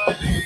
Alison,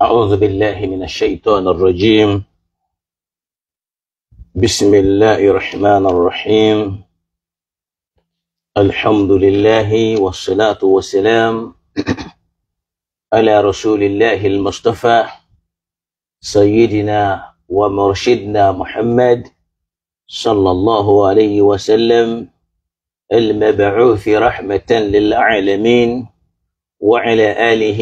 أعوذ بالله من الشيطان الرجيم. بسم الله الرحمن الرحيم. الحمد لله والصلاة والسلام على رسول الله المصطفى سيدنا ومرشدنا محمد صلى الله عليه وسلم المبعوث رحمة للعالمين وعلى آله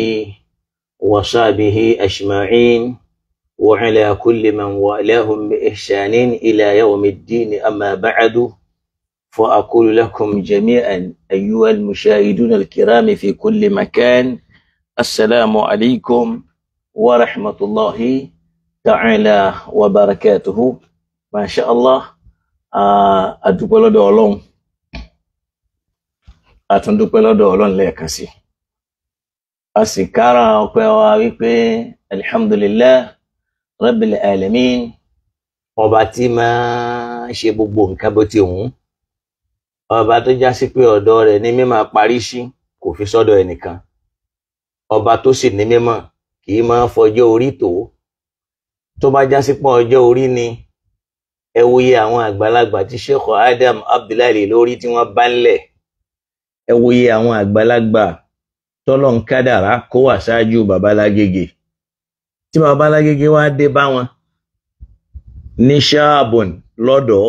وصحبه أجمعين وعلى كل من والاهم بإحسان إلى يوم الدين. أما بعد، فأقول لكم جميعا أيها المشاهدون الكرام في كل مكان، السلام عليكم ورحمة الله تعالى وبركاته. ما شاء الله، أدوبة lọ́dọ̀ Ọlọ́run, àtúndúpẹ́ lọ́dọ̀ Ọlọ́run lẹ́ẹ̀kan sí. A sì kára ọpẹ́ wa wípé alhamdulillah rabbil alamin, ọba tí máa ṣe gbogbo nǹkan bó ti wù ú, ọba tó já sí pé ọ̀dọ̀ rẹ̀ ní mímọ̀ parí sí, kò fi sọ́dọ̀ ẹnìkan, ọba tó sì ní mímọ̀ kì í máa fọjọ́ orí tó. Tó bá já sí pé ọjọ́ orí ni, ẹ wòye àwọn àgbàlagbà tí Sheikh Adam Abdullahi lórí tí wọ́n bá ń lẹ̀, ẹ wòye àwọn àgbàlagbà tọ́lọ́n kádàrá kó wà ṣáájú Babalágége, tí Babalágége wá dé bá wọn ní ṣáàbùn lọ́dọ̀,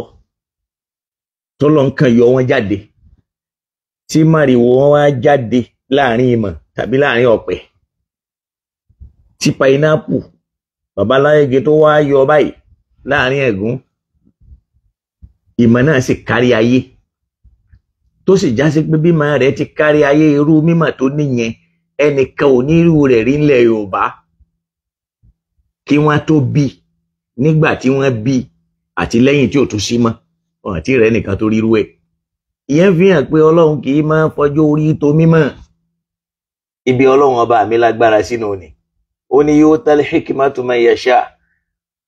tọ́lọ́n kan yọ wọn jáde, tí màrìwò wọn wá jáde láàrin ìmọ̀ tàbí láàrin ọ̀pẹ, tí painapu Babalágége tó wá yọ báyìí láàrin ẹ̀gún, ìmọ̀ náà sì kárí ayé, tó sì já sí pé bímọ rẹ̀ ti kárí ayé, irú mímọ̀ tó níyẹn ẹnìkan ò ní irú rẹ̀ rí ńlẹ̀ Yorùbá kí wọ́n tó bí, nígbà tí wọ́n bí àti lẹ́yìn tí ò tún sí mọ́, wọn àti rẹ̀ nìkan tó rírú ẹ̀. Ìyẹn fi hàn pé Ọlọ́run kì í máa fọjọ́ orí tó mímọ̀. Ibi Ọlọ́run ọba mi lágbára sínú ni ó ní yóò tẹ́lẹ̀ hikmatu man yasha,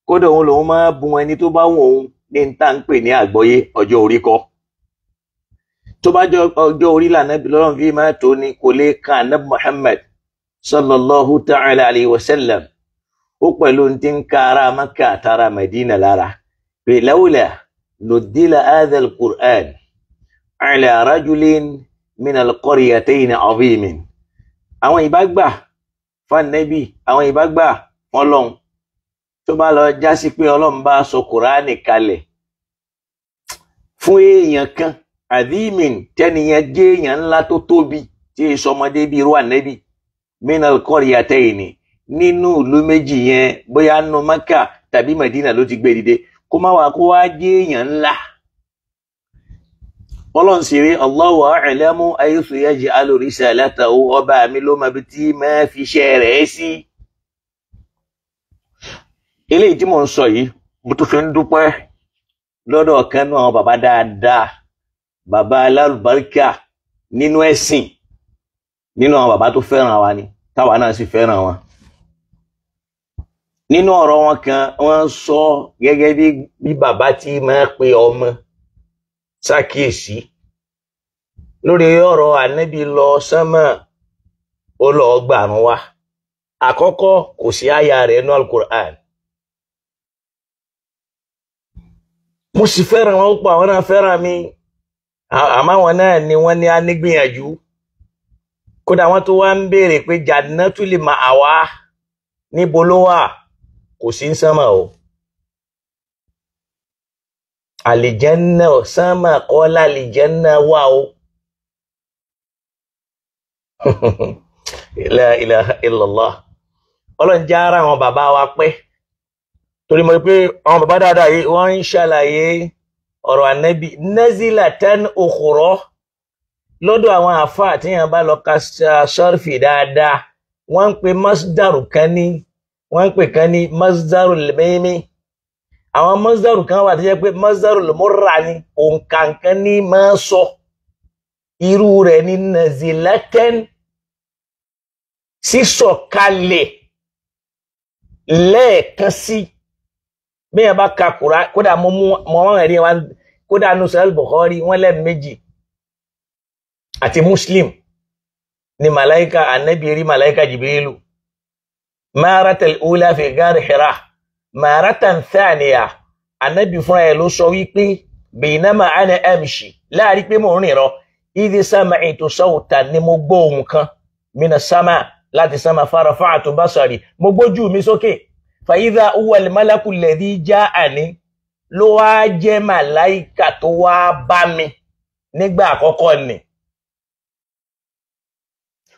kódà òun lòun máa bùn ẹni tó bá wù òun ní n tá ń pè ní àgbọ́yé ọjọ́ orí kọ́. Tó bá jọ ọjọ́ orí lànà lọ́rùn fi máa tó ní kò lè kan Ànábì Muhammad sallallahu ta'ala alayhi wa sallam, ó pẹ̀lú ti ń ka ara Maka àtara Madina lára pé lawla nuddila hadha al-Qur'an ala rajulin min al-qaryatayn azimin. Àwọn ìbá gbà fún àwọn ìbá gbà fọ́lọ́run, tó bá lọ já sí pé Ọlọ́run bá sọ Kùránì kalẹ̀ Fún èèyàn kan àdìmìn tẹnìyàn jẹ́ èèyàn ńlá tó tóbi tí èso ọmọdé bíi irú ànẹ́bì minal qaryatayni nínú ìlú méjì yẹn, bóyá nínú Mẹ́kà tàbí Mẹdínà ló ti gbé dìde, kó má wàá kó wá jẹ́ èèyàn ńlá. Ọlọ́run sì rí Allahu a'lamu haythu yaj'alu risalatahu, ọba mi ló mọ ibi tí máa fi iṣẹ́ rẹ̀ sí. Eléyìí tí mò ń sọ yìí, mo tún fi ń dúpẹ́ lọ́dọ̀ ọ̀kan náà àwọn bàbá dáadáa, bàbá alálùbáríkà nínú ẹ̀sìn, nínú àwọn bàbá tó fẹ́ràn wa ni, táwa náà sì fẹ́ràn wọn. Nínú ọ̀rọ̀ wọn kan, wọ́n sọ gẹ́gẹ́ bí bàbá tí máa pe ọmọ ṣàkíyèsí lórí ọ̀rọ̀ ànábì lọ sánmà, ó lọ gbàrún wa. Àkọ́kọ́, kò sí àyà rẹ̀ nínú Al-Qur'an. Mo sì fẹ́ràn wọn púpọ̀, àwọn náà fẹ́ràn mi, àmọ́ àwọn náà ni wọ́n ní á nígbìyànjú. Kódà wọ́n tó wá ń béèrè pé Jannatul Ma'wa níbo ló wà, kò sí ń sánmà o. Àlìjẹ́nnà sánmà kọ́ lálìjẹ́nnà wà o. La ilaha illallah. Ọlọ́run jẹ́ ara àwọn bàbá wa pẹ́, torí mo rí pé àwọn bàbá dáadáa yìí wọ́n ń ṣàlàyé ọ̀rọ̀ ànábì nazilatan ukhra lọ́dọ̀ àwọn àfáà tí yẹn bá lọ ka sọ́ọ̀fì dáadáa. Wọ́n ń pe masdaru kan ní, wọ́n ń pè kan ní masdaru lẹ́mí. Àwọn masdaru kan wà tó jẹ́ pé masdaru lmurra ni, òǹkà nǹkan ní máa sọ. Irú rẹ̀ ní nazilatan, sísọ̀kalẹ̀ lẹ́ẹ̀kan sí. Bí yẹn bá ka Kùránì, kódà mo mú mọ wọn ẹ̀rí wa, kódà nù Sahih Bukhari wọ́n lẹ́ẹ̀mejì àti Muslim ni màláìka ànábì rí màláìka Jibrilu maratal ula fi gari Hira maratan thaniya, ànábì fúnra ẹ̀ ló sọ wípé bainama ana amshi, láàrin pé mò ń rìn rọ, idh sami'tu sawtan, ni mo gbọ́ ohùn kan mina sama, láti sama, farafa'tu basari, mo gbójú mi sókè, fa idha huwa al-malaku alladhi ja'ani, ló wá jẹ́ màláìka tó wá bá mi nígbà àkọ́kọ́ ni.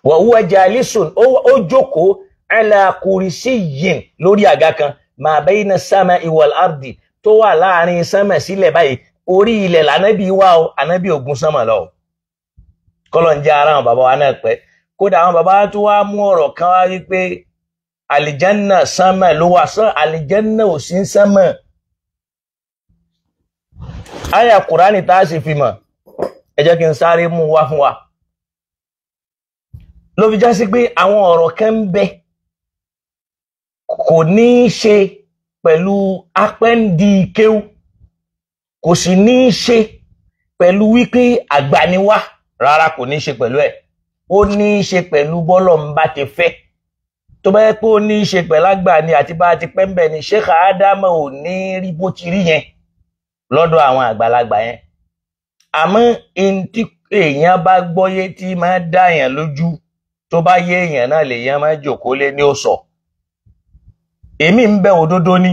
Wa huwa jalisun, ó jókòó ala kurisiyyin, lórí àga kan, ma bayna samai wal ardi, tó wà láàrin sánmà sílẹ̀ báyìí. Orí ilẹ̀ lànábì wà o, ànábì ògùn sánmà lọ. Kọ́lọ̀ ń jẹ́ ara àwọn bàbá wa náà pẹ́. Kódà àwọn bàbá tó wá mú ọ̀rọ̀ kan wá wípé àlìjánà sánmà ló wà, sán àlìjánà ò sí sánmà. Àyà Kùránì tá a sì fi mọ̀, ẹ jẹ́ kí n sáré mú wá fún wa. Ló fi já sí pé àwọn ọ̀rọ̀ kan ń bẹ kò ní í ṣe pẹ̀lú apẹ́ndì kéwú, kò sì ní í ṣe pẹ̀lú wípé àgbà ni wá, rárá kò ní í ṣe pẹ̀lú ẹ̀. Ó ní í ṣe pẹ̀lú bọ́lọ̀ ń bá ti fẹ́. Tó bá yẹ pé ó ní í ṣe pẹ̀lú àgbà ni àti bá ti pẹ́ ń bẹ̀ ni, Sheikh Ádámù ò ní rí bó ti rí yẹn lọ́dọ̀ àwọn àgbàlagbà yẹn. Àmọ́ ihun tí èèyàn bá gbọ́yé tí máa dá èèyàn lójú, tó bá yé èèyàn náà lèèyàn máa jòkó lé ní ó sọ. Èmi ń bẹ òdodo ni,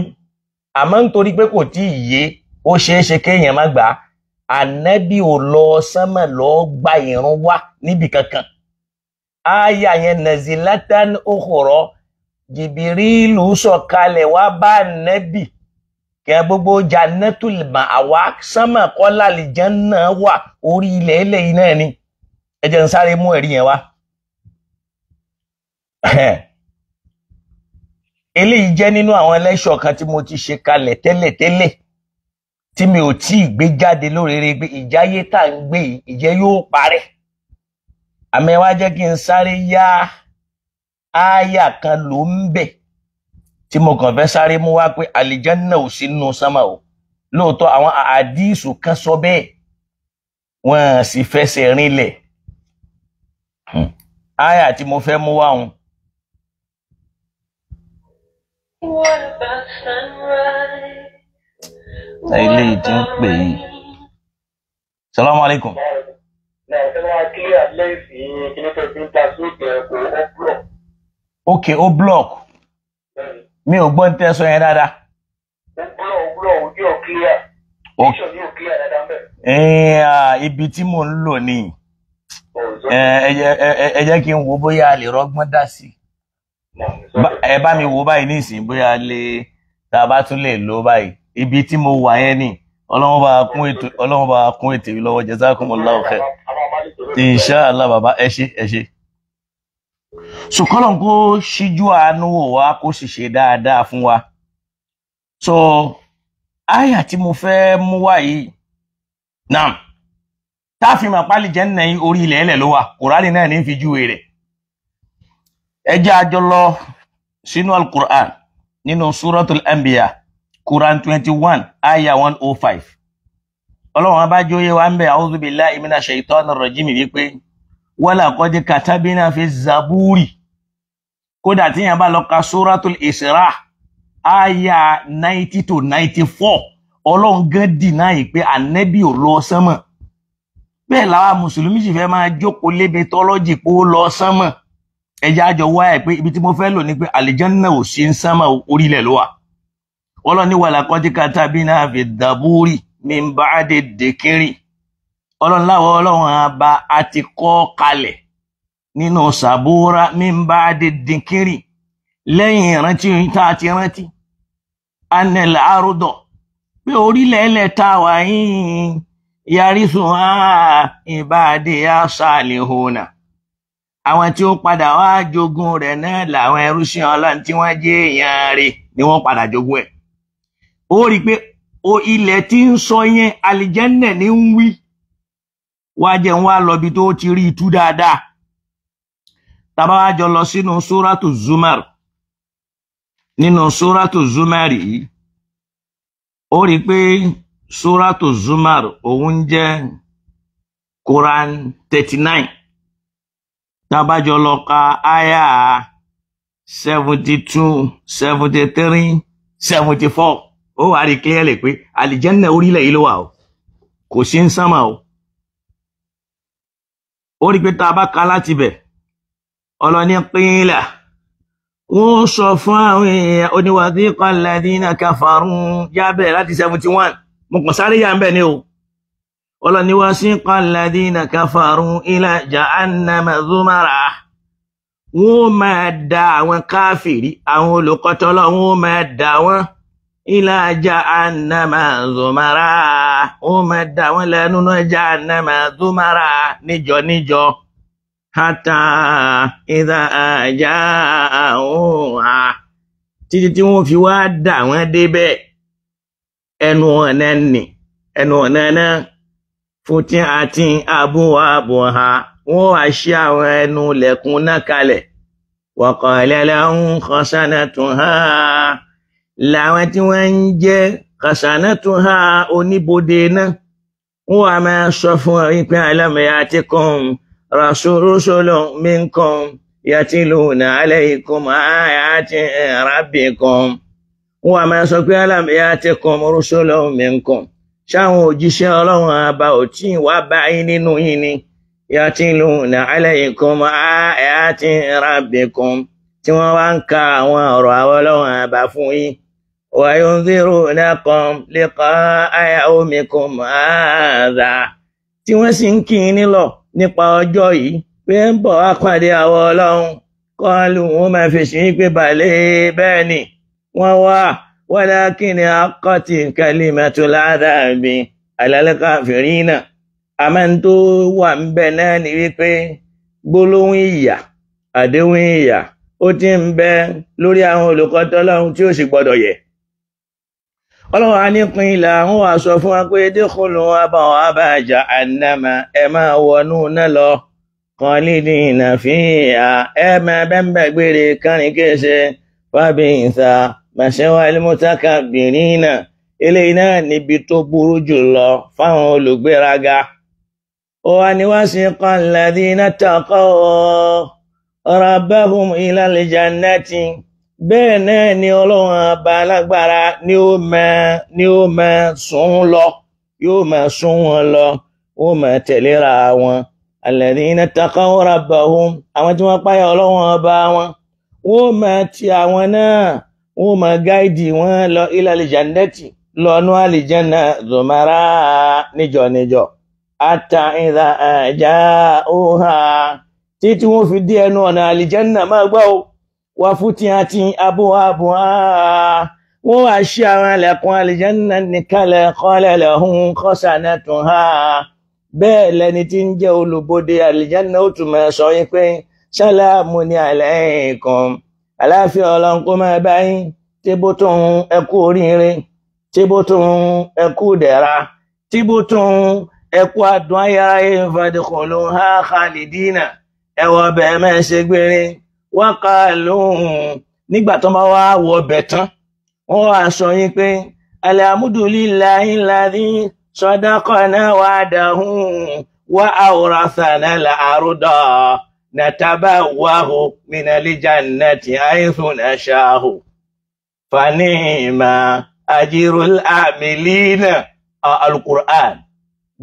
àmọ́ nítorí pé kò tí ì yé, ó ṣeé ṣe kéèyàn má gbà á. Ànábì ò lọ sánmà lọ gba ìrun wá níbì kankan. Áyà yẹn nazilatan ukhra, Jìbìrìlù sọ̀kalẹ̀ wá bá ànábì kẹ gbogbo Jannatul Ma'wa, sánmà kọ́ làlìjánnà wà, orí ilẹ̀ eléyìí náà ni. Ẹ jẹ́ n sáré mú ẹ̀rí yẹn wá. Eléyìí jẹ́ nínú àwọn ẹlẹ́ṣọ̀ kan tí mo ti ṣe kalẹ̀ tẹ́lẹ̀tẹ́lẹ̀ tí mi ò tí ì gbé jáde lóríire pé ìjáyé tá à ń gbé yìí ìjẹ́ yóò parẹ́. Àmọ́ ẹ wá jẹ́ kí n sáré yá ááyà kan ló ń bẹ̀ tí mo kàn fẹ́ sáré mú wá pé àlìjánnà ò sí nínú sánmà o. Lóòótọ́ àwọn àdíìsù kan sọ bẹ́ẹ̀, wọ́n sì fẹsẹ̀ rinlẹ̀. Ááyà tí mo fẹ́ mú wá òun. Eléyìí tí ń pè yìí. Salamu alaikum. Ok, ó block. Mi ò gbọ́ ní tẹ́ sọ yẹn dáadáa. Ibi tí mò ń lò ní ẹ jẹ́ kí n wo bóyá a lè rọ́gbọ́n dá sí. Ẹ bá mi wo báyìí nísìnyí bóyá lè tá a bá tún lè lò báyìí. Ibi tí mo wà yẹn ni Ọlọ́run bá kún ètò, Ọlọ́run bá kún ètò yìí lọ́wọ́. Jazakumullahu khair. Inshallah bàbá, ẹ ṣé ẹ ṣé. So kọ́lọ̀ kó ṣíjú àánú wò wá, kó sì ṣe dáadáa fún wa. So àyà tí mo fẹ́ mú wá yìí naam, tá a fi mọ̀ pálí jẹ́ nínú yín orí ilẹ̀ ẹlẹ̀ ló wà, Kùránì náà ní fi júwe rẹ̀. Ẹ jẹ́ a jọ lọ sínú Al-Qur'an nínú Suratul Anbiya, Quran 21 aya 105. Ọlọ́run abájóyè wa ń bẹ̀, a'udhu billahi minash shaitanir rajim, wípé wala qad katabina fi zaburi. Kódà tí yẹn bá lọ ka Suratul Isra aya 90 to 94, Ọlọ́run gan dìnáì pé ànẹ́bí ò lọ sánmọ̀. Bẹ́ẹ̀ làwa mùsùlùmí sì fẹ́ máa jókòó lébi tọ́lọ́jì pé ó lọ sánmọ̀. Ẹjẹ́ àjọ wá ẹ̀ pé ibi tí mo fẹ́ lò ní pé àlìjánná ò sí ń sánmọ̀, orílẹ̀ ló wà. Ọlọ́run ní wala qad katabina fi zaburi min ba'di dhikri. Ọlọ́run láwọ Ọlọ́run àbá àti kọ́ kalẹ̀ nínú sàbúrà min ba'di dhikri, lẹ́yìn ìrántí tá a ti rántí anil arúdọ̀ pé orílẹ̀ ẹlẹ̀ tá a wà yìí yarithuha ibadiya salihuna, àwọn tí ó padà wá jogún rẹ̀ náà làwọn ẹrúsìn Ọlọ́run tí wọ́n jẹ́ èèyàn rẹ̀ ni wọ́n padà jogún ẹ̀. Ó rí i pé o ilẹ̀ tí ń sọ yẹn àlìjẹ́nnà ní ń wí. Wá jẹ́ ń wá lọ bí tó ti rí itú dáadáa. Tàbá wá jọ lọ sínú Súrátù Zumar, nínú Súrátù Zumar yìí, ó rí i pé Súrátù Zumar òun jẹ́ Quran 39. Tàbá jọ lọ ka àyà 72, 73, 74, ó wà rí clearly pé àlìjẹ́nnà orílẹ̀ yìí ló wà o, kò sí ń sánmà o. Ó rí pé tá a bá ka láti bẹ̀, ọlọ́ni pínlẹ̀ wọ́n sọ fún àwọn èèyàn oníwàdíkọ̀ alladhina kafaru, jábẹ̀ láti 71, mo kàn sáré yà ń bẹ̀ ni o. Ọlọ́ni wasiqa alladhina kafaru ila jahannama zumara, wọ́n máa da àwọn káfìrí, àwọn olùkọ́tọ́lọ́, wọ́n máa da wọ́n ila jahannama zumara, wọ́n máa da wọ́n lẹ́nu náà jahannama zumara, níjọ níjọ, hata idha ja'uha, títí tí wọ́n fi wá dà wọ́n débẹ̀ ẹnu ọ̀nà nì, ẹnu ọ̀nà náà fún àti abwabuha, wọ́n wá ṣí àwọn ẹnu lẹ̀kùn náà kalẹ̀. Wa qala lahum khasanatuha, làwọn tí wọ́n ń jẹ́ khasanatuha oníbodè náà, wọ́n wá máa sọ fún ọ pé alam ya'tikum rusulun minkum yatluna alaykum ayati rabbikum. Wọ́n wá máa sọ pé alam ya'tikum rusulun minkum, ṣáwọn òjíṣẹ́ Ọlọ́run àbá ò tí wá bá yín nínú yín ni, yatluna alaykum ayati rabbikum, tí wọ́n wá ń ka àwọn ọ̀rọ̀ àwọn Ọlọ́run àbá fún yín. Wa yundhirunakum liqa'a yawmikum hadha, tí wọ́n sì ń kí yín nílọ̀ nípa ọjọ́ yìí pé ń bọ̀ wá pàdé àwọn Ọlọ́run. Kọlu wọn máa fèsì pé balẹ̀ bẹ́ẹ̀ ni wọ́n wá, walakin haqqati kalimatul adhabi alal kafirina. Àmọ́ tó wà ń bẹ náà ni wípé gbólóhùn ìyà, àdéhùn ìyà ó ti ń bẹ lórí àwọn olùkọ́tọ́lọ́hun tí ó sì gbọ́dọ̀ yẹ̀. Ọlọ́run á ní pín ilà àwọn wà sọ fún wa pé dukhulu abwaaba jahannama, ẹ máa wọnú náà lọ, khalidina fiha, ẹ máa bẹ́ńbẹ́ gbére kánrin kése, fabisa maswal mutakabbirina. Eléyìí náà níbi tó burú jù lọ fáwọn olùgbéraga. Ó wá ní wasiqa alladhina taqaw rabbahum ilal jannati. Bẹ́ẹ̀ náà ni Ọlọ́run àbá alágbára ni ó máa sún lọ, yóò máa sún wọn lọ, ó máa tẹ̀léra wọn. Alladhina taqaw rabbahum, àwọn tí wọ́n páyà Ọlọ́run ọba wọn, wọ́n máa ti àwọn náà, wọ́n máa gáìdì wọn lọ ilal jannati, lọ́nú àlìjẹ́nà zùmárà níjọ níjọ ata ìdá àjà òhà títí wọ́n fi dé ẹnu ọ̀nà àlìjẹ́nà máa gbọ́ o wà fún tí a ti abúhábúhá wọ́n wá ṣí àwọn ẹlẹ́kùn àlìjẹ́nà nìkalẹ̀ kọ́lẹ̀lẹ̀ hun kọ́sànà tún ha bẹ́ẹ̀ lẹni tí ń jẹ́ olùbodè àlìjẹ́nà ó tún máa sọ yín pé sálámù ní aláìkùm àláfíà Ọlọ́run kó máa bá yín tíbó tún ẹkú oríire tíbó tún ẹkú dẹ̀ra tíbó tún ẹkú adùn ayáráyé fadkhuluha khalidina ẹwọ bẹ́ẹ̀ máa ṣe gbére wọ́n ká lóhùn nígbà tó bá wá wọ ọbẹ̀ tán wọ́n wá sọ yín pé alhamdulillahi alladhi sadaqana wa'dahu wa awrathana al-arda natabawwa'u minal jannati haythu nasha'u fanima ajirul amilina. Al-Qur'an,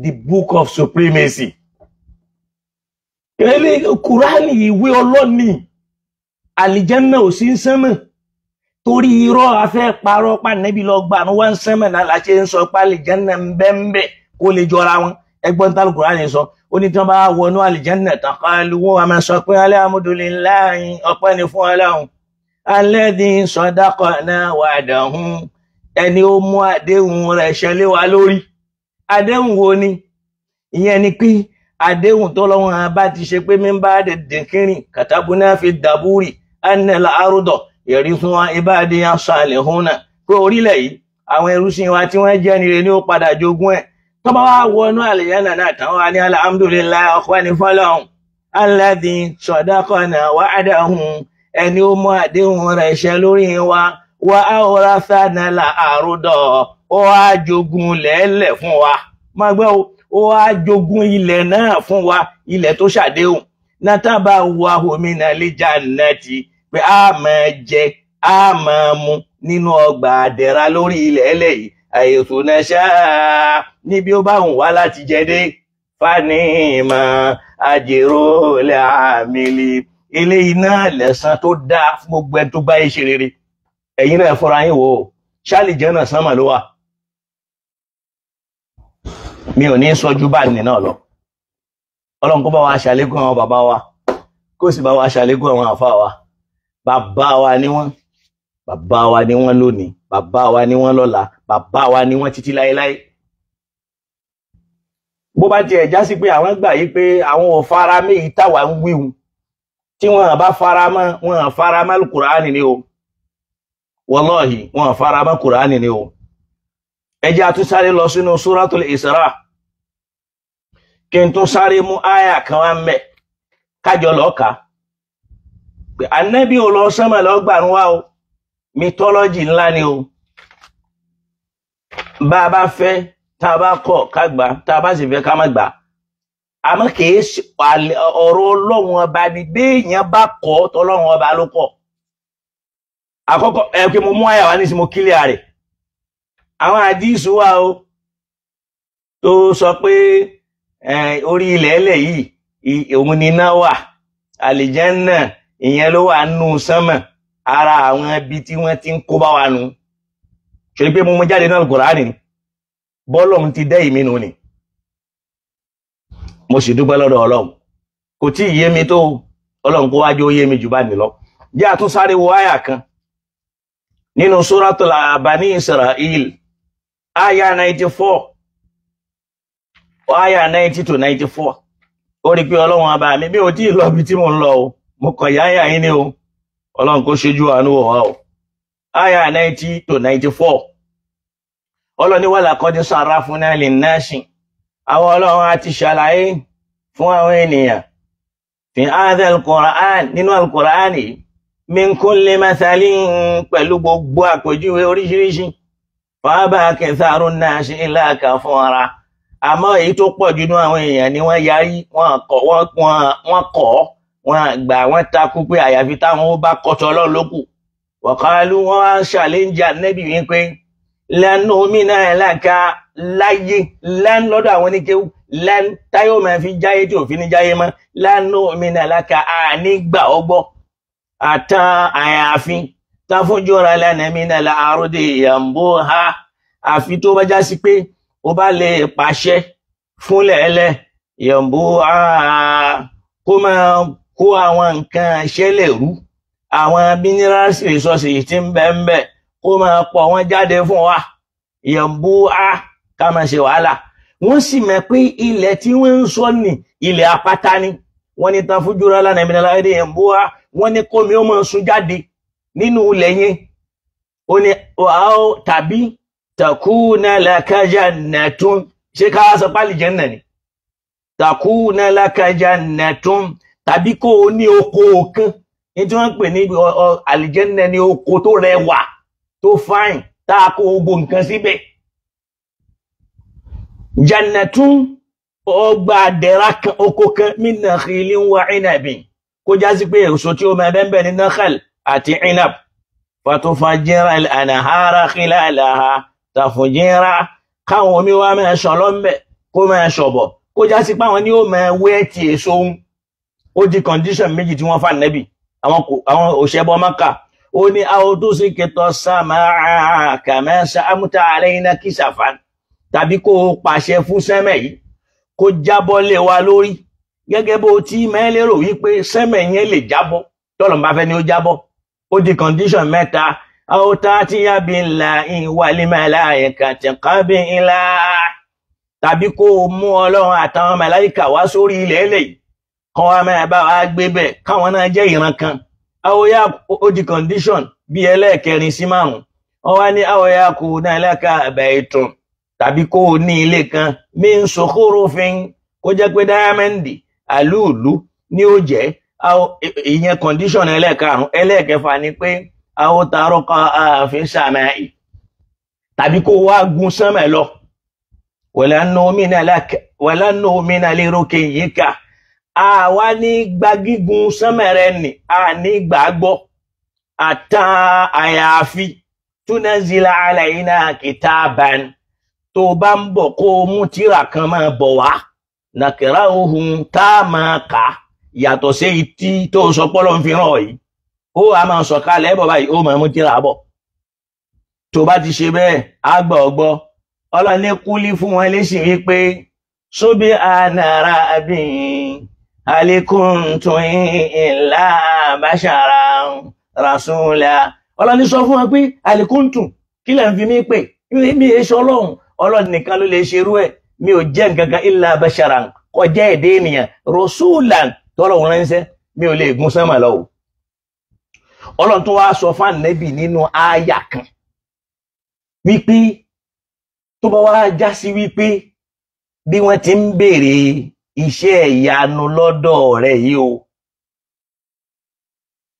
the book of supremacy. Kùránì ìwé ọlọ́ni, àlìjẹ́nà ò sí ń sánmọ̀ torí irọ́ afẹ́ parọ́ pànẹ́bí lọ gbà ní wọ́n ń sánmọ̀ náà láti ń sọ pé àlìjẹ́nà ń bẹ́ ń bẹ́ kó lè jọra wọn. Ẹgbọ́n tá Kùránì sọ, ó ní tí wọ́n bá wọnú àlìjẹ́nà tán kálù wọ́n wá máa sọ pé alhamdulillahi ọpẹ́ ni fún Ọlọ́run alladhi sadaqana wa'dahu, ẹni ó mú àdéhùn rẹ̀ ṣẹ lé wa lórí. Àdéhùn wo ni? Ìyẹn ni pé àdéhùn tó lọ́wọ́n bá ti ṣe pé mímbá dẹ̀dẹ̀kìrìn kàtàbùnà fi dàbúrì anil arúdọ̀ yarithuha ibadiya salihuna, pé orílẹ̀ yìí àwọn ẹrúsìn wa tí wọ́n jẹ́ nire ní ó padà jogún ẹ̀. Tó bá wá wọnú àlìyánà náà tán wá ní alhamdulillahi ọpẹ́ ní fọ́lọ́hun alladhi sadaqana wa'dahu, ẹni ó mú àdéhùn rẹ̀ ṣẹ lórí wa, wa awrathana al-arda, ó wá jogún lẹ́lẹ̀ fún wa. Má gbọ́ o, ó wá jogún ilẹ̀ náà fún wa, ilẹ̀ tó ṣàdéhùn. Nataba wa homina lè jannati, pé a máa jẹ a máa mu nínú ọgbà àdẹ̀ra lórí ilẹ̀ ẹlẹ́yìí àyètò náà ṣáá níbi ó bá wùn wá láti jẹ dé. Fanima àjèrò lẹ́ àmìlì, eléyìí náà lẹ̀san tó dáa fún gbogbo ẹni tó bá yé ṣe rere. Ẹ̀yin náà fọ́ra yín wò ó, ṣáàlì jẹ́ náà sánmà ló wà. Mi ò ní sọjú bá ní náà lọ. Ọlọ́run kó bá wa ṣàlékún àwọn bàbá wa, kó sì bá wa ṣàlékún àwọn àfa wa. Bàbá wa ni wọ́n, bàbá wa ni wọ́n lónìí, bàbá wa ni wọ́n lọ́la, bàbá wa ni wọ́n títí láéláé. Bó bá tiẹ̀ já sí pé àwọn gbà yí pé àwọn ò fara mọ́ èyí táwa ń wíhun, tí wọ́n bá fara mọ́, wọ́n fara mọ́ Kùránì ni o. Wallahi, wọ́n fara mọ́ Kùránì ni o. Ẹ jẹ́ a tún sáré lọ sínú Suratul Isra, kí n tún sáré mú àyà kan wá mẹ́ kájọ lọ́ka. Ànábì ò lọ sánmà lọ gbàrún wá o, mythology ńlá ni o. Bá a bá fẹ́ tá a bá kọ̀ ká gbà, tá a bá sì fẹ́ ká má gbà. Àmọ́ kìí ṣe ọ̀rọ̀ Ọlọ́run ọba ni, béèyàn bá kọ̀ tọ́lọ́run ọba ló kọ̀. Àkọ́kọ́ ẹ pé mo mú àyà wá ní sí mo kílíà rẹ̀. Àwọn àdísù wà o tó sọ pé orí ilẹ̀ ẹlẹ̀ yìí òun ni iná wà, àlìjẹ́nnà ìyẹn ló wà nù sánmà, ara àwọn ibi tí wọ́n ti ń kó bá wa nù. Ṣe pé mo mú jáde náà Kùránì ni, bọ́lọ́run ti dẹ́ ìmí nù ni. Mo sì dúpẹ́ lọ́dọ̀ Ọlọ́run, kò tí ì yé mi tó, Ọlọ́run kó wájú ó yé mi jù bá ní lọ. Jẹ́ àtúnsáré wo àyà kan nínú Suratul Bani Israel, àyà 94, àyà 90 to 94. Ó rí pé Ọlọ́run ọba mi, mi ò tí ì lọ ibi tí mo ń lọ o, mo kàn yáyà yín ni o. Ọlọ́run kó ṣojú àánú wọ̀ wá o. Àyà 90 to 94. Ọlọ́run ní wala qad sarrafna linnasi, àwọn Ọlọ́run á ti ṣàlàyé fún àwọn ènìyàn fi hadha al-Qur'an, nínú al-Qur'an yìí, min kulli mathalin, pẹ̀lú gbogbo àpèjúwe oríṣiríṣi. Faba aktharu nnasi illa kafura, àmọ́ èyí tó pọ̀ jù nínú àwọn èèyàn ni wọ́n yarí, wọ́n kọ̀, wọ́n gbà, wọ́n takú pé àyàfi táwọn ó bá kọ́tọ̀ Ọlọ́run lókù. Wọ̀kálú wọ́n wá ń ṣàlẹ́ńjà Ànábì wípé lan nu'mina laka, láyé lan lọ́dọ̀ àwọn oníkéwú, lan táyọ̀ máa fi jáyé tí òfin ní jáyé mọ́, lan nu'mina laka, àní gbà ọgbọ́ àtàn àyàfi tafujura lana minal ardi yanbuha, Àfi tó bá já sí pé ó bá lè pàṣẹ fúnlẹ̀ ẹlẹ́ yọ̀ǹbù kó máa kó àwọn nǹkan ṣẹlẹ̀ rú, àwọn minerals resources tí ń bẹ ń bẹ kó máa pọ̀ wọ́n jáde fún wa. Yọ̀ǹbù ká máa ṣe wàhálà. Wọ́n sì mọ̀ pé ilẹ̀ tí wọ́n ń sọ ní ilẹ̀ apáta ni. Wọ́n ní tán fújúra lánàá ìmìnira láyé yọ̀ǹbù wọ́n ní kómi ó máa sun jáde nínú ilẹ̀ yẹn. Ó ní tàbí takuna laka jannatun, ṣé ká sọ pálí jẹ́nà ni? Takuna laka jannatun, tàbí kó o ní oko kan ní tí wọ́n ń pè ní àlìjẹ́nà ní oko tó rẹwà tó fáìn tá a kó gbogbo nǹkan síbẹ̀. Jannatun, ọgbà àdẹ̀rà kan, oko kan, min nakhilin wa inabin, kó já sí pé èso tí ó máa bẹ́ẹ̀ ní nakhal àti inab. Fatufajjira al-anhara khilalaha tafjira, káwọn omi wa máa ṣàn lọ́nbẹ̀ kó máa ṣọ̀bọ̀, kó já sí pé àwọn ni ó máa wẹ́ ti èso ń. Ó di condition méjì tí wọ́n fà nẹ́bì àwọn òṣèbọ Mákà. Ó ní àwọn tó sì kẹtọ sáàmà kàmẹ́sà amúta alayna kisafan, tàbí kó o pàṣẹ fún sẹ́mẹ̀ yìí kó jábọ́ lé wa lórí, gẹ́gẹ́ bó ti mẹ́lérò wípé sẹ́mẹ̀ yẹn lè jábọ́ tọ́lọ̀ bá fẹ́ ni ó jábọ́. Ó di condition mẹ́ta. Aw ta'tiya billahi wal malaikati qabila, tàbí kó o mú Ọlọ́run àtàwọn màláíkà wá sórí ilẹ̀ eléyìí kan wá máa bá wa gbé bẹ́ẹ̀, káwọn náà jẹ́ ìran kan. Àwòyá ó di condition bí ẹlẹ́ẹ̀kẹrin sí márùn-ún. Wọ́n wá ní aw yakuna laka baytun, tàbí kó o ní ilé kan min sukhrufin, kó jẹ́ pé dáyámẹ́ǹdì àlúùlú ní ó jẹ́. Ìyẹn condition ẹlẹ́ẹ̀karùn-ún. Ẹlẹ́ẹ̀kẹfà ni pé aw tarqa fi samai, tàbí kó wá gun sánmẹ̀ lọ. Wala nu'mina liruqiyyika, àwa ní gba gígun sánmẹ̀ rẹ nì, a ní gbàgbọ́ àtà àyàfi tunazila alayna kitaban, tó bá ń bọ̀ kó o mú tírà kan máa bọ̀ wá, nàkìrá ohun tá a máa kà yàtọ̀ sí etí tó sọ pọ́lọ́ ń fi hàn yìí. Ó a máa sọ kalẹ̀ bọ̀ báyìí, ó máa mú tírà bọ̀. Tó bá ti ṣe bẹ́ẹ̀, á gbọ́ ọgbọ́. Ọlọ́ni kúlí fún wọn léṣe wípé sóbì ànàrà àbí alikuntu illa basharan rasula. Ọlọ́ni sọ fún wọn pé alikuntu, kí lẹ́ ń fi mí pè? Mi èso ọlọ́run, ọlọ́run nìkan ló lè ṣerú ẹ̀. Mi ò jẹ́ nǹkan kan illa basharan, kọjá èdè ènìyàn, rasulan, tọ́lọ́run ránṣẹ́, mi ò lè gun sánmà lọ o. Ọlọ́run tó wá sọ fún Ànábì nínú àyà kan wípé tó bá wá já sí wípé bí wọ́n ti ń béèrè iṣẹ́ ìyanu lọ́dọ̀ rẹ̀ yìí o,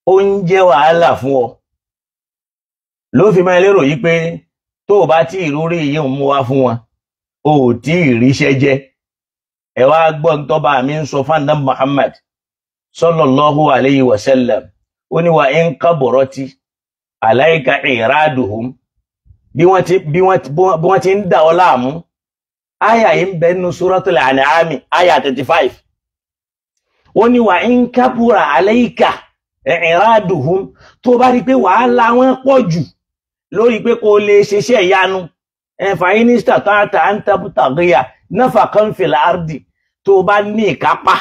ó ń jẹ́ wàhálà fún ọ, ló fi máa lérò yìí pé tó o bá tí ìrírí yìí ń mú wá fún wọn, o ò tí ì ríṣẹ́ jẹ́. Ẹ wá gbọ́ ntọ́ba mi ń sọ fún Ànábì Muhammad sallallahu alayhi wa sallam. Ó ní wa in kaburati alayka iraduhum, bí wọ́n ti ń dà ọ́ láàmú. Àyà yìí ń bẹ nínú Suratul An'am, àyà 35. Ó ní wa in kabura alayka iraduhum, tó bá rí pé wàhálà wọn pọ̀ jù lórí pé kó lè ṣiṣẹ́ ìyanu, ẹ̀fà mínísítà tààtà ń tabutàgíyà nafaqan fil ardi, tó bá ní ìkápá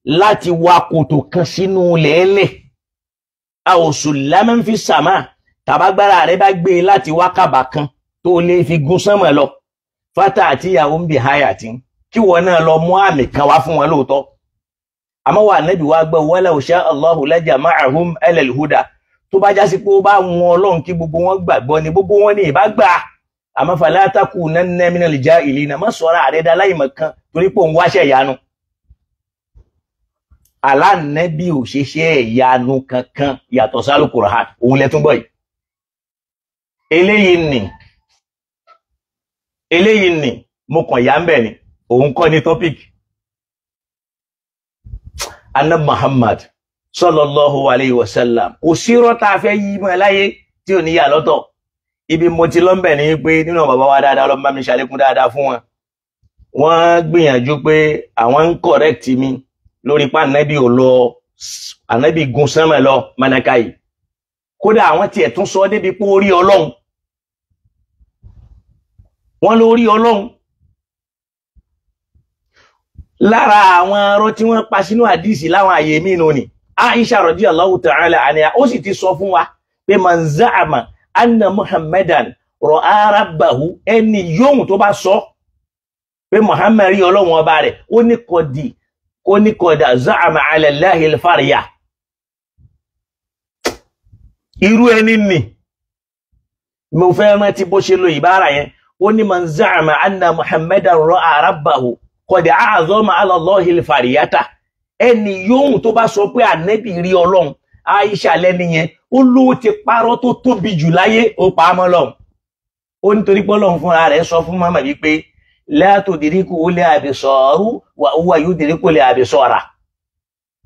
láti wa kòtò kan sínú lẹ́lẹ̀, aw sulaman fi sama, tàbágbára rẹ bá gbé e láti wá kàbà kan tó lè fi gun sánmọ̀ lọ, fata àti ìyàwó ń bì háyà tí kí wọn náà lọ mú àmì kan wá fún wọn lóòótọ́. Àmọ́ wà nẹ́bí wá gbọ́ walau sha Allahu lajama'ahum alal huda, tó bá jásí pé ó bá wọn ọlọ́run kí gbogbo wọn gbàgbọ́ ni, gbogbo wọn ní ìbá gbà. Àmọ́ fala takunanna minal jahilina, má sọ̀rọ̀ àrẹ dá láìmọ̀ kan torí pé òun wáṣẹ̀ ìyanu. Alánẹ́bí ò ṣe ṣe ìyanu kankan yàtọ̀ sí Al-Qur'an, òun lẹ tún gbọ́ yìí. Eléyìí ni mo kàn yá ń bẹ̀ ni, òun kọ́ ni topic. Anna Muhammad sallallahu alayhi wa sallam, kò sí rọ́ta fẹ́ yí mọ́ láyé tí ò ní yà lọ́tọ̀. Ibi mo ti lọ́nbẹ̀ ni pé nínú bàbá wa dáadáa, ọlọ́run bá mi ṣàlékún dáadáa fún wọn. Wọ́n gbìyànjú pé àwọn ń correct mi lórí pa ànábì ò lọ, ànábì gun sánmà lọ manakai. Kódà àwọn tiẹ̀ tún sọ débi pé ó rí ọlọ́run. Wọ́n lórí Ọlọ́run. Lára àwọn arọ tí wọ́n pa sínú àdìsí láwọn àyè mí nù ni Aisha radiyallahu ta'ala anha, ó sì ti sọ fún wa pé man za'ama anna Muhammadan ra'a rabbahu, ẹni yóhùn tó bá sọ pé Muhammad rí Ọlọ́run ọba rẹ̀, ó ní kọ̀dì, ó ní kọ̀dà za'ama ala Allahi al-farya. Irú ẹni nì mo fẹ́ rántí bó ṣe lo ìbára yẹn. Ó ní man za'ama anna Muhammadan ra'a rabbahu qad a'zama ala Allahi al-faryata. Ẹni yóhùn tó bá sọ pé ànẹ́bì rí Ọlọ́run, Aisha lẹ́ni yẹn ó ló ti parọ́ tó tóbi jù láyé, ó pa á mọ́ Ọlọ́run. Ó nítorí pé Ọlọ́run fúnra rẹ̀ sọ fún màmá wípé la tudriku al-absaru wa huwa yudriku al-absara.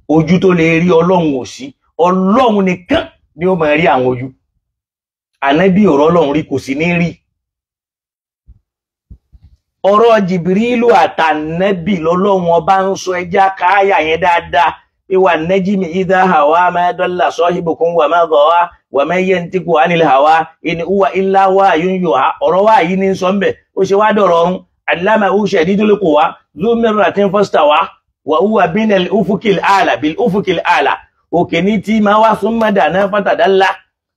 Ojú tó lè rí Ọlọ́run ò sí, Ọlọ́run nìkan ni ó máa rí àwọn ojú. Ànábì ọ̀rọ̀ Ọlọ́run rí, kò sí ní rí. Ọ̀rọ̀ Jìbìrìlù àtànẹ́bì lọ́lọ́run ọba ń sọ, ẹja káyà yẹn dáadáa. Ìwà nẹ́jìmì idha hawa ma dalla sahibukum wa ma gawa wa ma yantiqu anil hawa in huwa illa wahyun yuha. Ọ̀rọ̀ wá yìí ní sọ ń bẹ̀, ó ṣe wá dọ̀rọ̀ ọ̀run. Allamahu shadidul quwa dhu mirratin fastawa wa huwa binal ufukil a'la bil ufukil a'la. Òkè ní tí máa wá summa dana fatadalla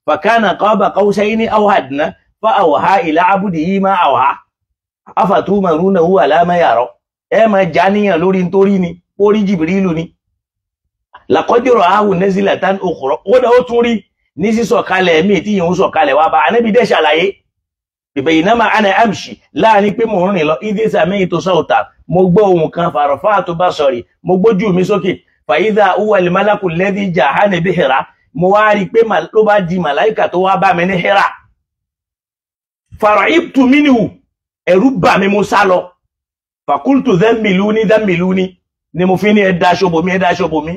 fakana qaba qawsayni aw adna fa awha ila abdihi ma awha afatumarunahu ala ma yara. Ẹ máa jáníyàn lórí nítorí ni orí Jìbìrìlù ni. Laqad ra'ahu nazilatan ukhra, ó dá ó tún rí ní sísọ̀kalẹ̀ ẹ̀mí tí yìí ń sọ̀kalẹ̀ wá bá Ànábì dẹ̀ ṣàlàyé. Baynama ana amshi, láàrin pé mò ń rìn lọ, idh sami'tu sawta, mo gbọ́ ohùn kan, farafa'tu basari, mo gbójú mi sókè, fa idha huwa al-malaku alladhi ja'ani bi Hira, mo wá rí pé ló bá di màláìkà tó wá bá mi ní Hira. Fara'ibtu minhu, ẹ̀rù bà mí, mo sá lọ. Faqultu dhammiluni dhammiluni, ni mo fi ní ẹ daṣọ bò mí, ẹ daṣọ bò mí.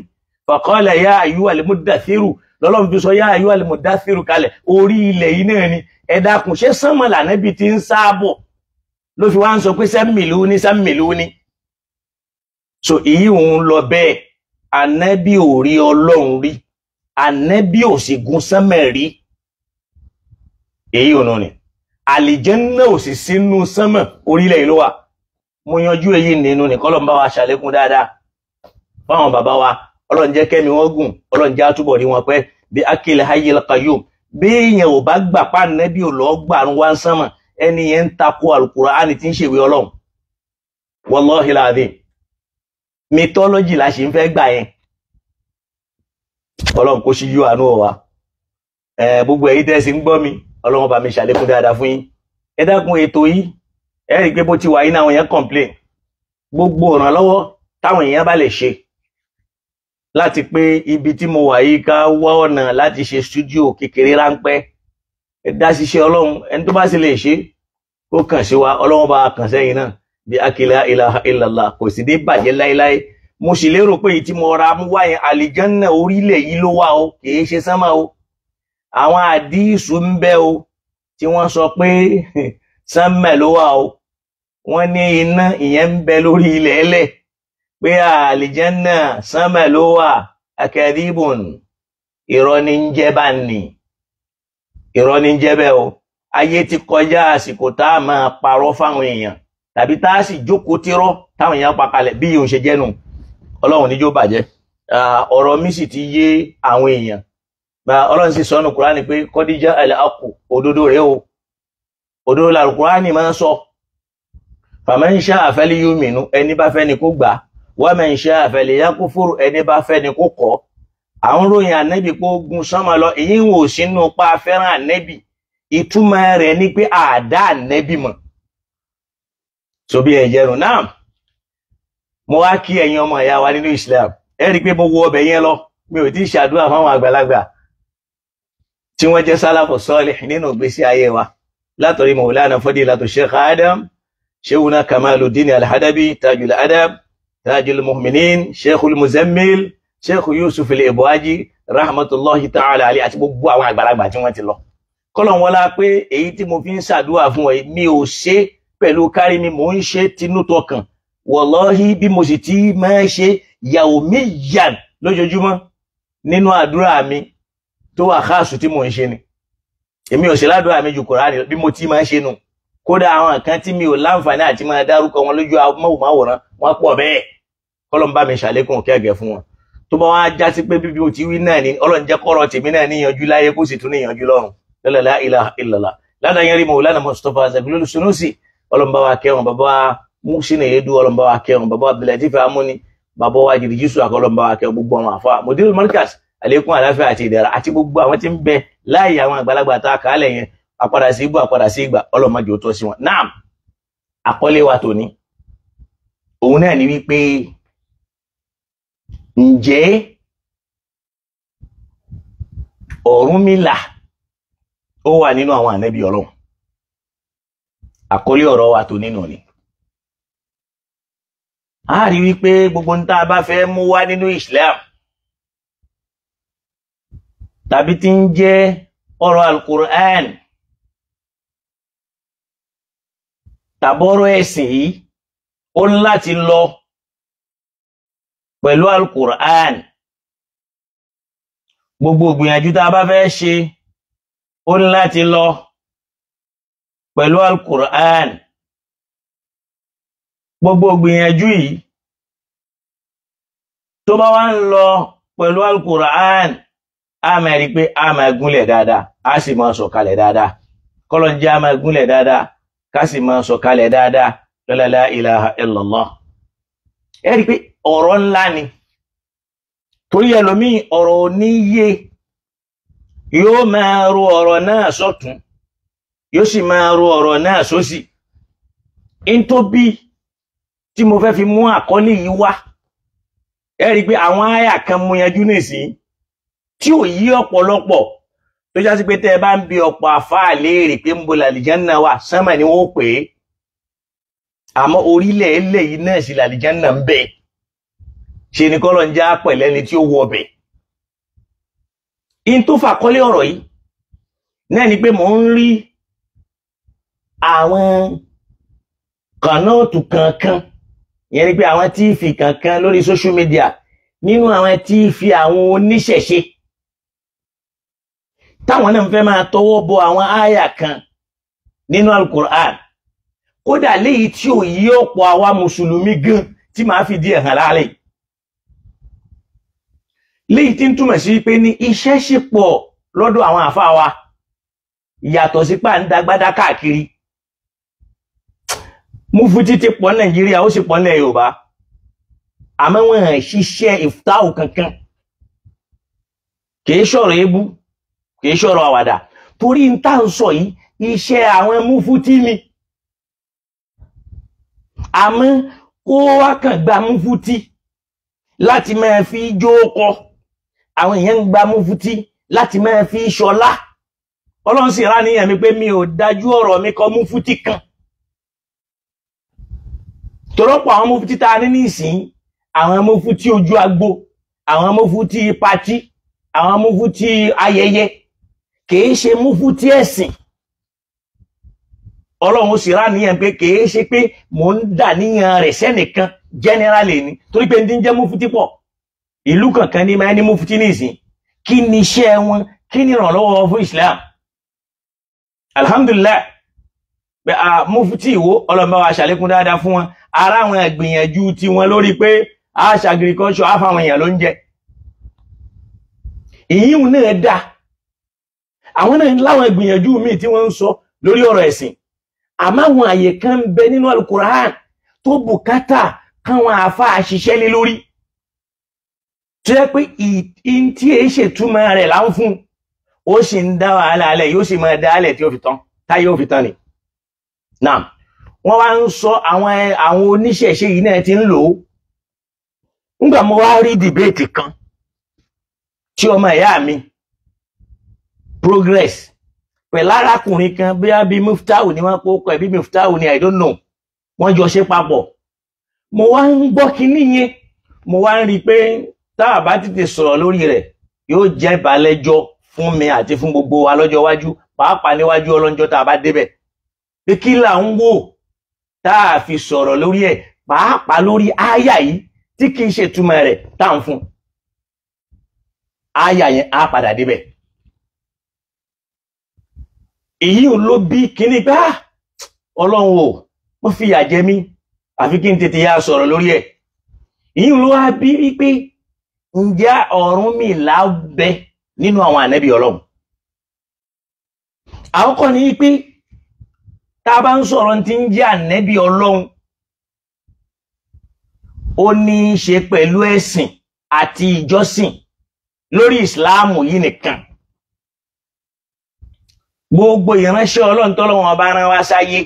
Faqala ya ayyuhal muddathiru, lọ́lọ́run fi sọ ya ayyuhal muddathiru kalẹ̀. Orí ilẹ̀ yìí náà ni. Ẹ dákun, ṣé sánmọ̀ lànàbí ti ń sáàbọ̀ ló fi wá ń sọ pé sẹ́mìlú ní sẹ́mìlú ní? So èyí òun lọ bẹ́ẹ̀. Ànábì ò rí Ọlọ́run rí, ànábì ò sì gun sánmọ̀ rí. Èyí òun ni àlìjẹ́nnà ò sì sínú sánmọ̀, orílẹ̀ ìlú wa. Mo yanjú èyí nínú ní kọ́lọ̀ ń bá wa ṣàlékún dáadáa fáwọn bàbá wa. Ọlọ́run jẹ́ kẹ́mi wọ́n gùn, Ọlọ́run jẹ́ àtúbọ̀ rí wọn pẹ́. Bí akil hayyil qayyum, bí èèyàn ò bá gbà pa nẹ́bí ò lọ́ọ́ gbàrún wá ń sánmọ̀, ẹni yẹn ń takò Al-Qur'ani tí ń ṣèwé Ọlọ́run. Wallahi alazim, mythology la ṣe ń fẹ́ gbà yẹn. Ọlọ́run kó ṣíjú àánú wa. Gbogbo ẹ̀yin tẹ́ sì ń gbọ́ mi, Ọlọ́run bá mi ṣàlékún dáadáa fún yín. Ẹ dákun, ètò yìí ẹ rí i pé bó ti wà yín náà àwọn èèyàn complain. Gbogbo ìrànlọ́wọ́ táwọn èèyàn bá lè ṣe láti pé ibi tí mo wà yìí ká wá ọ̀nà láti ṣe stúdíò kékeré ráńpẹ́, ẹ dá ṣiṣẹ́ Ọlọ́run. Ẹni tó bá sì lè ṣe kó kàn sí wa, Ọlọ́run bá kàn sẹ́yìn náà. Bí akila ilaha illallah, kò sì dé bàjẹ́ láéláé. Mo sì lérò pé èyí tí mo ra mú wá yẹn, àlìjánná orílẹ̀ yìí ló wà o, kì í ṣe sánmà o. Àwọn àdíìsù ń bẹ o tí wọ́n sọ pé sánmà ló wà o. Wọ́n ní iná ìyẹn ń bẹ lórí ilẹ̀ ẹlẹ̀, pé àlìjánná sánmà ló wà. Akadibun, irọ́ ní ń jẹ́ bá ní, irọ́ ní ń jẹ́ bẹ́ẹ̀ o. Ayé ti kọjá àsìkò tá a máa parọ́ fáwọn èèyàn tàbí tá a sì jókòó tírọ́ táwọn èèyàn pa kalẹ̀ bí òun ṣe jẹ́nu. Ọlọ́run níjó bàjẹ́. Ọ̀rọ̀ mi sì ti yé àwọn èèyàn. Ọlọ́run sì sọnù Kúránì pé kọ́díjà al-haqqu, òdodo rèé o, òdodo làrú Kúránì máa ń sọ. Faman sha'a falyu'minu, ẹni bá fẹ́ ni kó gbà, wa man sha'a falyakfur, ẹni bá fẹ́ ni kó kọ̀. Àwọn ròyìn ànẹ́bì pé ó gun sánmà lọ, èyí ń wò sínú pa fẹ́ràn ànẹ́bì. Ìtumọ̀ rẹ̀ ni pé àdá ànẹ́bì mọ̀. So bí ẹ̀jẹ̀rùn náà, mo wá kí ẹ̀yin ọmọ ìyá wa nínú Islam. Ẹ rí i pé mo wo ọbẹ̀ yẹn lọ, mi ò tí ì ṣàdúrà fáwọn àgbàlagbà tí wọ́n jẹ́ sálàfù sọ́ọ̀lì nínú ìgbésí ayé wa. Látọ̀rí Mawlana Fadilatu Sheikh Adam, Sheikhuna Kamaluddin Al-Hadabi, Tajul Adab, Tajul Mu'minin, Sheikhul Muzammil, Sheikh Yusuf Al-Ibuaji, rahmatullahi ta'ala alayhi, àti gbogbo àwọn àgbàlagbà tí wọ́n ti lọ. Kọ́lọ̀ wọn lá pé èyí tí mo fi ń ṣàdúrà fún ọ, mi ò ṣe pẹ̀lú kárí mi, mò ń ṣe tinútọkàn. Wallahi bí mo sì ti máa ṣe yawmiyan lójoojúmọ́ nínú àdúrà mi tó wà káàsù tí mò ń ṣe ni. Èmi ò ṣe ládùúrà mi ju Kùránì bí mo ti máa ṣe nù. Kódà àwọn kan tí mi ò láǹfààní àti máa dárúkọ wọn lójú amóhùnmáwòrán wọn pọ̀ bẹ́ẹ̀. Kọ́lọ́n bá mi ṣàlékún kẹ́gẹ́ fún wọn. Tó bá wá já sí pé bíbí o ti wí náà ni Ọlọ́run jẹ́ kọ́rọ̀ tèmi náà níyanjú láyé kó sì tún níyanjú lọ́run. La ilaha illallah. Ládàá yẹn rí Mawlana Mustapha Zaglul Sunusi, Ọlọ́run bá wa kẹ́ wọn, bàbá Muhsin Edu, Ọlọ́run bá wa kẹ́ wọn, bàbá Abdulatif Amuni, bàbá wa Jìrì Jésù Ọlọ́run bá wa kẹ́ gbogbo àwọn àfa Mudirul Markaz, àlékún àláfíà àti ìdẹ̀ra àti gbogbo àwọn tí ń bẹ láàyè àwọn àgbàlagbà tá a kà á lẹ̀ yẹn, àpadà sí ibú àpadà sí ìgbà, Ọlọ́run má jẹ́ ó tọ́ sí wọn. Naam, àkọlé wa tòní òun náà ni wípé ǹjẹ́ Ọ̀rúnmìlà ó wà nínú àwọn ànábì Ọlọ́run? Àkọlé ọ̀rọ̀ wa tòní nù ni. A rí wípé gbogbo ń tá a bá fẹ́ mú wá nínú Islam tàbí tí ń jẹ́ ọ̀rọ̀ Al-Qur'an tàbọ̀rọ̀ ẹ̀sìn yìí, ó ní láti lọ pẹ̀lú Al-Qur'an. Gbogbo ìgbìyànjú tá a bá fẹ́ ṣe, ó ní láti lọ pẹ̀lú Al-Qur'an. Gbogbo ìgbìyànjú yìí tó bá wá ń lọ pẹ̀lú Al-Qur'an, a máa rí pé a máa gúnlẹ̀ dáadáa, a sì máa sọ̀kalẹ̀ dáadáa. Kọ́lọ̀ ń jẹ́ a máa gúnlẹ̀ dáadáa, ká sì máa sọ̀kalẹ̀ dáadáa. La ilaha illallah. Ẹ rí pé ọ̀rọ̀ ńlá ni, torí ẹlòmíì ọ̀rọ̀ oníyé yóò máa ro ọ̀rọ̀ náà sọ́tún, yóò sì máa ro ọ̀rọ̀ náà sósì. In tó bí tí mo fẹ́ fi mú àkọlé yìí wá, ẹ rí pé àwọn àyà kan mú yanjú nísìnyí tí ò yí ọ̀pọ̀lọpọ̀, tó já sí pé tẹ́ ẹ bá ń bi ọ̀pọ̀ àfáà léèrè pé ń bo làlìjánná wà, sánmà ni wọ́n pè é. Àmọ́ orílẹ̀ èlé yìí náà sì làlìjánná ń bẹ. Ṣe ni kọ́lọ̀ ń já pẹ̀lẹ́ ni tí ó wọ ọbẹ̀. In tó fàkọ́lé ọ̀rọ̀ yìí náà ni pé mò ń rí àwọn kànáàtù kankan, ìyẹn ni pé àwọn tíìfì kankan lórí social media, nínú àwọn tíìfì àwọn oníṣẹ̀ṣe táwọn náà ń fẹ́ máa tọwọ́ bọ àwọn áyà kan nínú Al-Qur'an, kódà léyìí tí ò yí ọ̀pọ̀ àwa mùsùlùmí gan tí màá fi díẹ̀ hàn lálẹ́. Léyìí tí ń túmọ̀ sí pé ní iṣẹ́ ṣì pọ̀ lọ́dọ̀ àwọn àfáà wa, yàtọ̀ sí pà ń dagbádá káàkiri. Mufti ti pọ̀ Nàìjíríà, ó sì pọ̀ nílẹ̀ Yorùbá, àmọ́ wọn ṣiṣẹ́ ìftáwù kankan. Kìí ṣọ̀rọ̀ ebú, kìí ṣọ̀rọ̀ àwàdà, torí n tá ń sọ yìí iṣẹ́ àwọn mufti ni. Àmọ́ kó wá kàn gba mufti láti máa fi jókọ, àwọn èèyàn ń gba mufti láti máa fi ṣọlá. Ọlọ́run sì rá níyàn mi pé mi ò dájú ọ̀rọ̀ mi kọ mufti kan. Torọ́pọ̀ àwọn mufti tá a ní nísìn, àwọn mufti ojú agbo, àwọn mufti patí, àwọn mufti ayẹyẹ, kìí ṣe mufti ẹ̀sìn. Ọlọ́run sì rá níyàn pé kìí ṣe pé mò ń dà níyàn rẹ̀ sẹ́nìkan generally ni, torí pé ní jẹ́ mufti pọ̀. Ìlú kankan ní máa ní mufti nísìn. Kí ni iṣẹ́ wọn? Kí ni ìrànlọ́wọ́ fún Islam? Alhamdulillah, pé a mufti Ìwó, Ọlọ́run bá wa ṣàlékún dáadáa fún wọn. Ara àwọn ìgbìyànjú tí wọn lórí pé a ṣe agriculture, a fáwọn èèyàn ló ń jẹ, ìyíhun náà dá. Àwọn náà láwọn ìgbìyànjú míì tí wọ́n ń sọ lórí ọ̀rọ̀ ẹ̀sìn. Àmọ́ àwọn àyè kan ń bẹ nínú Al-Qur'an tó bùkátà káwọn àáfàá ṣiṣẹ́ lé lórí, tó yẹ pé ìyìn tí èé ṣètúmọ̀ rẹ̀ là ń fún, ó sì ń dá wàhálà alẹ̀, yóò sì máa dá alẹ̀ tí ó fi tán, táyé ó fi tán ni. Naam, wọ́n wá ń sọ àwọn oníṣẹ̀ṣe yìí náà ti ń lò ó. Nígbà mo wá rí dìbéètì kan tí ọmọ ìyá mi Progress pẹ̀lú arákùnrin kan, bóyá bíi Muftahu ni wọ́n kó kọ ẹ̀, bí Muftahu ni, I don't know, wọ́n jọ ṣe papọ̀. Mo wá ń gbọ́ kinní yẹn, mo wá ń rí i pé tá a bá tètè sọ̀rọ̀ lórí rẹ̀ yóò jẹ́ ìbálẹ́jọ́ fún mi àti fún gbogbo wa lọ́jọ́ iwájú, pàápàá níwájú ọlọ́njọ́ tá a bá débẹ̀. Pé kí là ń wò tá a fi sọ̀rọ̀ lórí ẹ̀, pàápàá lórí áyà yìí tí kì í ṣètúmọ̀ rẹ̀ tá à ń fún. Áyà yẹn á padà débẹ̀. Èyí ò ló bí kíní pé Ọlọ́run o, wọ́n fìyà jẹ mí, àfi kí n tètè yá sọ̀rọ̀ lórí ẹ̀. Ìyún ló wá bí wípé ǹjẹ́ Ọ̀rúnmìlà bẹ nínú àwọn ànábì Ọlọ́run? Àkọ́kọ́ ni wípé tá a bá ń sọ̀rọ̀ tí ń jẹ́ ànábì Ọlọ́run, ó ní í ṣe pẹ̀lú ẹ̀sìn àti ìjọsìn lórí ìsìláàmù yìí nìkan. Gbogbo ìránṣẹ́ Ọlọ́run tọ́lọ́run ọba rán wá sáyé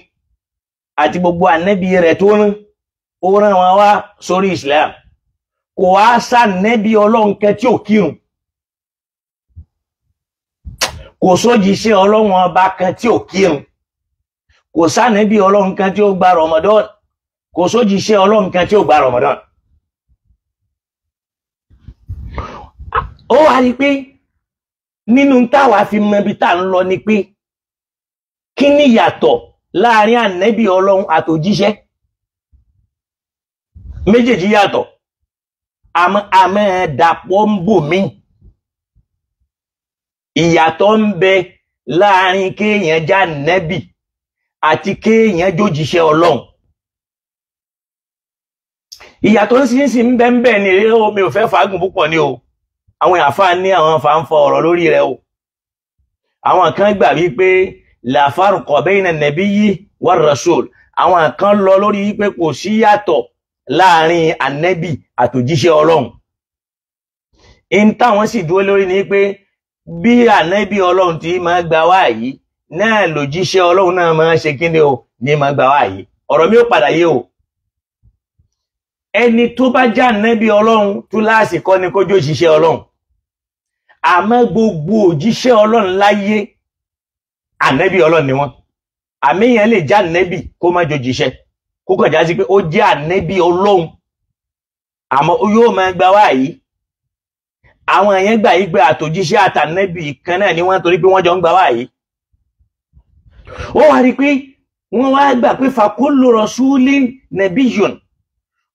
àti gbogbo ànábì rẹ̀ tó rán, ó rán wọn wá sórí ìsìláàmù. Kò wá sànábì Ọlọ́run kan tí ò kírun, kò sójíṣẹ́ Ọlọ́run ọba kan tí ò kírun, kò sànábì Ọlọ́run kan tí ó gba Ramadan, kò sójíṣẹ́ Ọlọ́run kan tí ó gba Ramadan. Ó wá rí pé nínú táwa fi mọ ibi tá à ń lọ ni pé kí ni ìyàtọ̀ láàrin ànábì Ọlọ́run àtòjíṣẹ́? Méjèèjì yàtọ̀, àmọ́ dàpọ̀ ń bò mí. Ìyàtọ̀ ń bẹ láàrin kéèyàn já nẹ́bì àti kéèyàn jójíṣẹ́ Ọlọ́run. Ìyàtọ̀ ń sì ń bẹ ń bẹ ní eré, mi ò fẹ́ fàágùn púpọ̀ ni o. Àwọn àfáà ní àwọn fàǹfà ọ̀rọ̀ lórí rẹ̀ o. Àwọn kan gbà wípé la farqa bayna nabiyyi war rasul. Àwọn kan lọ lórí wípé kò sí yàtọ̀ láàrin ànẹ́bì àtòjíṣẹ́ Ọlọ́run. In táwọn sì dúró lórí ni pé bí ànẹ́bì Ọlọ́run ti máa gba wáyìí náà lòjíṣẹ́ Ọlọ́run náà máa ṣe kíni o ní máa gba wáyìí. Ọ̀rọ̀ mi ò padà yé o. Ẹni tó bá já ànẹ́bì Ọlọ́run túláàsì kọ́ ni kó jó òjíṣẹ́ Ọlọ́run. Àmọ́ gbogbo òjíṣẹ́ Ọlọ́run láyé ànẹ́bì Ọlọ́run ni wọ́n. Àmì yẹn lè já ànẹ́bì kó má jó òjíṣẹ́, kó kàn já sí pé ó jẹ́ ànẹ́bì Ọlọ́run, àmọ́ yóò máa gba wáyìí. Àwọn yẹn gbà yí pé àtòjíṣẹ́ àtànẹ́bì kan náà ni wọ́n, torí pé wọ́n jọ ń gba wáyìí. Ó wá rí pé wọ́n wá gbà pé fakullu rasulin nabiyyun,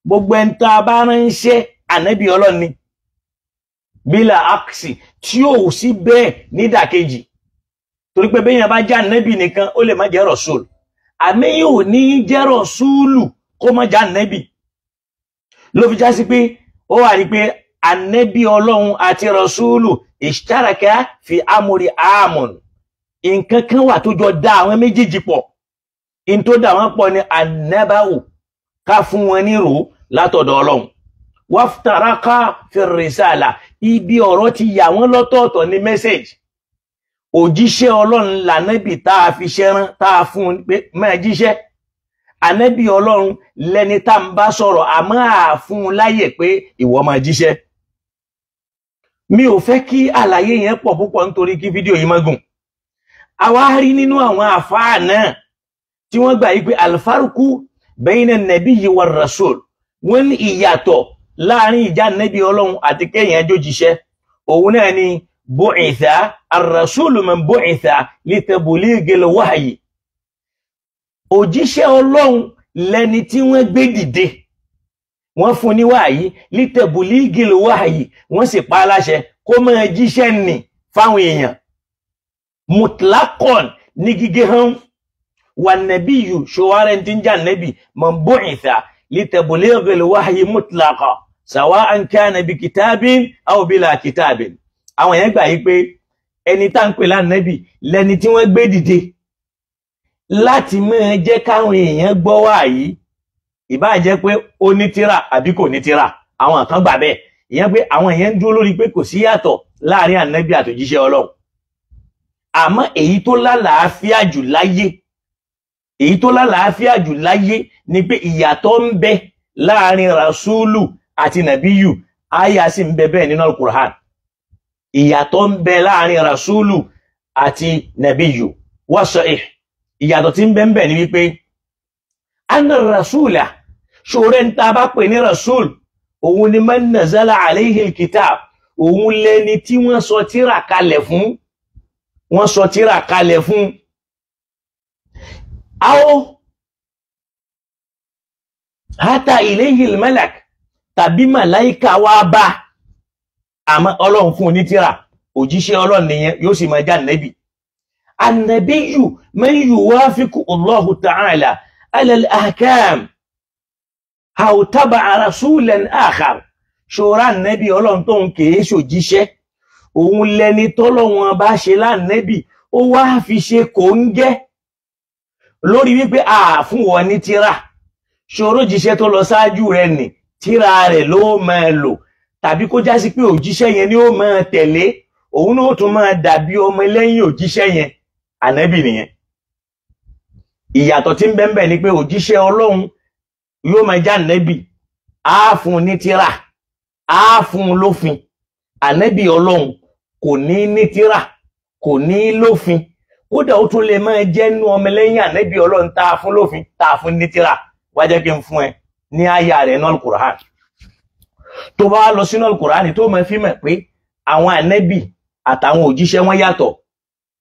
gbogbo ẹni tá a bá ránṣẹ́ ànẹ́bì Ọlọ́run ni, bílà aksi, tí ò sí bẹ́ẹ̀ nídàkejì. Torí pé bẹ́yẹn bá jẹ́ ànẹ́bì nìkan ó lè má jẹ́ rasul, àmì yóò ní jẹ́ rasúlù kó má jẹ́ ànẹ́bì. Ló fi já sí pé ó wà rí pé ànẹ́bì Ọlọ́run àti rasúlù ishtaraka fi amri amun, nǹkan kan wà tó jọ dá àwọn méjèèjì pọ̀. In tó dá wọn pọ̀ ní ànẹ́bàwò, ká fún wọn ní rò látọ̀dọ̀ Ọlọ́run. Waftaraka fi risala, ibi ọ̀rọ̀ ti yà wọ́n lọ́tọ̀ọ̀tọ̀ ní mẹ́sẹ̀jì. Òjíṣẹ́ Ọlọ́run lànẹ́bì tá a fi ṣẹ́rán, tá a fún un pé máa jíṣẹ́. Ànẹ́bì Ọlọ́run lẹni tá ń bá sọ̀rọ̀, àmọ́ à fún un láyè pé ìwọ máa jíṣẹ́. Mi ò fẹ́ kí àlàyé yẹn pọ̀ púpọ̀ nítorí kí fídíò yìí má gùn. Àwa rí nínú àwọn àfáà náà tí wọ́n gbà yí pé alfarku bayna nabiyyi war rasul, wọ́n ní ìyàtọ̀ láàrin ìjà nẹ́bí Ọlọ́run àti kéèyàn jójíṣẹ́. Òun náà ni bu'itha ar-rasulu man bu'itha litabligil wahyi. Òjíṣẹ́ Ọlọ́run lẹni tí wọ́n gbé dìde, wọ́n fún ní wáyí, litabligil wahyi, wọ́n sì pa á láṣẹ kó máa jíṣẹ́ nì fáwọn èèyàn. Mutlaqan ní gígé hàn. Wà nabiyyu ṣòwárẹ̀ tí ń jà nẹ́bì man bu'itha litabligil wahyi mutlaqa sawa'an kana bi kitabin aw bila kitabin. Àwọn èèyàn gbà yí pé ẹni tá ń pè lánàbì lẹni tí wọ́n gbé dìde láti máa jẹ́ káwọn èèyàn gbọ́ wáyí, ìbáà jẹ́ pé ó ní tírà àbí kò ní tírà. Àwọn kan gbà bẹ́ẹ̀. Ìyẹn pé àwọn èèyàn ń dúró lórí pé kò sí yàtọ̀ láàrin ànábì àtòjíṣẹ́ Ọlọ́run. Àmọ́ èyí tó lálàáfíà jù láyé, èyí tó lálàáfíà jù láyé ni pé ìyàtọ̀ ń bẹ láàrin rasúlù àti nàbíyù. Àyà sì ń bẹ bẹ́ẹ̀ nínú Al-Qur'an. Ìyàtọ̀ ń bẹ láàrin rasúlù àti nàbíyù. Wá sọ ẹ̀ ìyàtọ̀ tí ń bẹ ń bẹ ni wípé anna rasúlà, ṣòro ń ta bá pè ní rasúl, òun ni man nazala alayhi alkitab, òun lẹni tí wọ́n sọ tírà kalẹ̀ fún, wọ́n sọ tírà kalẹ̀ fún. Aw hata ilayhi almalak, tàbí màláìka wá bá, àmọ́ Ọlọ́run fún ní tírà, òjíṣẹ́ Ọlọ́run nìyẹn, yóò sì máa já nẹ́bì. Ànàbíyù man yuwafiqu Allahu ta'ala ala al-ahkam aw taba'a rasulan akhar. Ṣọ́ra ànẹ́bí ọlọ́run tó ń kèé ṣòjíṣẹ́, òun lẹni tọ́lọ́wọ́n bá ṣe lánẹ́bí, ó wá fi ṣe kò ń gẹ́ lórí wípé àfún wọn ní tíra. Ṣòro jíṣẹ́ tó lọ ṣáájú rẹ̀ nì, tíra rẹ̀ ló máa lò, tàbí kó já sí pé òjíṣẹ́ yẹn ni ó máa tẹ̀lé, òun náà tún máa dàbí ọmọ lẹ́yìn òjíṣẹ́ yẹn. Ànẹ́bí nìyẹn. Ìyàtọ̀ tí ń bẹ ńbẹ̀ ni pé òjíṣẹ́ ọlọ́run yóò máa já ànẹ́bí, á fún ní tíra, á fún un lófin. Ànẹ́bí ọlọ́run kò ní ní tíra, kò ní lófin, kódà ó tún lè máa jẹ́ nú ọmọlẹ́yìn ànẹ́bí ọlọ́run tá a fún lófin, tá a fún ní tíra. Wá jẹ́ kí n fún ẹ ní àyà rẹ̀ náà Al-Qur'an. Tó bá lọ sínú Al-Qur'an tó máa fi mọ̀ pé àwọn ànẹ́bí àtàwọn òjíṣẹ́ wọn yàtọ̀.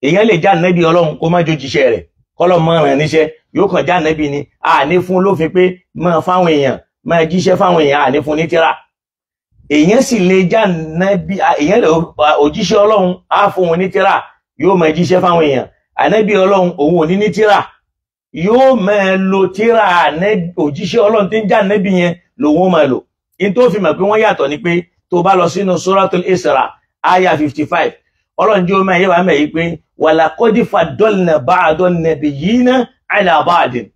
Èèyàn lè já ànẹ́bí ọlọ́run kó má jójíṣẹ́ rẹ̀, kọ́lọ̀ mọ́ ràn níṣẹ́, yóò kàn já ànẹ́bí ni, a ní fún lófin pé máa fáwọn èèyàn, máa jíṣẹ́ fáwọn èèyàn, a ní fún ní tíra. Èèyàn sì lè já ànẹ́bí, èèyàn lè òjíṣẹ́ ọlọ́run á fún wọn ní tíra, yóò máa jíṣẹ́ fáwọn èèyàn. Ànẹ́bí ọlọ́run òun ò ní ní tíra, yóò máa lo tíra òjíṣẹ́ ọlọ́run tí ń já ànẹ́bí yẹn lòun ó máa lò. In tó fi mọ̀ pé wọ́n yàtọ̀ ni pé tó bá lọ sínú Suratul Isra aya 55, ọlọ́run jẹ́ omi ayé wa mẹ́ yìí pé walaqad faddalna ba'dan nabiyyina ala ba'din.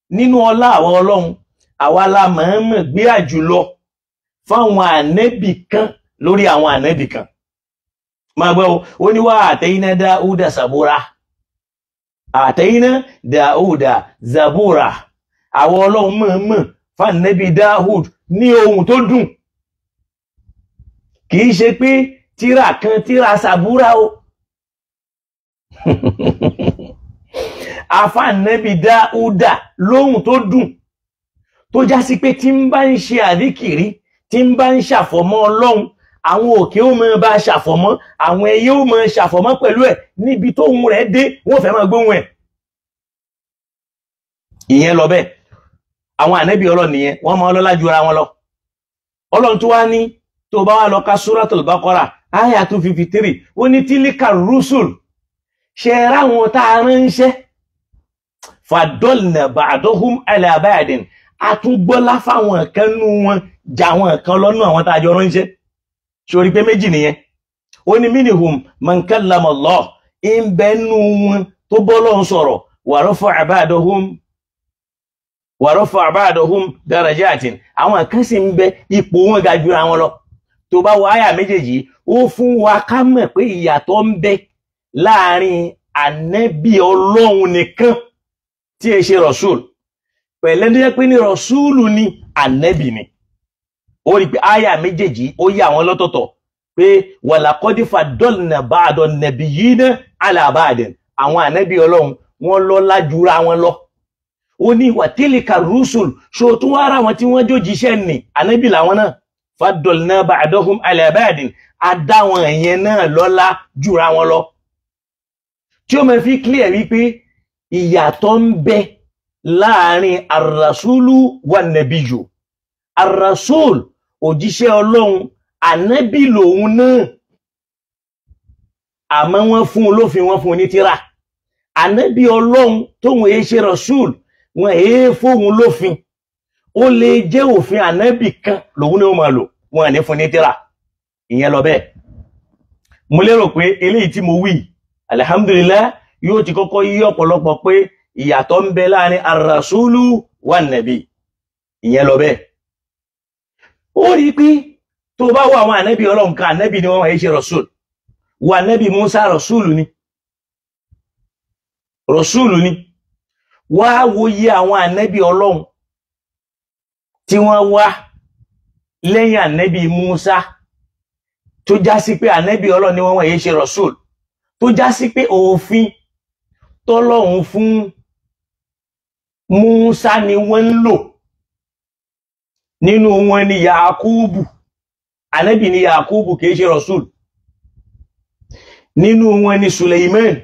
Nínú ọlá àwọn ọlọ́run, àwa la mọ̀ọ́mọ̀ gbé àjùlọ fáwọn ànẹ́bì kan lórí àwọn ànẹ́bì kan. Máa gbọ́, ó ní wá àtẹ́yìnà Dáúdà Zabura, àtẹ́yìnà Dáúdà Zabura. Àwọn ọlọ́run mọ̀ọ́mọ̀ fáànẹ́bì Dáúd ní ohun tó dùn. Kì í ṣe pé tíra kan tíra Zabura o. Àfáànẹ́bì Dáúdà lóhun tó dùn, tó já sí pé tí ń bá ń ṣe àdíkìrí, tí ń bá ń ṣàfọ̀mọ́ ọlọ́run, àwọn òkè ó máa bá ṣàfọ̀mọ́, àwọn ẹyẹ ó máa ṣàfọ̀mọ́ pẹ̀lú ẹ̀, níbi tóhun rẹ̀ dé wọ́n fẹ́ máa gbóhùn ẹ̀. Ìyẹn lọ bẹ́ẹ̀. Àwọn ànẹ́bí ọlọ́run nìyẹn, wọ́n máa lọ́lá ju ara wọn lọ. Ọlọ́run tó wá ní tó bá wá lọ ka Suratul Baqara àyà 253, ó ní tílíkà rúsùl, ṣe ráwọn tá a ránṣẹ́, faddalna ba'dahum ala ba'din, àtúngbọ́lá fáwọn kan nú wọn jà àwọn kan lọ́nà àwọn tá a jọ ránṣẹ́. Sórí pé méjì nìyẹn. Ó ní minhum man kallama Allah, ń bẹ nú wọn tó bọ́lọ́hun sọ̀rọ̀, wa rafa'a ba'dahum darajatin, àwọn kan sì ń bẹ ipò wọn ga jura wọn lọ. Tó bá wọ àyà méjèèjì, ó fún wa ká mọ̀ pé ìyàtọ̀ ń bẹ láàrin ànẹ́bí ọlọ́run nìkan tí ẹ ṣe rọ̀ṣúl, pẹ̀lẹ́ tó jẹ́ pé ní rọ̀ṣúlù ni ànẹ́bí ni. Ó rí pé àyà méjèèjì ó yà wọ́n lọ́tọ̀ọ̀tọ̀ pé walaqad faddalna ba'da nabiyyina ala ba'din, àwọn ànẹ́bí ọlọ́run wọ́n lọ́lá jura wọn lọ. Ó ní wàtílìkà rúṣùl, ṣó tún wá ra wọn tí wọ́n jójíṣẹ́ nì, ànẹ́bí làwọn náà, faddalna ba'dahum ala ba'din, adá wọn yẹn náà lọ́lá jura wọn lọ. Tí ó máa fi clear wípé ìyàtọ̀ ń bẹ láàrin arrasulu wa nàbíyù. Arrasul òjíṣẹ́ ọlọ́run, ànábì lòun náà, àmọ́ wọ́n fún un lófin, wọ́n fún un ní tírà. Ànábì ọlọ́run tóun èé ṣe rasul, wọ́n èé fóun lófin, ó lè jẹ́ òfin ànábì kan lòun ní ó máa lò, wọ́n ní fún ní tírà. Ìyẹn lọ bẹ́ẹ̀. Mo lérò pé eléyìí tí mo wí, alhamdulillah, yóò ti kọ́kọ́ yí ọ̀pọ̀lọpọ̀ pé ìyàtọ̀ ń bẹ láàrin arrasulu wa nàbí. Ìyẹn lọ bẹ́ẹ̀. Ó rí pé tó bá wọ àwọn ànábì ọlọ́run kan, ànábì ni wọ́n wáyé ṣe rasul. Wà ànábì Musa rasulu ni, rasulu ni. Wá wòye àwọn ànábì ọlọ́run tí wọ́n wá lẹ́yìn ànábì Musa, tó já sí pé ànábì ọlọ́run ni wọ́n wáyé ṣe rasul, tó já sí pé òfin tọ́lọ́run fún Musa ni wọ́n ń lò. Nínú wọn ni Yakubu, ànábì ni Yakubu kìí ṣe rasul. Nínú wọn ni Suleiman,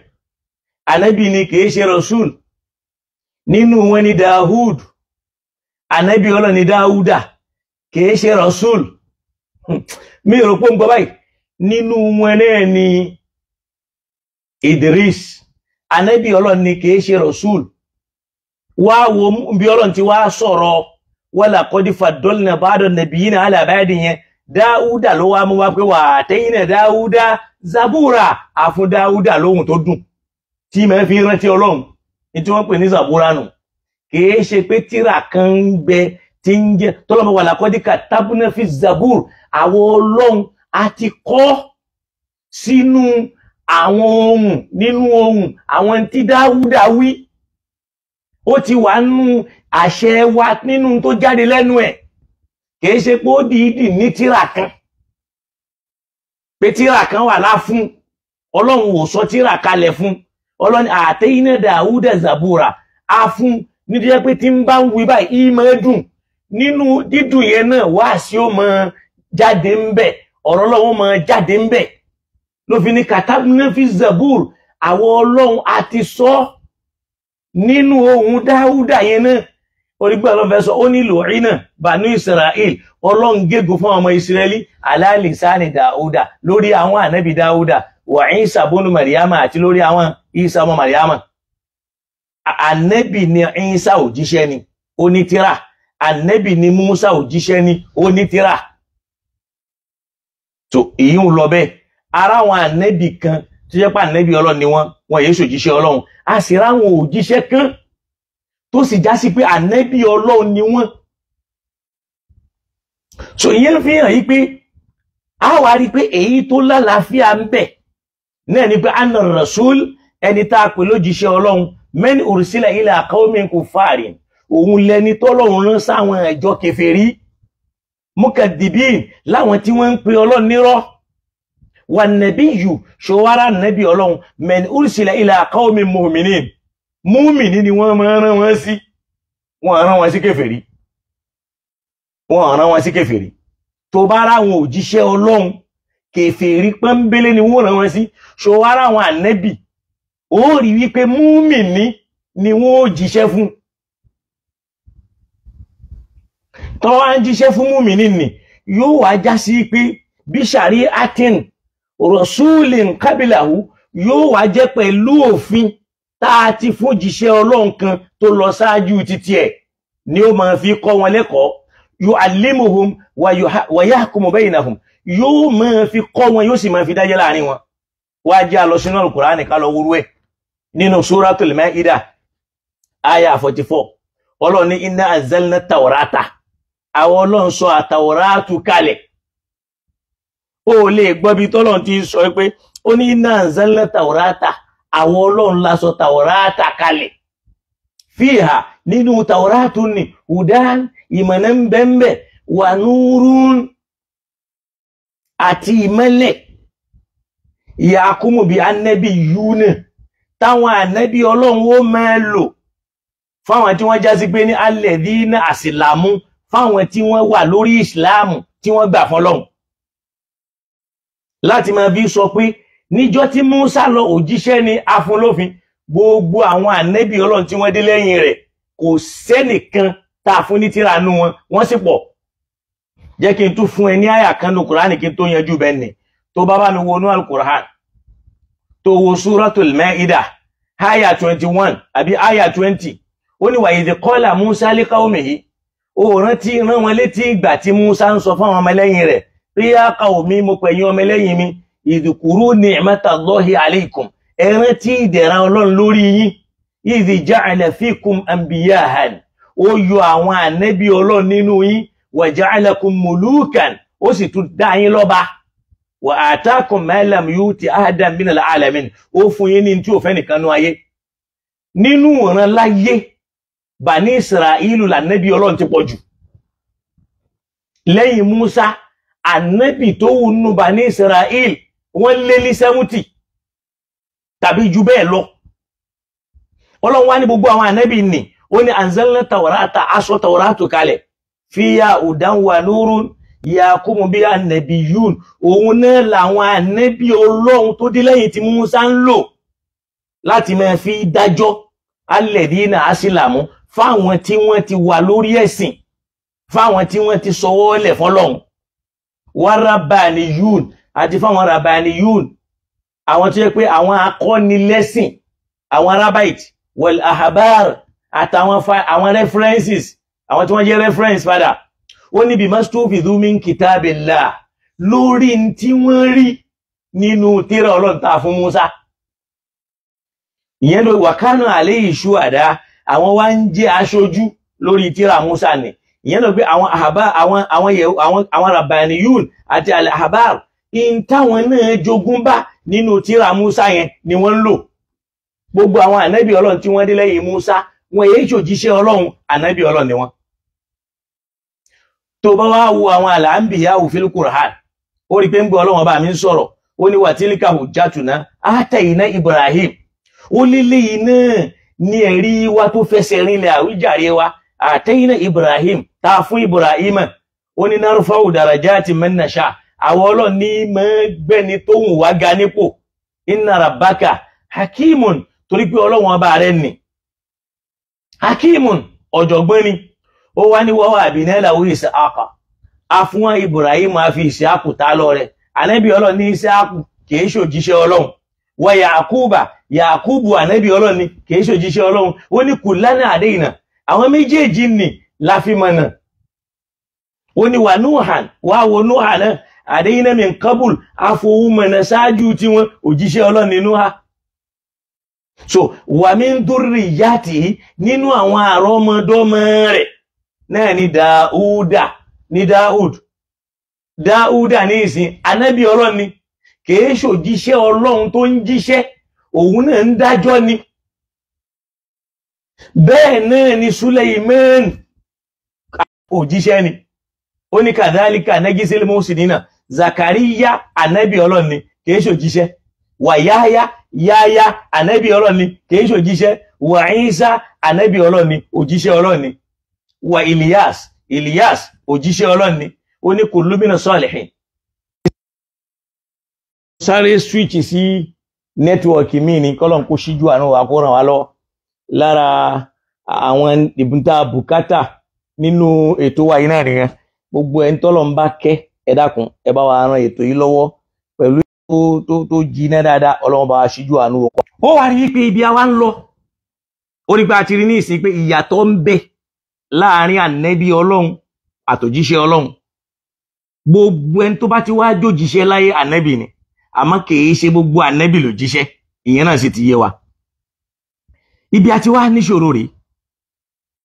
ànábì ni kìí ṣe rasul. Nínú wọn ni Dahud, ànábì Ọlọ́run ni Dáúdà kìí ṣe rasul. Mi rò pé ń gbọ́ báyìí. Nínú wọn náà ni Idris, Ànábì Ọlọ́run ni, kìí ṣe rasul. Wá wo bí Ọlọ́run ti wá sọ̀rọ̀ wala qad faddalna ba'da nabiyyina ala ba'din yẹn, Dáúdà ló wá mú wá pé wà àtẹ́yìnà Dáúdà Zabura, àfún Dáúdà lóhùn tó dùn tí mẹ́ fi rántí Ọlọ́run ní tí wọ́n pè ní Zabura nù. Kìí ṣe pé tíra kan ń bẹ tí ń jẹ́ tọ́lọ́mọ wà laqad katabna fi Zabur, àwọn Ọlọ́run a ti kọ́ sínú àwọn ohun, nínú ohun àwọn tí Dáúdà wí, ó ti wà nínú àṣẹ wa, nínú tó jáde lẹ́nu ẹ̀. Kìí ṣe pé ó dìídì ní tíra kan, pé tíra kan wà láfún. Ọlọ́run ò sọ tíra kalẹ̀ fún. Ọlọ́run àtẹ́yìnà Dáúdà Zabura á fún nítorí pé tí ń bá ń wí báyìí ìmọ̀ dùn, nínú dídùn yẹn náà wá sí ó mọ jáde ń bẹ̀, ọ̀rọ̀ Ọlọ́run mọ jáde ń bẹ̀. Ló fi ní katabna fi Zabur, àwọn Ọlọ́run a ti sọ nínú ohun Dáúdà yẹn náà. Orígbà ló fẹ́ sọ, ó ní lòrínà bànú Israel, Ọlọ́run gégùn fún ọmọ Israẹli ala lisani Dáúdà, lórí àwọn ànábì Dáúdà, wà Ìsá bónú Màríyámà, àti lórí àwọn Ìsá ọmọ Màríyámà. Ànábì ni Ìsá, òjíṣẹ́ ni, ó ní tírà. Ànábì ni Músà, òjíṣẹ́ ni, ó ní tírà. Tó èyí ń lọ bẹ́ẹ̀. Ara àwọn ànábì kan tó jẹ́ pé ànábì Ọlọ́run ni wọ́n, wọ́n yéé ṣòjíṣẹ́ Ọlọ́run. A sì ráwọn òjíṣẹ́ kan tó sì já sí pé ànábì Ọlọ́run ni wọ́n. So ìyẹn fi hàn yí pé a wá rí pé èyí tó lálàáfíà ń bẹ náà ni pé anna rasul, ẹni tá a pè lójíṣẹ́ Ọlọ́run, man ursila ila qawmin kuffarin, òun lẹni tọ́lọ́run rán sáwọn ẹjọ́ kèfèrí, mukadibin, láwọn tí wọ́n ń pe Ọlọ́run nírọ́. Wà nabiyyu, ṣòwárà nàbí Ọlọ́run, man ursila ila qawmin mu'minin, múmìnì ni wọ́n máa rán wọn sí, wọ́n rán wọn sí kèfèrí, wọ́n rán wọn sí kèfèrí. Tó bá ráwọn òjíṣẹ́ Ọlọ́run, kèfèrí pọ́nbélé ni wọ́n rán wọn sí. Ṣòwárà àwọn ànẹ́bì, ó rí wípé múmìnì ni wọ́n ó jíṣẹ́ fún. Tó wá ń jíṣẹ́ fún múmìnì ni yóò wá já sí pé bí shari'atin rasulin qabilahu, yóò wá jẹ́ pẹ̀lú òfin tá a ti fún jíṣẹ́ Ọlọ́run kan tó lọ ṣáájú títí ẹ̀ ni ó máa fi kọ́ wọn lẹ́kọ̀ọ́. Yu'allimuhum wa yahkumu baynahum, yóò máa fi kọ́ wọn, yóò sì máa fi dájọ́ láàrin wọn. Wá jẹ́ àlọ́ sínú Al-Qur'ani ká lọ wúrú ẹ̀ nínú Suratul Maida aya 44. Ọlọ́run ní inna anzalna tawrata, àwọn Ọlọ́run sọ àtàwòrátù kalẹ̀. Ó lè gbọ́ bí tọ́lọ́run ti sọ pé ó ní inna anzalna tawrata, àwọn Ọlọ́run la sọ tàwòrátà kalẹ̀. Fíhà, nínú tàwòrátù ni hudan, ìmọ̀nà ń bẹ́ńbẹ́, wà núrún, àti ìmọ́lẹ̀. Yakumu bí anẹ́bí yúnà, táwọn anẹ́bí Ọlọ́run ó máa lò fáwọn tí wọ́n já sí pé ní alladhina àsìlámù, fáwọn tí wọ́n wà lórí ìsìláàmù tí wọ́n gbà fọ́lọ́run. Láti máa fi sọ pé níjọ́ tí Músà lọ òjíṣẹ́ ni afúnlófin, gbogbo àwọn ànẹ́bí Ọlọ́run tí wọ́n dé lẹ́yìn rẹ̀ kò sẹ́nìkan tá a fún ní tírà nú wọn, wọ́n sì pọ̀. Jẹ́ kí n tún fún ẹ ní àyà kan nu Kùránì kí n tó yanjú bẹ́ẹ̀ ni. Tó bá bá mi wọnú Al-Qur'an, tó wo Suratul Maida àyà 21 àbí àyà 20, ó ní wa idh qala Musa li qawmihi, ó rántí rán wọn létí ìgbà tí Musa ń sọ fáwọn ọmọlẹ́yìn rẹ̀ pé ya qawmi, mo pẹ̀yìn ọmọlẹ́yìn mi, ìdùkúrú ni'matallahi alaykum, ẹ rántí ìdẹ̀ra Ọlọ́run lórí yín, idh ja'ala fikum anbiyahan, ó yọ àwọn ànẹ́bí Ọlọ́run nínú yín, wa ja'alakum mulukan, ó sì tún dá yín lọ́ba, wa atakum ma lam yu'ti ahadan minal alamin, ó fún yín ní tí ò fẹ́ nìkan nú ayé. Nínú ìran láyé, Bani Isra'ilu lànẹ́bí Ọlọ́run ti pọ̀ jù. Lẹ́yìn Musa, ànẹ́bí tó wù nínú Bani Isra'il wọ́n lé ní 70 tàbí jù bẹ́ẹ̀ lọ. Ọlọ́run wá ní gbogbo àwọn ànẹ́bí nì, ó ní anzalna tawrata, aṣọ tawratu kalẹ̀, fiya hudan wa nurun yakumu bí annabiyyun, òun náà làwọn ànẹ́bí Ọlọ́run tó dé lẹ́yìn tí Musa ń lò láti máa fi dájọ́ alladhina asilamu, fáwọn tí wọ́n ti wà lórí ẹ̀sìn, fáwọn tí wọ́n ti sọwọ́ lẹ̀ fọ́lọ́run, wa rabbaniyun, àti fáwọn rabbaniyun, àwọn tó yẹ pé àwọn akọ́nilẹ́sìn, Àwọn rabbit wal ahbar àtàwọn àwọn references, àwọn tí wọ́n jẹ́ reference padà. Ó ní bimastufidhu min kitabillah, lórí tí wọ́n rí nínú tírà Ọlọ́run tá fún Musa. Ìyẹn ló wàkánù alayhi shuhada, àwọn wá ń jẹ́ aṣojú lórí tírà Musa ni. Ìyẹn ló pé àwọn àhàbá, àwọn rabbaniyun àti al-ahbar, in táwọn náà jogún bá nínú tírà Musa yẹn ni wọ́n ń lò. Gbogbo àwọn ànábì Ọlọ́run tí wọ́n dé lẹ́yìn Musa, wọn èyí ṣòjíṣẹ́ Ọlọ́run, ànábì Ọlọ́run ni wọ́n. Tó bá wá wo àwọn al-anbiya fil Qur'an, ó rí pé ń gbọ́ Ọlọ́run ọba mi ń sọ̀rọ̀, ó ní wa tilka hujjatuna atayna Ibrahim. Ó lélẹ̀ yìí náà ní ẹ̀rí wa tó fẹsẹ̀ rinlẹ̀, àwíjàre wa, atayna Ibrahim, tá a fún Ibrahim. Ó ní narfa'u darajati man nasha, àwọn Ọlọ́run ní mọ́ gbẹ́ni tó wù wá ga nípò. Inna rabbaka hakimun, torí pé Ọlọ́run ọba rẹ̀ ni hakimun, ọ̀jọ̀gbọ́n ni. Ó wá ní wọ́wọ́ àbínẹ́là Ishaqa, a fún Ibrahim a fi Ishaku tá lọ rẹ̀. Ànábì Ọlọ́run ní Ishaku kìí ṣòjíṣẹ́ Ọlọ́run. Wa Yakuba, Yakubu ànábì Ọlọ́run ni kìí ṣòjíṣẹ́ Ọlọ́run. Ó ní kullana àdéhìnà, àwọn méjèèjì ni láfimọ̀nà. Ó ní wà Nuhan, wà wo Nuhan náà, àdéhìnà min qabul, àfowómọ̀nà ṣáájú tí wọ́n, òjíṣẹ́ Ọlọ́run ní Nuha. So wà min durriyatihi, nínú àwọn àrọ́mọdọ́mọ rẹ̀ náà ni Dáúdà, ní Dáúd. Dáúdà ní ìsìn ànábì Ọlọ́run ni, kìí ṣòjíṣẹ́ Ọlọ́run tó ń jíṣẹ́, òun náà ń dájọ́ ni. Bẹ́ẹ̀ náà ni Suleiman òjíṣẹ́ ni. Ó ní kàdálíkà nẹ́gísílẹ̀ mọ́sìnínà. Zakariya ànábì Ọlọ́run ni, kìí ṣòjíṣẹ́. Wà Yáyá, Yáyá ànábì Ọlọ́run ni, kìí ṣòjíṣẹ́. Wà Ìsá ànábì Ọlọ́run ni, òjíṣẹ́ Ọlọ́run ni. Wà Ilyas, Ilyas òjíṣẹ́ Ọlọ́run ni. Ó ní kullu mina salihin. Sáré switch sí nẹ́tíwọ̀kì míì ní kọ́lọ̀n kó ṣíjú àánú wa kó ràn wá lọ lára àwọn ìbúta bùkátà nínú ètò wa yìí náà nìyẹn. Gbogbo ẹni tọ́lọ̀ ń bá kẹ́, ẹ dákun, ẹ bá wa ran ètò yìí lọ́wọ́ pẹ̀lú tó jiná dáadáa. Ọlọ́run bá wa ṣíjú àánú wa. Ó wá rí pé ibi àwa ń lọ, ó rí pé a ti rí ní ìsìn pé ìyàtọ̀ ń bẹ láàrin ànẹ́bí Ọlọ́run àtòjíṣẹ́ Ọlọ́run. Gbogbo ẹni tó bá ti wá jójíṣẹ́ láyé ànẹ́bí ni, àmọ́ kìí ṣe gbogbo ànẹ́bí ló jíṣẹ́. Ìyẹn náà sì ti yé wa. Ibi àti wá níṣòro rèé,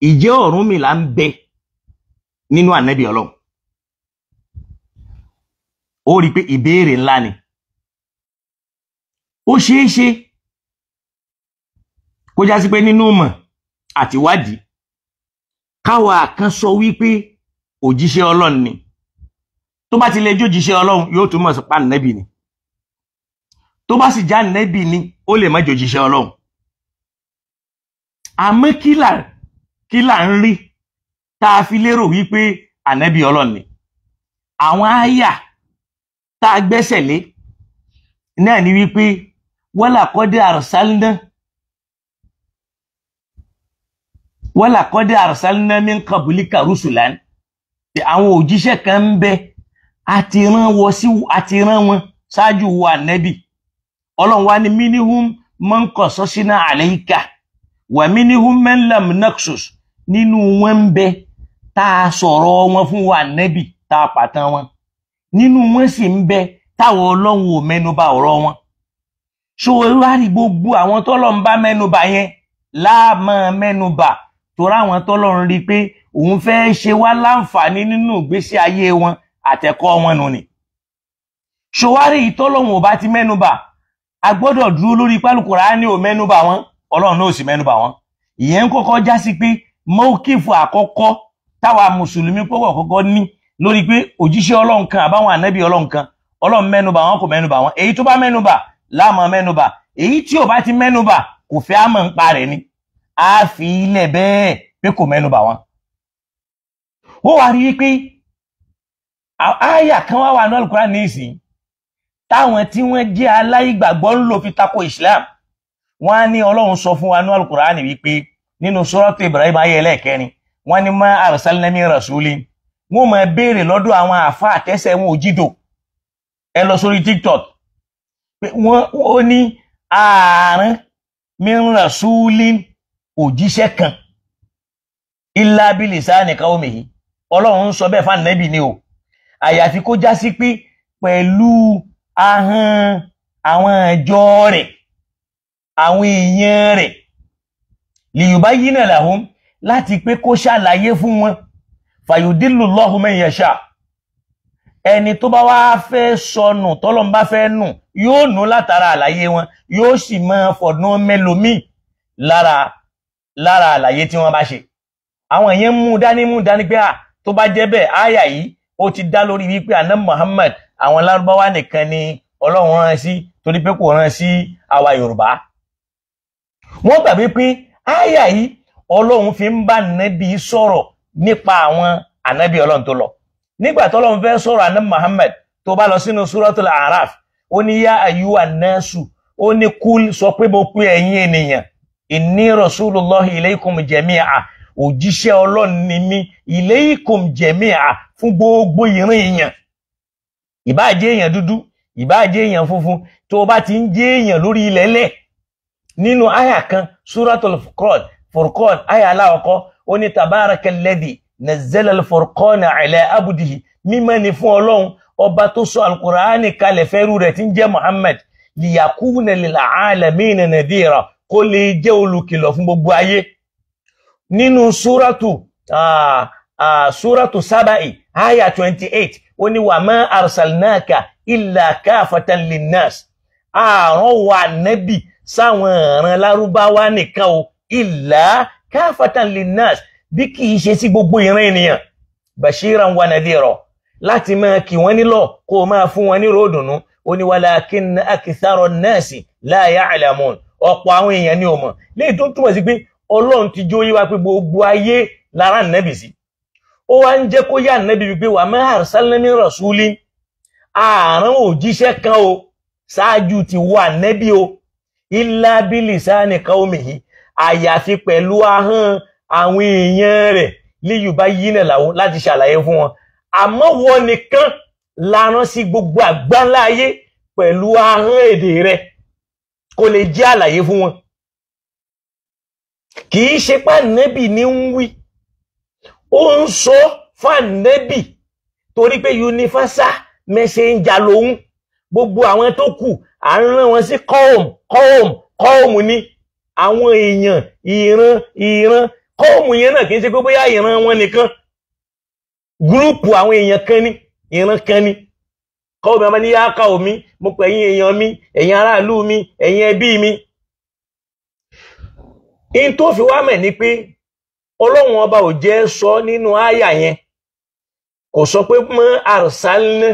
ìjẹ́ Ọ̀rúnmìlà ń bẹ nínú ànẹ́bí Ọlọ́run. Ó rí pé ìbéèrè ńlá ni. Ó ṣeé ṣe kó já sí pé nínú mọ̀ àtiwádìí káwa kan sọ wípé òjíṣẹ́ Ọlọ́run ni. Tó bá ti lè jójíṣẹ́ Ọlọ́run, yóò túmọ̀ sí pa ànẹ́bí ni. Tó bá sì já ànẹ́bí ni, ó lè má jójíṣẹ́ Ọlọ́run. Àmọ́ kí là ń rí tá a fi lérò wípé ànẹ́bí Ọlọ́run ni? Àwọn àyà tá a gbẹ́sẹ̀ lé náà ni wípé wala qad arsalna min qablika rusulan. Àwọn òjíṣẹ́ kan ń bẹ, àti rán wọn ṣáájú wa ànẹ́bí. Ọlọ́run wá ní minhum man qasasna alayka wa minhum man lam naqsus. Nínú wọn ń bẹ tá a sọ̀rọ̀ wọn fún wa ànẹ́bí, tá a pàtàn wọn. Nínú wọn sì ń bẹ táwọn Ọlọ́run ò mẹ́nubà ọ̀rọ̀ wọn. Ṣó wá rí gbogbo àwọn tọ́lọ́run bá mẹ́nubà yẹn láàmọ́ mẹ́nubà, torí àwọn tọ́lọ́run rí pé òun fẹ́ ṣe wá láǹfààní nínú ìgbésí ayé wọn àtẹ̀kọ́ wọn nù ni. Ṣó wá rí ìtọ́lọ́run ò bá ti mẹ́nubà, a gbọ́dọ̀ dúró lórí pálukùránì ò mẹ́nubà wọn, Ọlọ́run náà ò sì mẹ́nubà wọn. Ìyẹn ń kọ́kọ́ já sí pé mọ́kìfù àkọ́kọ́ táwa mùsùlùmí pọ́pọ̀ kọ́kọ́ ní lórí pé òjíṣẹ́ Ọlọ́run kan àbáwọn ànábì Ọlọ́run kan, Ọlọ́run mẹ́nubà wọn kò mẹ́nubà wọn. Èyí tó bá mẹ́nubà láàmú mẹ́nubà, èyí tí ò bá ti mẹ́nubà kò fẹ́ àmọ́ ń pa rẹ̀ ni, a fi ilẹ̀ bẹ́ẹ̀ pé kò mẹ́nubà wọn. Ó wá rí i pé àyà kan wá wà ní Al-Qur'an ní ìsìn táwọn tí wọ́n jẹ́ aláìgbàgbọ́ ń lò fi tako Islam. Wọ́n á ní Ọlọ́run sọ fún wa ní Al-Qur'an wípé nínú Suratu Ibrahim ayé ẹlẹ́ẹ̀kẹrin, wọ́n ní ma arsalna min rasulin. Wọ́n máa béèrè lọ́dọ̀ àwọn àfa àtẹ́sẹ̀ wọn ò jídò. Ẹ lọ sórí TikTok, wọ́n ó ní ààrùn min rasulin òjíṣẹ́ kan illa bilisani qawmihi. Ọlọ́run ń sọ bẹ́ẹ̀ fún ànábì ni o, àyàfi kó já sí pé pẹ̀lú ahọ́n àwọn ìjọ rẹ̀, àwọn èèyàn rẹ̀, liyubayyina lahum, láti pé kó ṣàlàyé fún wọn. Fayudillu Allahu man yasha, ẹni tó bá wá fẹ́ sọnù, tọ́lọ́n bá fẹ́ nù, yóò nù látara àlàyé wọn, yóò sì máa fọ̀nà mẹ́lòmíì lára àlàyé tí wọ́n bá ṣe. Àwọn èèyàn mú dání pé à tó bá jẹ́ bẹ́ẹ̀, àyà yìí ó ti dá lórí wípé àná Muhammad àwọn Lárúbáwá nìkan ni Ọlọ́run rán sí, torí pé kò rán sí àwa Yorùbá. Wọ́n gbàgbé pé àyà yìí Ọlọ́run fi ń bá nẹ́bí sọ̀rọ̀ nípa àwọn ànábì Ọlọ́run tó lọ. Nígbà tọ́lọ́run fẹ́ sọ̀rọ̀ àná Muhammad, tó bá lọ sínú Suratul Araf, ó ní yá ayyuhan nasu, ó ní kúl, sọ pé mo pé ẹ̀yin ènìyàn, inni rasulullahi ilaykum jami'a, òjíṣẹ́ Ọlọ́run ni mí, ilaykum jami'a, fún gbogbo ìran èèyàn. Ìbáà jẹ́ èèyàn dúdú, ìbáà jẹ́ èèyàn funfun, tó bá ti ń jẹ́ èèyàn lórí ilẹ̀ lẹ̀. Nínú àyà kan, Suratul Furqan, àyà aláwọ̀kọ́, ó ní tabarakalladhi nazzala al-furqana ala abdihi, mímọ́ ni fún Ọlọ́run ọba tó sọ alukuraani kalẹ̀ fẹ́rú rẹ̀ tí ń jẹ́ Muhammad, liyakuna lil alamina nadhira, kó lè jẹ́ olùkìlọ̀ fún gbogbo ayé. Nínú súrátù Sábàì àyà 28, ó ní wa ma arsalnaka illa kafatan linnas, àrùn wà nẹ́bì sáwọn ìran Lárúbáwá nìkan o, illa kafatan linnas, bí kì í ṣe sí gbogbo ìran ènìyàn, bashiran wa nadhira, láti máa kì wọ́n nílọ̀, kó máa fún wọn ní ròdùnú. Ó ní walakinna akthara nnasi la ya'lamun, ọ̀pọ̀ àwọn èèyàn ni ò mọ̀. Léyìí tó ń túmọ̀ sí pé Ọlọ́run ti jó yé wa pé gbogbo ayé lára nẹ́bì sí. Ó wá ń jẹ́ kó yá nẹ́bì wípé wa ma arsalna min rasulin, ààrùn òjíṣẹ́ kan o ṣáájú ti wà nẹ́bì o, illa bilisani qawmihi, àyàfi pẹ̀lú ahọ́n àwọn èèyàn rẹ̀, liyubayyina lahum, láti ṣàlàyé fún wọn. Àmọ́ wọ́n nìkan la rán sí gbogbo àgbáńlá ayé pẹ̀lú ahọ́n èdè rẹ̀, kó lè jẹ́ àlàyé fún wọn. Kì í ṣe pé ànẹ́bì ní ń wí, ó ń sọ fún ànẹ́bì torí pé universal messenger lòun, gbogbo àwọn tó kù à ń rán wọn sí kọ́ọ̀mù ni, àwọn èèyàn ìran ìran. Kọ́ọ̀mù yẹn náà kì í ṣe pé bóyá ìran wọn nìkan, gúrúùpù àwọn èèyàn kan ní, ìran kan ní. Kọ́ọ̀mù ọmọ ní yá ká omi, mo pè ẹ̀yin èèyàn mi, ẹ̀yin aráàlú mi, ẹ̀yin ẹbí mi. In tó fi wá mẹ̀ ni pé Ọlọ́run ọba ò jẹ́ sọ nínú àyà yẹn, kò sọ pé mọ́ arsalna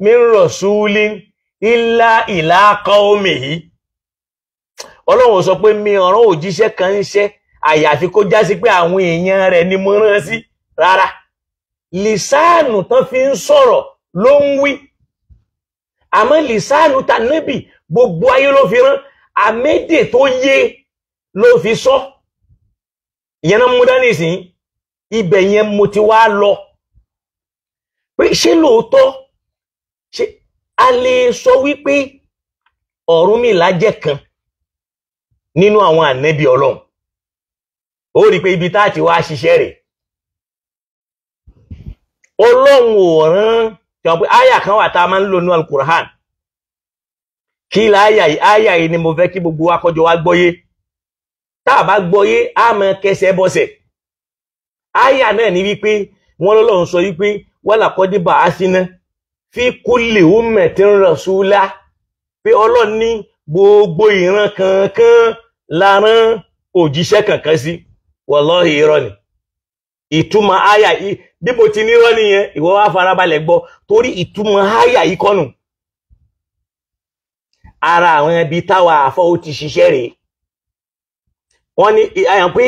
min rasulin illa ila qawmihi. Ọlọ́run ò sọ pé mi ọ̀rọ̀ òjíṣẹ́ kan ń ṣe àyàfi kó já sí pé àwọn èèyàn rẹ̀ ni mo rán sí. Rárá, lìsáànù tán fi ń sọ̀rọ̀ ló ń wí, àmọ́ lìsáànù tànábì gbogbo ayé ló fi rán, àmédè tó yé ló fi sọ. Ìyẹn náà mú dání ìsìn, ibẹ̀ yẹn mo ti wá lọ pé ṣé lóòótọ́ ṣé a lè sọ wípé Ọ̀rúnmìlà jẹ́ kan nínú àwọn ànábì Ọlọ́run? Ó rí i pé ibi tá a ti wá ṣiṣẹ́ rẹ̀, Ọlọ́run ò rán tí wọ́n pé àyà kan wà tá a máa ń lò ní Al-Qur'an. Kí la àyà yìí? Àyà yìí ni mo fẹ́ kí gbogbo wa kọjọ wa gbọ́yé. Tá a bá gbọ́yé, a máa kẹsẹ̀ bọ́sẹ̀. Àyà náà ni wípé wọ́n lọ́lọ́run sọ wípé walaqad ba'athna fi kulli ummatin rasula, pé Ọlọ́run ní gbogbo ìran kankan la rán òjíṣẹ́ kankan sí. Wallahi irọ́ ni ìtumọ̀ àyà yìí. Bí mo ti nírọ́ nìyẹn, ìwọ wá farabalẹ̀ gbọ́, torí ìtumọ̀ àyà yìí kọ́nù. Ara àwọn ẹbí táwa àfọ́ ó ti ṣiṣẹ́ rèé. Wọ́n ní àyàn pé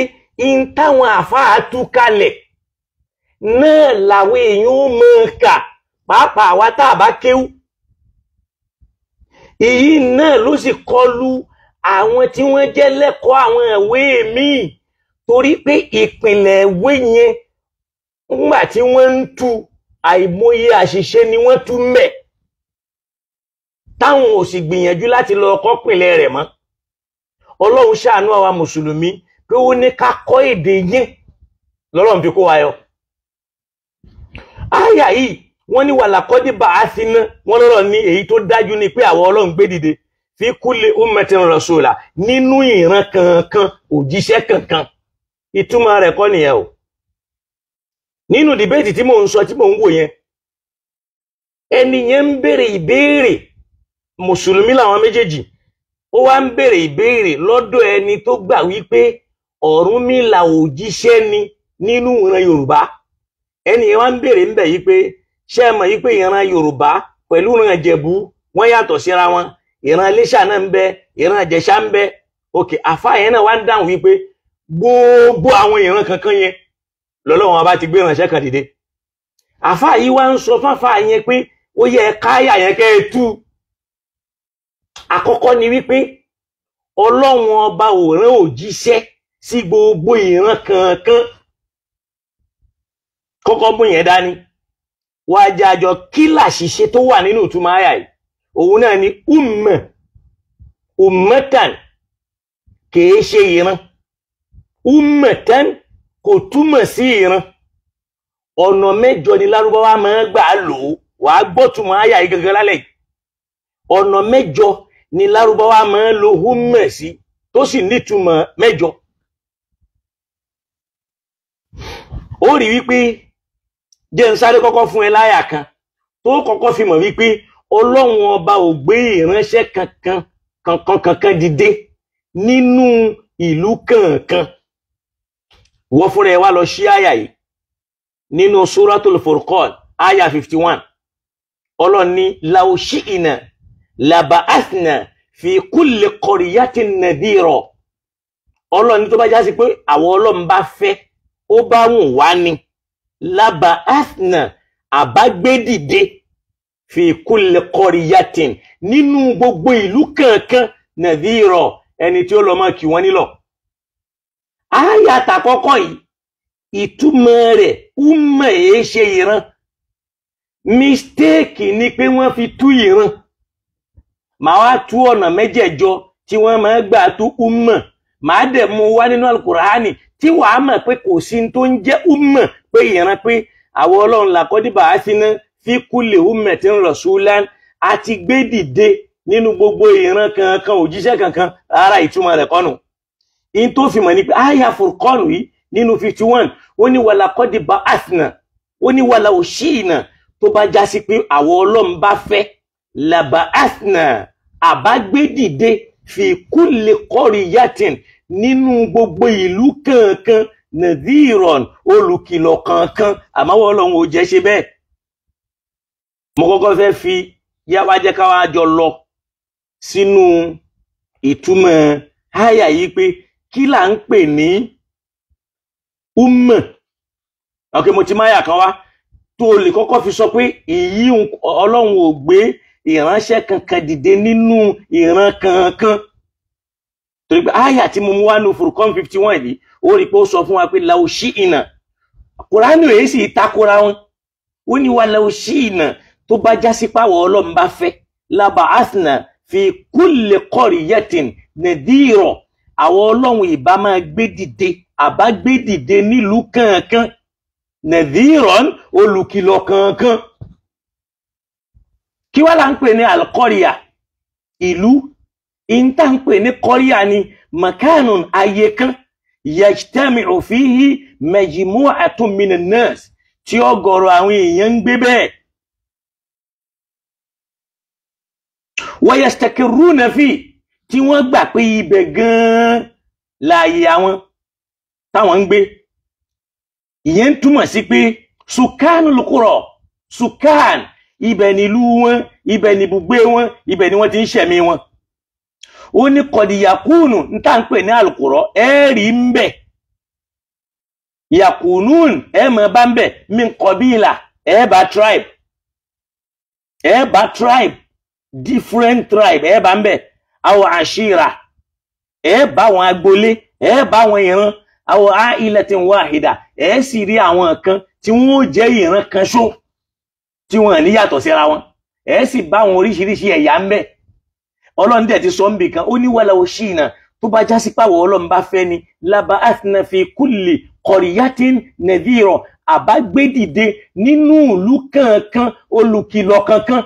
in táwọn àfáà tú kalẹ̀ náà làwọn èèyàn ó mọ̀ kà, pàápàá àwa tá a bá kéwú. Èyí náà ló sì kọlu àwọn tí wọ́n jẹ́ lẹ́kọ̀ọ́ àwọn ìwé míì, torí pé ìpìlẹ̀ ìwé yẹn nígbà tí wọ́n ń tú, àìmọye àṣìṣe ni wọ́n tú mẹ́, táwọn ò sì gbìyànjú láti lọ kọ́ pìlẹ̀ rẹ̀ mọ́. Ọlọ́run ṣàánú àwa mùsùlùmí pé ó ní ká kọ́ èdè yín lọ́lọ́run fi kó wa yọ. Àyà yìí wọ́n ní wàlàkọ́dí bá a sí ná wọ́n lọ́rọ̀ ní èyí tó dájú ni pé àwọn Ọlọ́run gbé dìde fi kulli ummatin rasula nínú ìran kankan òjíṣẹ́ kankan. Ìtumọ̀ rẹ̀ kọ́ nìyẹn o. Nínú dìbéètì tí mò ń sọ tí mò ń wò yẹn, ẹni yẹn ń béèrè ìbéèrè, mùsùlùmí làwọn méjèèjì, ó wá ń béèrè ìbéèrè lọ́dọ̀ ẹni tó gbà wípé Ọ̀rúnmìlà òjíṣẹ́ ni nínú ìran Yorùbá. Ẹni yẹn wá ń béèrè ńbẹ̀ yìí pé ṣé ẹ mọ̀ yìí pé ìran Yorùbá pẹ̀lú ìran Ìjẹ̀bú wọ́n yàtọ̀ síra wọn, ìran Iléṣà náà ń bẹ, ìran Ìjẹ̀ṣà ń bẹ. Òkè àfáà yẹn náà wá ń dáhùn wípé gbogbo àwọn ìran kankan yẹn lọ́lọ́run bá ti gbé ìránṣẹ́ kan dìde. Àfáà yìí wá ń sọ fáfáà yẹn pé ó yẹ káyà yẹn kẹ́ ẹ tú. Àkọ́kọ́ ni wípé Ọlọ́run ọba ò rán òjíṣẹ́ sí gbogbo ìran kankan. Kọ́kọ́ mú yẹn dání. Wàá jẹ́ àjọ kí làṣìṣe tó wà nínú ìtumọ̀ àyà yìí. Òun náà ni umma, ummatan kìí ṣe ìran. Ummatan kò túmọ̀ sí ìran. Ọ̀nà mẹ́jọ ni Lárúbáwá máa ń gbà lò ó. Wàá gbọ́ túmọ̀ àyà yìí gangan lálẹ́ yìí. Ọ̀nà mẹ́jọ ni Lárúbáwá máa ń lo umma sí, tó sì nítumọ̀ mẹ́jọ. Ó rí wípé jẹ́ ń sáré kọ́kọ́ fún ẹ láyà kan tó kọ́kọ́ fi mọ̀ wípé Ọlọ́run ọba ò gbé ìránṣẹ́ kankan kankan kankan dìde nínú ìlú kankan. Wọ́n fúnra ẹ wá lọ sí àyà yìí nínú Suratul Furqan àyà 51. Ọlọ́run ní law shi'na laba'athna fi kulli qaryatin nadhira. Ọlọ́run ní tó bá já sí pé àwọn Ọlọ́run bá fẹ́, ó bá wùn wá ni, laba'athna àbágbédìde fi kulli qaryatin nínú gbogbo ìlú kankan nadhira, ẹni tí ó lọ mọ́ kí wọ́n nílọ̀. Àyà tàkọ́kọ́ yìí ìtumọ̀ rẹ̀ umma èé ṣe ìran. Mistake ni pé wọ́n fi tú ìran. Màá wá tú ọ̀nà mẹ́jẹ̀jọ tí wọ́n máa gbà tú umma. Màá dẹ̀ mú wá nínú Al-Qur'ani tí wàá mọ̀ pé kò sí tó ń jẹ́ umma pé ìran, pé àwọn Ọlọ́run làkọ́dìbà á sí ná fi kulli ummatin rasulan àti gbé dìde nínú gbogbo ìran kankan òjíṣẹ́ kankan. Rárá, ìtumọ̀ rẹ̀ kọ́nù. In tó fi mọ̀ ní pé àyà Furqan yìí nínú 51 ó ní walaqad ba'athna, ó ní walaw shi'na, tó bá já sí pé àwọn Ọlọ́run bá fẹ́, laba'athna àbágbédìde fi kulli qaryatin nínú gbogbo ìlú kankan nadhiran olùkìlọ̀ kankan. Àmọ́ Ọlọ́run ò jẹ́ ṣe bẹ́ẹ̀. Mo kọ́kọ́ fẹ́ fi yáwá jẹ́ ká wá jọ lọ sínú ìtumọ̀ àyà yìí pé kí là ń pè ní umma. Ok, mo ti máyà kan wá tó lè kọ́kọ́ fi sọ pé ìyí Ọlọ́run ò gbé ìránṣẹ́ kankan dìde nínú ìran kankan. Torí pé àyà tí mo mú wá ní Furqan 51 yìí, ó rí pé ó sọ fún wa pé law shi'na, Kùránì èyí sì takora wọn. Ó ní wa law shi'na, tó bá já sí pàwọ̀ Ọlọ́run bá fẹ́, laba'athna fi kulli qaryatin nadhira, àwọn Ọlọ́run ìbá máa gbé dìde, àbá gbé dìde nílùú kankan, nadhiran olùkìlọ̀ kankan. Kí wá là ń pè ní alqarya? Ìlú. Ìta ń pè ní kọ́ríà ni makanun, ayé kan, yajtami'u fihi majmu'atun minan nas, tí ọ̀gọ̀rọ̀ àwọn èèyàn ń gbé bẹ́ẹ̀. Wa yastakirruna fi, tí wọ́n gbà pé ibẹ̀ gan-an láàyè àwọn táwọn ń gbé. Ìyẹn ń túmọ̀ sí pé sukanul qura, sukan, ibẹ̀ nílùú wọn, ibẹ̀ níbùgbé wọn, ibẹ̀ ni wọ́n ti ń ṣẹ̀mí wọn. Ó ní kọ̀dí yakunu ń tà ń pè ní alukùrọ̀, ẹ rí ń bẹ̀. Yakunun ẹ mọ̀ bá ń bẹ̀, min qabila, ẹ bá tribe, ẹ bá tribe, different tribe ẹ bá ń bẹ̀. Àwọn àṣírà, ẹ bá wọn agboolé, ẹ bá wọn ìran. Àwọn ailatin wahida, ẹ sì rí àwọn kan tí wọ́n ó jẹ́ ìran kan ṣó tí wọ́n ní yàtọ̀ síra wọn. Ẹ sì bá wọn oríṣiríṣi ẹ̀yà ń bẹ̀. Ọlọ́run dẹ̀ ti sọ ń bì kan, ó ní walaw shi'na, Tó bá já sí pàwọ̀ Ọlọ́run bá fẹ́ ni, laba athna fi kulli qaryatin nadhira, àbá gbé dìde nínú ìlú kankan olùkìlọ̀ kankan.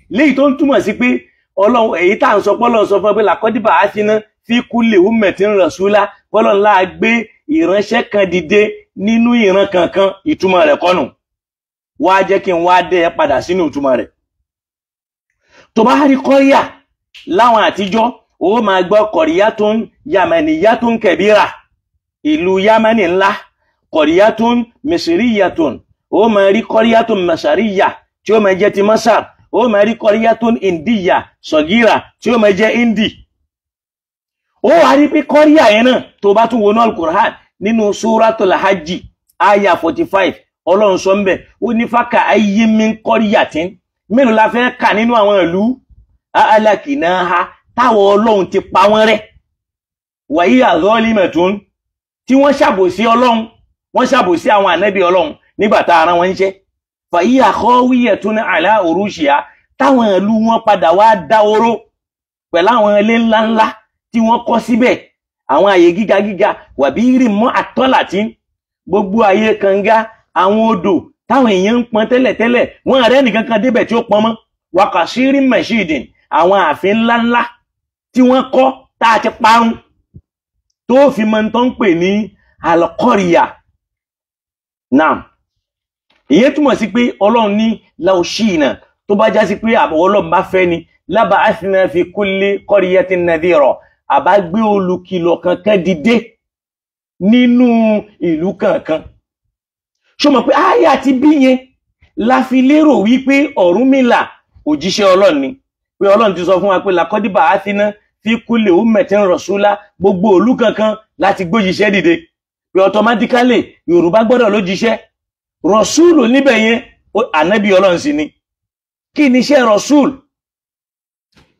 Léyìí tó ń túmọ̀ sí pé Ọlọ́run, èyí tá à ń sọ pọ́lọ́run sọ fún ẹ pé làkọ́dìbà athna fi kulli ummatin rasula, pọ́lọ́run láà gbé ìránṣẹ́ kan dìde nínú ìran kankan, ìtumọ̀ rẹ̀ kọ́nù. Wá jẹ́ kí n wá dẹ́ ẹ padà sínú ìtumọ̀ rẹ̀. Tó bá rí kọ́ríà láwọn àtijọ́, ó máa gbọ́ kọ̀ríyá tó ń yàmẹ̀nìyá tó ń kẹ̀bíra, ìlú yámẹ́nì ńlá, kọ̀ríyá tó ń mẹsìríyà tó ń, ó máa rí kọ́ríyá tó ń mẹsàríyà tí ó máa jẹ́ ti Masar, ó máa rí kọ́ríyá tó ń ìndíyà sọ̀gíra tí ó máa jẹ́ indi. Ó wá rí pé kọ́ríyà yẹn náà tó bá tún wọnú Al-Qur'an nínú Suratul Hajj aya 45, Ọlọ́run sọ ń bẹ̀, ó ní fákà ayé mi ń kọ́ríyà tí mélòó la fẹ́ kà nínú àwọn ìlú alákìnáha táwọn Ọlọ́run ti pa wọ́n rẹ́, wàyí àzọ́límẹ̀tún, tí wọ́n ṣàbòsí Ọlọ́run, wọ́n ṣàbòsí àwọn ànábì Ọlọ́run nígbà tá ara wọn ń ṣe, fàyí àkọ́wíyẹ̀tún àlá òrùṣìá, táwọn ìlú wọn padà wá dáwóró pẹ̀lú àwọn ilé ńláńlá tí wọ́n kọ́ síbẹ̀, àwọn àyè gíga gíga, wàbí rì mọ́ àtọ́làtí, gbogbo àyè kànga, àwọn odò táwọn èèyàn ń pọn tẹ́lẹ̀tẹ́lẹ̀, wọ́n rẹ́ nìkan kan débẹ̀ tí ó pọn mọ́, wàkàṣírí mẹ̀ṣídìn, àwọn ààfin ńláńlá tí wọ́n kọ́ tá a ti parun, tó fi mọ tó ń pè ní alkọ́ríyà. Náà ìyẹn túmọ̀ sí pé Ọlọ́run ní láòṣìnà, tó bá já sí pé àbọ̀ Ọlọ́run bá fẹ́ ni, lába athna fi kulli qaryatin nadhira, àbá gbé olùkìlọ̀ kankan dìde nínú ìlú kankan. Ṣó mọ̀ pé àyà ti bí yẹn la fi lérò wípé Ọ̀rúnmìlà òjíṣẹ́ Ọlọ́run ni, pé Ọlọ́run ti sọ fún wa pé làkọ́dìbà athna fi kulli ummatin rasula, gbogbo ìlú kankan láti gbójíṣẹ́ dìde, pé automatically Yorùbá gbọ́dọ̀ lójíṣẹ́. Rọ̀súùlù níbẹ̀ yẹn ànábì Ọlọ́run sì ni. Kí ni iṣẹ́ rọ̀súùlù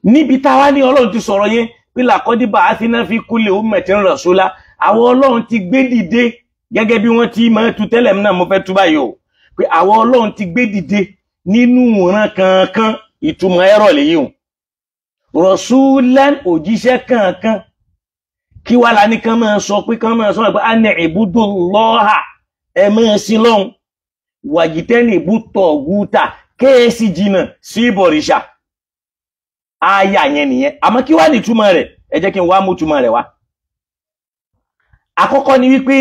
níbi táwa ní Ọlọ́run ti sọ̀rọ̀ yẹn pé làkọ́dìbà athna fi kulli ummatin rasula, àwọn Ọlọ́run ti gbé dìde gẹ́gẹ́ bí wọ́n ti máa tu tẹ́lẹ̀ náà, mo fẹ́ tú báyìí o, pé àwọn Ọlọ́run ti gbé dìde nínú ìran kankan, ìtumọ̀ ẹ̀rọ lèyí o, rọ̀súlán òjíṣẹ́ kankan. Kí wá la ní kán máa sọ pé kán máa sọ pé a ní ibùdó lọ́hà, ẹ máa sin lọ́hùn, wàjítẹ́nì ibùtọ̀ gúta, kéèsì jìnnà sí ìbọ̀rìṣà. Aya yẹn nìyẹn. Àmọ́ kí wá ní ìtumọ̀ rẹ̀? Ẹ jẹ́ kí n wá mú ìtumọ̀ rẹ̀ wá. Àkọ́kọ́ ni wípé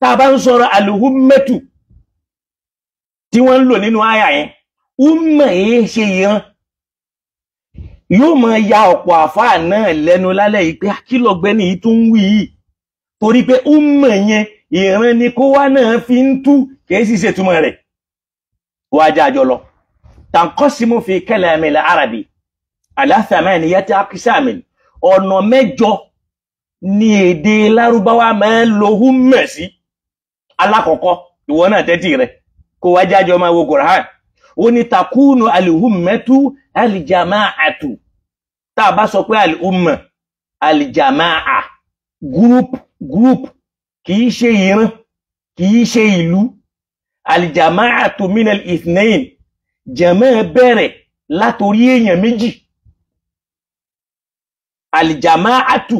tá a bá ń sọ̀rọ̀ àlùhùmẹ́tù tí wọ́n ń lò nínú àyà yẹn, umma yẹn ṣe ìran, yóò máa ya ọ̀pọ̀ àfáà náà lẹ́nu lálẹ́ yìí pé kí lọ́gbẹ́ni yìí tún ń wí yìí, torí pé umma yẹn ìran ni kó wá náà fi ń tú, kìí sì ṣètúmọ̀ rẹ̀. Wá já àjọ lọ. Tanqasimu fi kalamil arabi ala thamaniyati aqsamin, ọ̀nà mẹ́jọ ní èdè Lárúbáwá máa ń lo umma sí. Alákọ̀ọ́kọ́, ìwọ náà tẹ́tì rẹ̀ kó wá jájọ máa wo Qur'an. Ó ní takunu alhummatu aljama'atu. Tá a bá sọ pé alhumma aljama'a, group group, kìí ṣe ìran, kìí ṣe ìlú. Aljama'atu minal ithnain, jama bẹ̀rẹ̀ látorí èèyàn méjì. Aljama'atu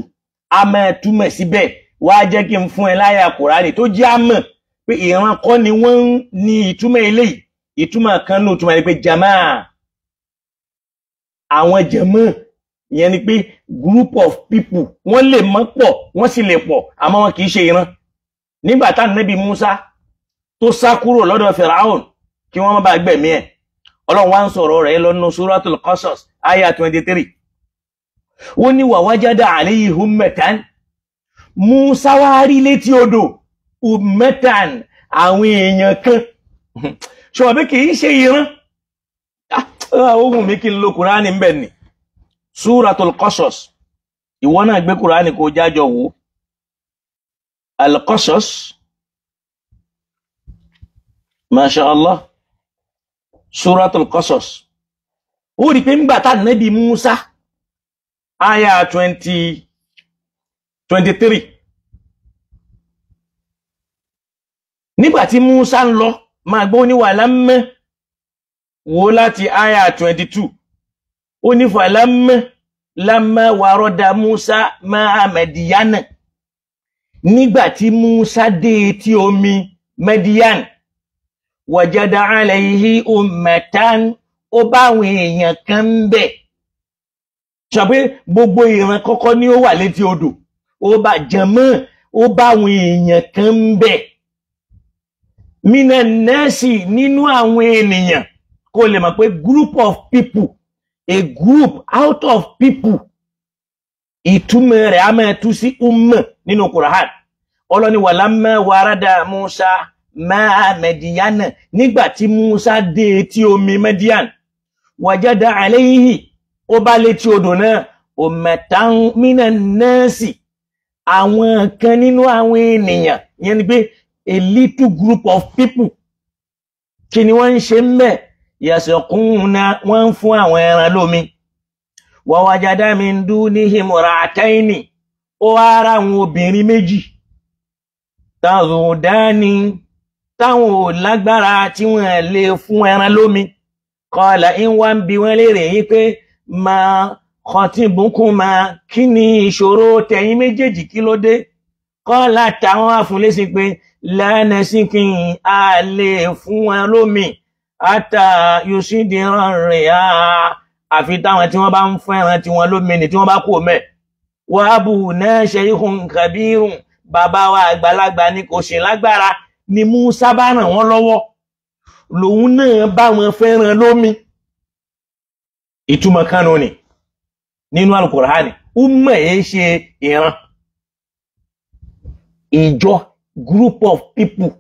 a máa túmọ̀ síbẹ̀. Wá jẹ́ kí n fún ẹ láyà Kùránì tó jẹ́ àmọ̀ pé ìran kọ́ ni wọ́n ń ní ìtumọ̀ eléyìí. Ìtumọ̀ kan ní ìtumọ̀ ni pé jamaa, àwọn jama, ìyẹn ni pé group of people, wọ́n lè mọ́ pọ̀, wọ́n sì lè pọ̀, àmọ́ wọn kì í ṣe ìran. Nígbà tá Nábì Musa tó sá kúrò lọ́dọ̀ Firaun kí wọ́n má bàa gbẹ̀mí ẹ̀, Ọlọ́run wá ń sọ̀rọ̀ rẹ̀ lọ́nà Suratul Qasas aya 23. Ó ní wa wajada alayhi ummatan, Musa wá rí létí odò ummatan, àwọn èèyàn kan. Ṣùgbọ́n bí kì í ṣe ìran, ohun mi kí n lo Kùránì ń bẹ̀ ni. Suratul Qasas, ìwọ náà gbé Kùránì kó jájọ wò. Al-Qasas, Masha Allah, Suratul Qasas. Ó rí pé ńgbà tá Nábì Musa aya 23, nígbà tí Musa ń lọ, máa gbọ́ ní wàlámẹ́ wò láti aya 22. Ó ní fàlámẹ́ Lamma warada Musa máa Mẹdíyánà, nígbà tí Musa dé etí omi Mẹdíyàn, wajada alayhi ummatan, ó bá àwọn èèyàn kan ń bẹ̀. Sọ pé gbogbo ìran kọ́kọ́ ni ó wà létí odò, ó bá jẹmọ́, ó bá àwọn èèyàn kan ń bẹ̀. Mina nẹ́ẹ̀sì, nínú àwọn ènìyàn, kó lè mọ̀ pé group of people, a group out of people, ìtumọ̀ rẹ̀ a máa tú sí umma nínú Qur'an. Ọlọ́ni walamma warada Musa máa Mẹdíyánà, nígbà tí Musa dé etí omi Mẹdíyàn, wajada alayhi, ó bá létí odò náà, ummatan minan nasi, àwọn kan nínú àwọn ènìyàn, ìyẹn ni pé a little group of people. Kí ni wọ́n ń ṣe ń bẹ̀? Yasquna, wọ́n ń fún àwọn ẹran lómi. Wa wajada min dunihim imra'atayni, ó wá ara àwọn obìnrin méjì, tazudani, táwọn ò lágbára tí wọ́n lè fún ẹran lómi. Qala, ń wá ń bi wọ́n léèrè yìí pé ma khatibukuma, kí ni ìṣòro tẹ̀yin méjèèjì, kí ló dé? Qala, táwọn àfúnlésí pé la nasqi, a lè fún wọn lómi, ata yusidira ri'a, àfi táwọn tí wọ́n bá ń fún ẹran tí wọ́n lómi ni tí wọ́n bá kú mẹ́. Wa abuna shaykhun kabirun, bàbá wa àgbàlagbà ni kò sí lágbára, ni Musa bá ràn wọ́n lọ́wọ́, lòun náà bá wọn fẹ́ràn lómi. Ìtumọ̀ kanu ni nínú Al-Qur'ani, umma yẹn ṣe ìran, ìjọ, group of people,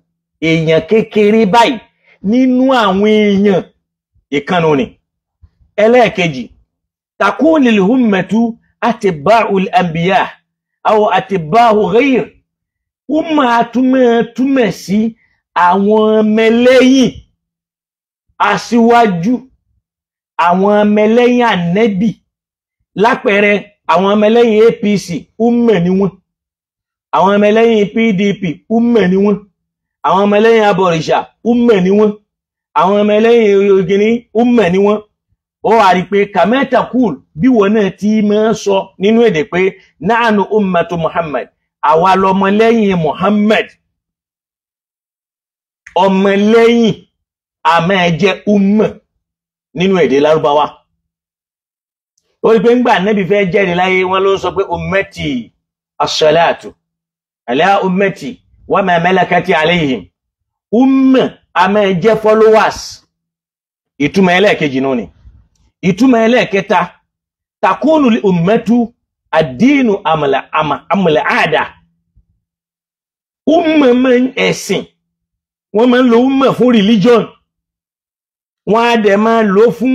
èèyàn kékeré báyìí nínú àwọn èèyàn, ìkanu ni. Ẹlẹ́ẹ̀kejì, takunil ummatu atba'ul anbiya aw atba'u ghayr, umma túmọ̀ túmọ̀ sí àwọn ọmọlẹ́yìn aṣíwájú, àwọn ọmọlẹ́yìn ànẹ́bì. Lápẹẹrẹ, àwọn ọmọlẹ́yìn APC, umma ni wọ́n. Àwọn ọmọlẹ́yìn PDP, umma ni wọ́n. Àwọn ọmọlẹ́yìn abọ̀rìṣà, umma ni wọ́n. Àwọn ọmọlẹ́yìn ògìní, umma ni wọ́n. Ó wà rí pé kàmẹ́tà kúl, bí wọn náà ti máa sọ nínú èdè pé nahnu ummatu Muhammad, àwa lọmọlẹ́yìn Muhammad. Ọmọlẹ́yìn a máa jẹ́ umma nínú èdè Lárúbáwá. Ó rí pé ńgbà Nábì fẹ́ jẹ́rìí láyé, wọn ló ń sọ pé ummati as-salatu ala ummati wa ma malakati alayhim. Umma a máa jẹ́ followers. Ìtumọ̀ ẹlẹ́ẹ̀kejì náà ni. Ìtumọ̀ ẹlẹ́ẹ̀kẹta, takunu li ummatu ad-dinu amla àdá. Umma máa ń ẹ̀sìn, wọ́n máa ń lo umma fún religion, wọ́n á dẹ̀ máa lò fún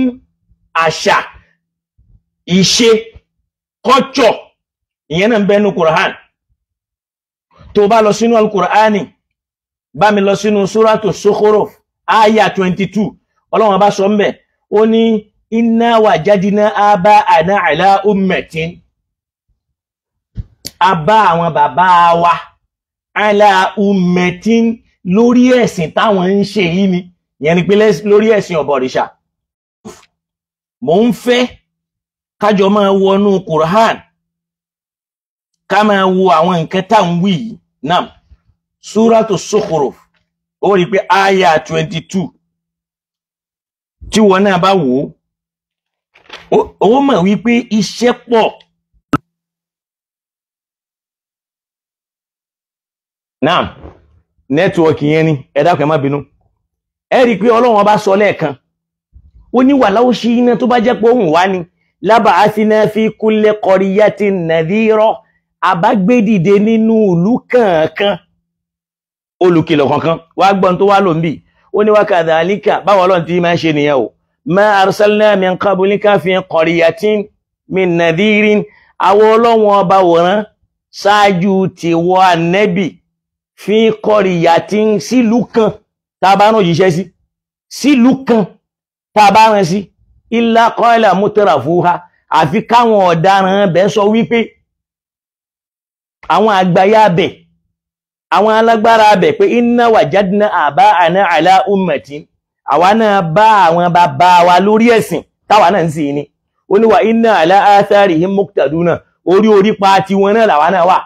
àṣà, ìṣe, culture. Ìyẹn náà ń bẹ nínú Qur'an. Tó bá lọ sínú Al-Qur'ani, bá mi lọ sínú Suratu Zukhruf, aya 22, Ọlọ́run bá sọ ńbẹ̀, ó ní inna wajadna aba'ana ala ummatin, a bá àwọn bàbá wa ala ummatin, lórí ẹ̀sìn táwọn ń ṣe yìí ni. Ìyẹn ni pé lórí ẹ̀sìn ọ̀bọ̀rìṣà. Mò ń fẹ́ kájọ máa wọnú Qur'an, ká máa wo àwọn nǹkan tá ń wí yìí. Nam, Suratu Zukhruf, ó rí pé aya 22, tí wọn náà bá wò ó, ó mọ̀ wípé iṣẹ́ pọ̀. Nam, nẹ́tíwọ́ọ̀kì yẹn ni, ẹ dákun ẹ má bínú. Ẹ rí i pé Ọlọ́run ọba sọ lẹ́ẹ̀kan, ó ní wàláwó ṣí iná, tó bá jẹ́ pé òun wá ni, laba'athna fi kulli qaryatin nadhira, àbágbédìde nínú ìlú kọ̀ọ̀kan olùkìlọ̀ kankan. Wá gbọ́n tó wá lò ń bì, ó ní wa kadhalika, báwo Ọlọ́run ti máa ń ṣe nìyẹn o, ma arsalna min qablika fi qaryatin min nadhirin, àwọn Ọlọ́run ọba wòrán ṣáájú tiwọ́ ànẹ́bì fi qaryatin, sílùú kan tá a bá rán òjíṣẹ́ sí, sílùú kan tá a bá rán sí, illa qala mutrafuha, àfi káwọn ọ̀daràn bẹ́ẹ̀ sọ wípé, àwọn àgbáyà bẹ̀, àwọn alágbára bẹ̀ pé inna wajadna aba'ana ala ummatin, àwa náà bá àwọn bàbá wa lórí ẹ̀sìn táwa náà ń sìn ní, Ó ní wa inna ala atharihim muqtaduna, orí orí pa tiwọn náà làwa náà wà.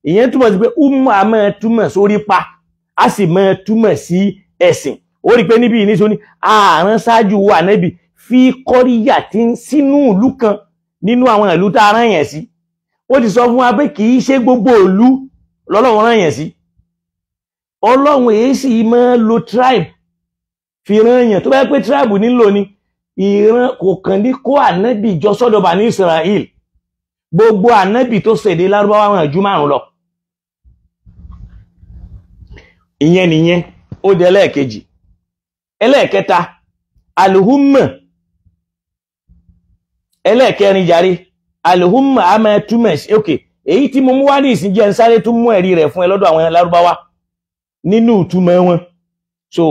Ìyẹn túmọ̀ sí pé umma a máa túmọ̀ sórí pa, a sì máa túmọ̀ sí ẹ̀sìn. Ó rí pé níbi ìníṣó ní ààrùn ṣáájú wa nẹ́bì fi kọ́ríyà tí ń sínú ìlú kan nínú àwọn ìlú tá a rán yẹn sí. Ó ti sọ fún wa pé kì í ṣe gbogbo ìlú lọ́lọ́run rán yẹn sí. Ọlọ́run èyí sì máa lo tribe fi rán yẹn. Tó bá yẹ pé tribe nílò ni ìran kò kàn ní kó ànábì jọ sọ́dọ̀ bà ní Israel. Gbogbo ànábì tó ṣèdè Lárúbáwá wọn ju 5 lọ. Ìyẹn nìyẹn. Ó di ẹlẹ́ẹ̀kejì. Ẹlẹ́ẹ̀kẹta, alùhùmà. Ẹlẹ́ẹ̀kẹrin jàre, alùhùmà a máa túmọ̀ sí. Ok, èyí tí mo mú wá ní ìsìn jẹ́ ń sáré tún mú ẹ̀rí rẹ̀ fún ẹ lọ́dọ̀ àwọn Lárúbáwá nínú ìtumọ̀ wọn. So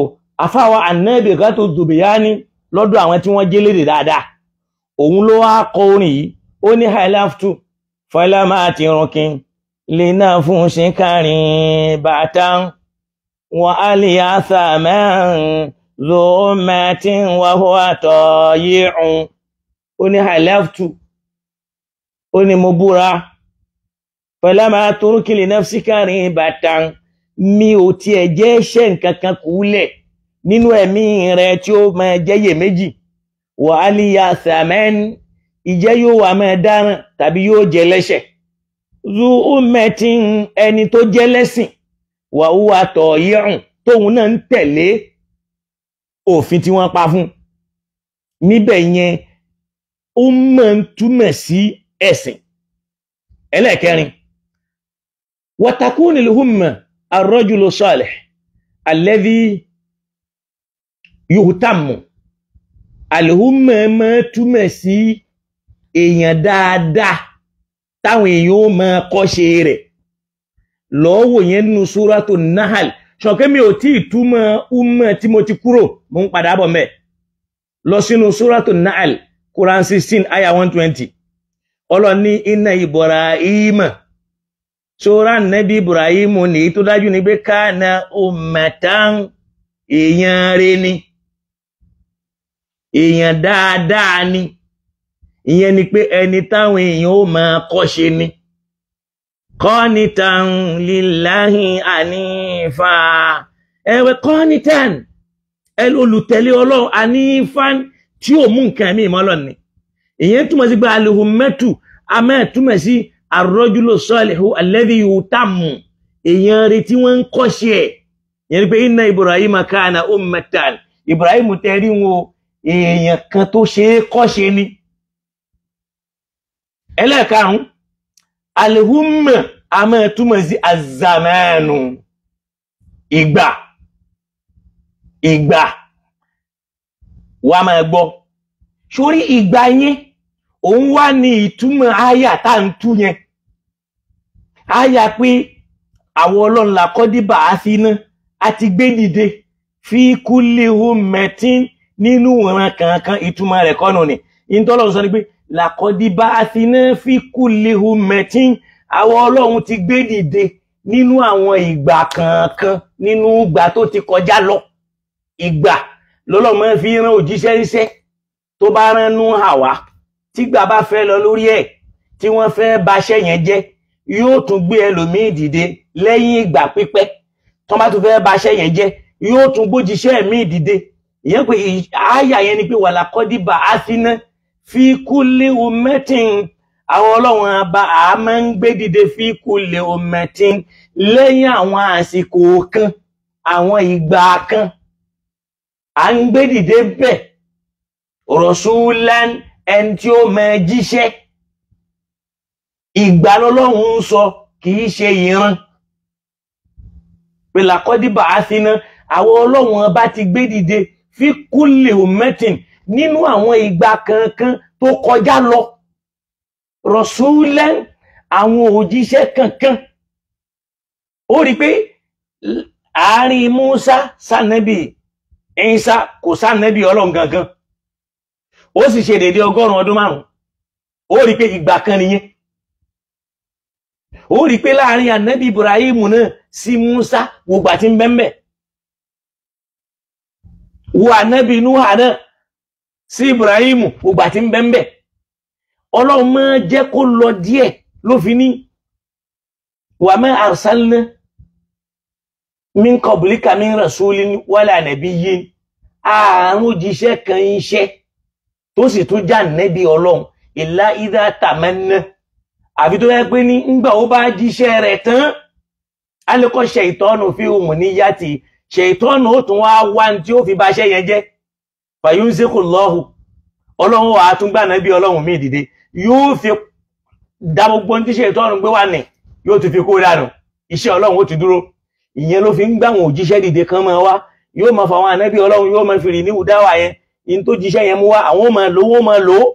àfáwa ànábì kan tó dòbìyá ní lọ́dọ̀ àwọn tí wọ́n jẹ́ lédè dáadáa, òun ló wá kọ orin yìí. Ó ní halaftu fọlámà ti rọkin lè náà fún ṣìkàrin bàtà wọn á lè àṣà mẹ́rin lóòmẹ́tì wàhùn àtọ̀ yíhun. Ó ní halaftu, ó ní mo búra, fọlámà torúkì lè náà ṣìkàrin bàtà, mi ò tiẹ̀ jẹ́ ṣẹ́ nǹkan kan kúlẹ̀ nínú ẹ̀mí rẹ̀ tí ó máa jẹ́ iyèméjì. Wà á lè ya sàmẹ́n, ìjẹ́ yóò wà máa dáràn tàbí yóò jẹ lẹ́ṣẹ̀. Zu umetin, ẹni tó jẹ́ lẹ́sìn, wà ó wà tọ̀ yẹ̀rùn tóun náà ń tẹ̀lé òfin tí wọ́n pa fún. Níbẹ̀ yẹn ó máa ń túmọ̀ sí ẹ̀sìn. Ẹlẹ́ẹ̀kẹrin, watakuni lihumma arrajulu salih alladhi yuhtamu. Alihumma máa túmọ̀ sí èèyàn dáadáa táwọn èèyàn ó máa kọ́ṣe rẹ̀. Lọ́wọ́ yẹn nínú Suratu Nahal. Ṣọ̀kẹ́ mi ò tí ì túmọ̀ umma tí mo ti kúrò, mo ń padà bọ̀ mẹ́. Lọ sínú Suratu Nahal, Quran 16 aya 120. Ọlọ́run ní inna Ibrahima, sora nẹ́bí Ibrahimu ní tó dájú ní pé kana ummatan, èèyàn rẹ̀ ni, èèyàn dáadáa ni. Ìyẹn ni pé ẹni táwọn èèyàn ó máa kọ́ṣe ni. Qanitan lillahi anifa. Ẹ̀wẹ̀ qanitan, olùtẹ̀lé Ọlọ́run, anifan, tí ò mú nǹkan mí mọ́ Ọlọ́run ni. Ìyẹn túmọ̀ sí pé alihummetu a máa túmọ̀ sí arrajulu salihu alladhi yutamu, èèyàn rẹ̀ tí wọ́n ń kọ́ṣe ẹ̀. Ìyẹn ni pé inna Ibrahima kana ummatan, Ibrahim tẹ́rí wọn èèyàn kan tó ṣe é kọ́ṣe ni. Ẹlẹ́ẹ̀karùn-ún, alihumma a máa túmọ̀ sí azamanu, ìgbà. Ìgbà wa máa gbọ́ sórí ìgbà yẹn, òun wá ní ìtumọ̀ àyà tá à ń tú yẹn. Àyà pé àwọn Ọlọ́run la kọ́ dí bàá sí iná a ti gbé dìde fi kulli ummatin nínú ìran kankan. Ìtumọ̀ rẹ̀ kọ́nù ni ìtọ́lọ́run sọ ni pé làkọ́dí bá a sí iná fi kulli ummatin, àwọn Ọlọ́run ti gbé dìde nínú àwọn ìgbà kankan nínú ìgbà tó ti kọjá lọ. Ìgbà lọ́lọ́run máa fi rán òjíṣẹ́ iṣẹ́ tó bá rán Núhà wá, tígbà bá fẹ́ lọ lórí ẹ̀ tí wọ́n fẹ́ baṣẹ́ yẹn jẹ́, yóò tún gbé ẹlòmíì dìde lẹ́yìn ìgbà pípẹ́. Tó bá tún fẹ́ baṣẹ́ yẹn jẹ́, yóò tún gbójíṣẹ́ míì dìde. Ìyẹn pé àyà yẹn ni pé wàlàkọ́dí bá a sí ná fi kulli ummatin, àwọn Ọlọ́run àbá a máa ń gbé dìde fi kulli ummatin lẹ́yìn àwọn àsìkò kan, àwọn ìgbà kan à ń gbé dìde bẹ́ẹ̀ rasulan, ẹni tí ó máa jíṣẹ́. Ìgbà lọ́lọ́run ń sọ, kì í ṣe ìran. Pé làkọ́dí bá a sí ná, àwọn Ọlọ́run ọba ti gbé dìde fi kulli ummatin nínú àwọn ìgbà kankan tó kọjá lọ, rasulan, àwọn òjíṣẹ́ kankan. Ó rí pé àárín Musa sànẹ́bì Ìsá kò sànẹ́bì Ọlọ́run gangan, ó sì ṣe dédé 105 ọdún. Ó rí pé ìgbà kan nìyẹn. Ó rí pé láàrin ànẹ́bì Ibrahim náà sí Musa, wògbà tí ń bẹ́ńbẹ́. Wo ànẹ́bì Nuha náà sí Ibrahim, wògbà tí ń bẹ́ńbẹ́. Ọlọ́run máa jẹ́ kó lọ díẹ̀ ló fi ní wa ma arsalna min qablika min rasulin wala nabiyyin. Ààrùn jíṣẹ́ kan iṣẹ́ tó sì tún já nẹ́bí Ọlọ́run illa idha tamanna, àfi tó yẹ pé ní ńgbà ó bá jíṣẹ́ rẹ̀ tán, alẹ́kọ́ ṣèitọ́nù fi òun ní yàtì, ṣèitọ́nù ó tún wá wá ní tí ó fi bá ṣẹ́ yẹn jẹ́. Fàyúnṣekù lọ́hù, Ọlọ́run wà á tún gbà nẹ́bí Ọlọ́run míì dìde, yóò fi dá gbogbo ní tí ṣèitọ́nù gbé wà ní, yóò tún fi kó dànù, iṣẹ́ Ọlọ́run ó ti dúró. Ìyẹn ló fi ń gbà wọn òjíṣẹ́ dìde kan máa wá, yóò máa fa àwọn ànábì Ọlọ́run, yóò máa fi rì níwù dáwà yẹn, in tó jíṣẹ́ yẹn mú wá, àwọn máa lò, wọ́n máa lò ó.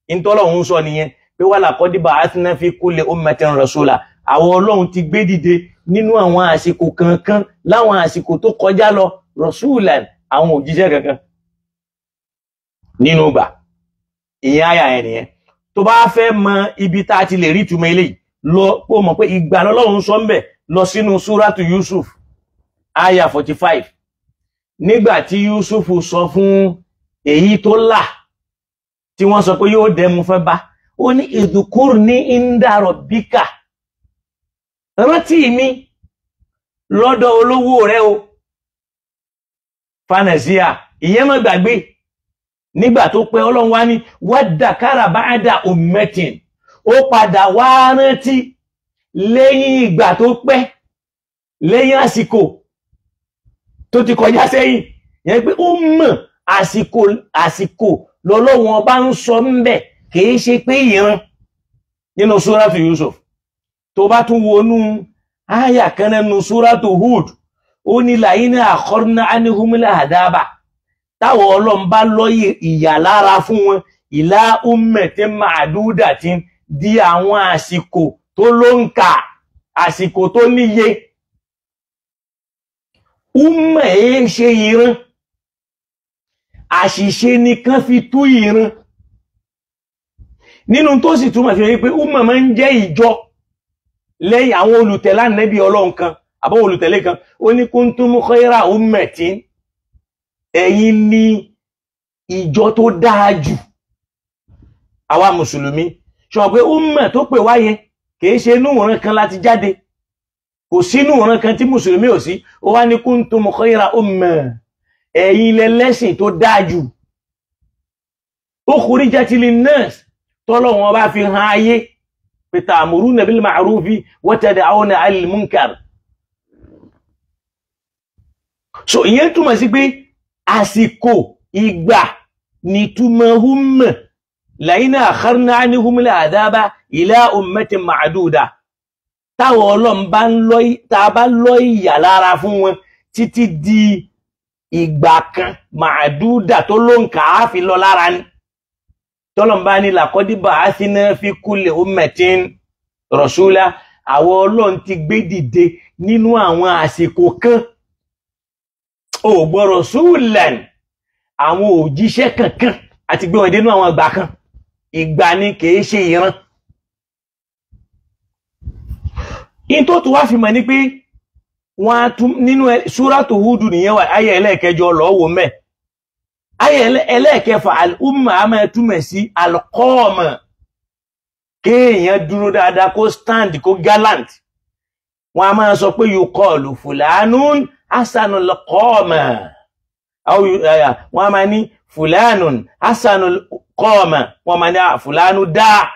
In tọ́lọ́run ń sọ nìyẹn pé wà laqad ba'athna fi kulli ummatin rasula. Àwọn Ọlọ́run ti gbé dìde nínú àwọn àsìkò kankan láwọn àsìkò tó kọjá lọ, rasulan, àwọn òjíṣẹ́ kankan nínú gbà. Ìyẹn àyà yẹn nìyẹn. Tó bá fẹ́ mọ ibi tá a ti lè rí ìtumọ̀ eléyìí lọ, kó mọ̀ pé ìgbà lọ́lọ́run sọ ń bẹ̀, lọ sínú súrátù Yusuf àyà 45. Nígbà tí Yusuf sọ fún èyí tó là tí wọ́n sọ pé yóò dẹmu fẹ́ bá, ó ní idhkurni inda rabbika, rántí mi lọ́dọ̀ olówó rẹ o. Fanẹ̀síà, ìyẹn má gbàgbé. Nígbà tó pẹ́ Ọlọ́run wá ní wadhakara ba'da ummatin, ó padà wá rántí lẹ́yìn ìgbà tó pẹ́, lẹ́yìn àsìkò tó ti kọjá sẹ́yìn. Yẹn pé ó mọ̀ àsìkò, àsìkò lọ́lọ́run ọba ń sọ ń bẹ̀, kìí ṣe pé ìran. Nínú súrátù Yusuf, tó bá tún wọnú áyà kan nínú súrátù Hud, ó ní làyínà àkọ́rùnà ánihúmílà àdábà, táwọn Ọlọ́run bá lọ ìyà lára fún wọn, ìlà ummatin ma'dudatin, di àwọn àsìkò tó ló ń kà, àsìkò tó níye. Umma ẹ ṣe ìran, àṣìṣe nìkan fi tú ìran. Nínú tó sì túmọ̀ fi wípé umma máa ń jẹ́ ìjọ lẹ́yìn àwọn olùtẹ̀lé Ànábì Ọlọ́run kan àbọ̀ olùtẹ̀lé kan, ó ní kuntum khayra ummatin, ẹ̀yin ni ìjọ tó dáa jù. Àwa mùsùlùmí ṣọ pé umma tó pè wáyé kìí ṣe inú ìran kan láti jáde, kò sínú ìran kan tí mùsùlùmí ò sí. Ó wá ní kuntum khayra umma, ẹ̀yin lẹ́lẹ́sìn tó dáa jù. Ukhrijat linnas, tọ́lọ́wọ́n bá fi hàn ayé pé ta'muruna bil ma'rufi wa tad'auna 'anil munkar. So ìyẹn túmọ̀ sí pé àsìkò ìgbà nìtumọ̀ humma la'in akharna 'anhumul 'adhaba ila ummatin ma'duda. Táwọn Ọlọ́run bá ń lọ, tá a bá lọ ìyà lára fún wọn títí di ìgbà kan ma'duda tó ló ń kà á fi lọ lára ni. Tọ́lọ́n bá ní laqad ba'athna fi kulli ummatin rasula, àwọn Ọlọ́run ti gbé dìde nínú àwọn àsìkò kan, ò gbọ́ rasulan, àwọn òjíṣẹ́ kankan àti gbé wọn dé nínú àwọn ìgbà kan. Ìgbà ni kìí ṣe ìran. In tó tún wá fi mọ̀ ní pé wọ́n á tún nínú súrátù Húdù nìyẹn wà, ayé ẹlẹ́ẹ̀kẹjọ lọ́wọ́ mẹ́. Ayé ẹlẹ́ẹ̀kẹfà, al-umma a máa túmọ̀ sí al-qama, kéèyàn dúró dáadáa, kó stand, kó gallant. Wọ́n a máa sọ pé yuqalu fulanun hasanul qama, wọ́n a máa ní fulanun hasanul qama, wọ́n máa ní fulanu dá,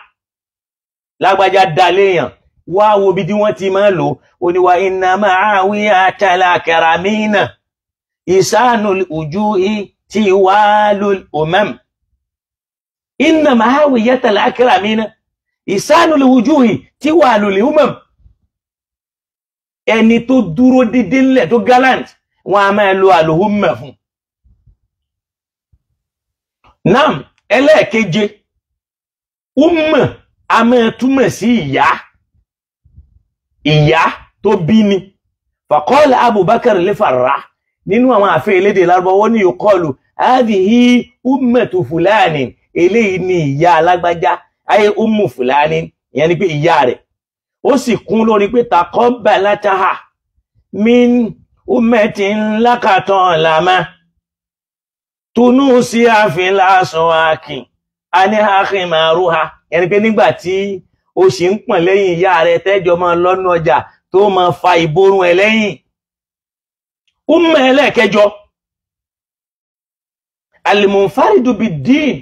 lágbájá dá léèyàn. Wá wo bí tí wọ́n ti máa lò ó ní wa inna Mu'awiyata lakaramina isanul wujuhi tiwalul umam. Inna Mu'awiyata lakaramina isanul wujuhi tiwalul umam. Ẹni tó dúró dédé ńlẹ̀ tó gallant, wọ́n a máa lo àlòhùnmẹ̀ fún. Nam ẹlẹ́ẹ̀keje, umma a máa túmọ̀ sí ìyá, ìyá tó bí ni. Faqala Abubakar lè fara nínú àwọn àfẹ́ elédè Lárúbáwá ní yuqalu hadhihi ummatu fulani, eléyìí ni ìyá alágbájá, ayé ummu fulani, ìyẹn ni pé ìyá rẹ̀. Ó sì kún lórí pé taqabbalataha min ummatin lakatan lama tunusi àfin lásán akin Anihakimaruha, ẹni pé nígbà tí o sì ń pọ̀n lẹ́yìn ìyá rẹ tẹ́jọ máa lọ́nà ọjà tó máa fa ìborun ẹ lẹ́yìn. Umma ẹlẹ́ẹ̀kẹjọ, alimunfaridu bid-din,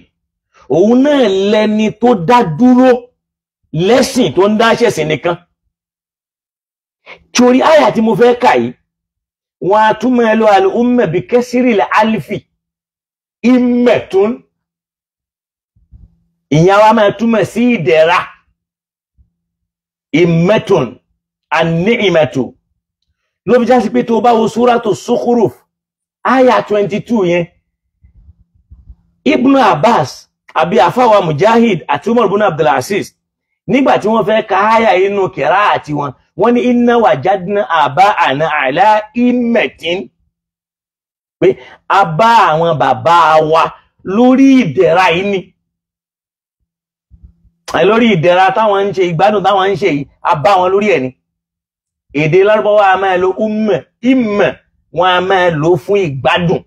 òun náà lẹni tó dá dúró lẹ́sìn, tó ń dá ṣẹ̀sìn nìkan. Torí àyà tí mo fẹ́ kà yìí, wọn a tún máa lo al-umma bi kasril alifi, immetun, ìyẹn wa máa túmọ̀ sí ìdẹ̀ra, immetun, an-ni'matu. Ló fi já sí pé tó bá wo súrátù Zukhruf àyà 22 yẹn, Ibn Abbas àbí àfáwà Mujahid àti Umar ibn Abdulaziz, nígbà tí wọ́n fẹ́ ka àyà inú kẹrà àti wọn, wọ́n ní inna wajadna aba'ana ala immatin, pé a bá àwọn bàbá wa lórí ìdẹ̀ra yìí ni, lórí ìdẹ̀ra táwọn ń ṣe, ìgbádùn táwọn ń ṣe yìí, a bá wọn lórí ẹ̀ ni. Èdè Lárúbáwá a máa lo umma, imma, wọn a máa lò fún ìgbádùn.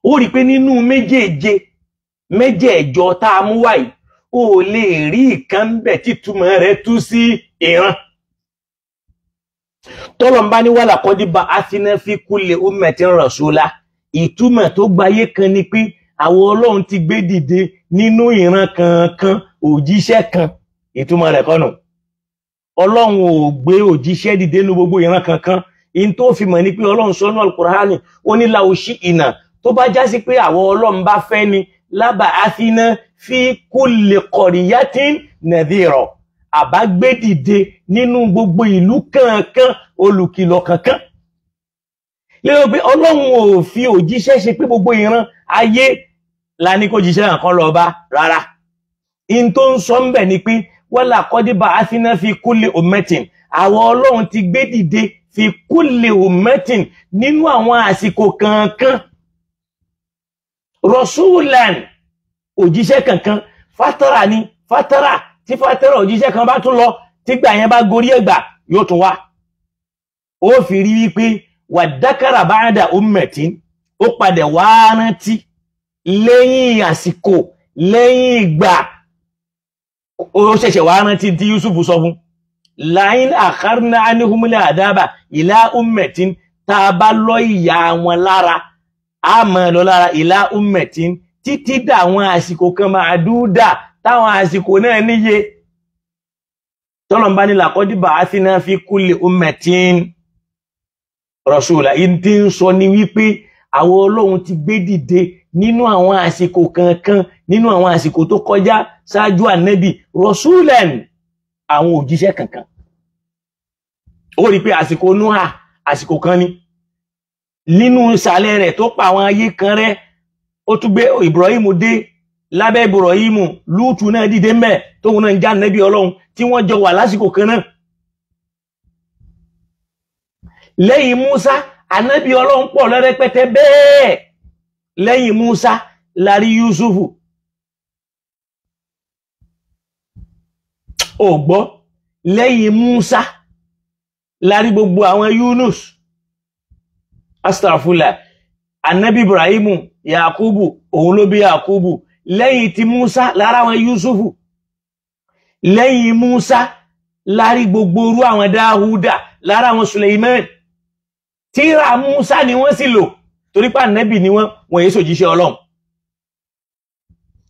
Ó rí i pé nínú méjèèje méjèèjọ tá a mú wáyìí, ó lè rí ìkan ń bẹ̀ títúmọ̀ rẹ̀ tú sí ìran. Tọ́lọ̀ ń bá ní wàlà kọ́ díba athina fi kulli ummatin rasula, ìtumọ̀ tó gbayé kan ni pé àwọn Ọlọ́run ti gbé dìde nínú ìran kankan òjíṣẹ́ kan. Ìtumọ̀ rẹ̀ kọ́nù, Ọlọ́run ò gbé òjíṣẹ́ dìde nínú gbogbo ìran kankan. In tó fi mọ̀ ní pé Ọlọ́run sọ́nù Al-Qur'ani, ó ní la òṣì ìnà, tó bá já sí pé àwọn Ọlọ́run bá fẹ́ ni, lábà athina fi kulli qaryatin nadhira, àbá gbé dìde nínú gbogbo ìlú kankan olùkìlọ̀ kankan. Lérò pé Ọlọ́run ò fi òjíṣẹ́ ṣe pé gbogbo ìran ayé la ní kó jíṣẹ́ nǹkan lọ bá, rárá. In tó ń sọ ń bẹ̀ ni pé wala qad ba'athna fi kulli ummatin, àwọn Ọlọ́run ti gbé dìde fi kulli ummatin nínú àwọn àsìkò kankan rasulan, òjíṣẹ́ kankan. Fatara ni fatara, tí fatara òjíṣẹ́ kan bá tún lọ, tígbà yẹn bá gorí ẹgbà yóò tún wá. Ó fi rí wípé wàdákàrà ba'da ummatin, ó padà wá rántí lẹ́yìn àsìkò, lẹ́yìn ìgbà, ó ṣẹ̀ṣẹ̀ wá rántí tí Yusuf sọ fún, láìn àkárná anihumulẹ̀ àdábà ìlà ummatin, tá a bá lọ ìyà wọn lára, a mọ̀ lọ lára ìlà ummatin títí dà àwọn àsìkò kan máa dúdà, táwọn àsìkò náà níye. Tọ́lọ̀ ń bá ní laqad ba'athna fi kulli ummatin rasula, in tí ń sọ ní wípé àwọn Ọlọ́run ti gbé dìde nínú àwọn àsìkò kankan, nínú àwọn àsìkò tó kọjá ṣáájú ànẹ́bì, rasulan, àwọn òjíṣẹ́ kankan. Ó rí pé àsìkò Núhà àsìkò kan ni, nínú ìsàlẹ̀ rẹ̀ tó pa àwọn ayé kan rẹ́, ó tún gbé Ibrahim dé, lábẹ́ Ibrahim Lútù náà dìde mẹ́, tóun náà ń já ànẹ́bì Ọlọ́run, tí wọ́n jọ wà lásìkò kan náà. Lẹ́yìn Musa, ànábì Ọlọ́run pọ̀ lọ́rẹ́pẹ́tẹ́ bẹ́ẹ̀. Lẹ́yìn Musa lárí Yusufu. Ó gbọ́, lẹ́yìn Musa lárí gbogbo àwọn Yunus, astagfirullah, ànábì Ibrahimu, Yakubu, òun ló bí Yakubu. Lẹ́yìn tí Musa lára àwọn Yusufu. Lẹ́yìn Musa lárí gbogbo orú àwọn Dáhúdà, lára àwọn Suleiman. Tírà Musa ni wọ́n sì lò, torí pé ànábì ni wọ́n, wọ́n yé sòjíṣẹ́ Ọlọ́run.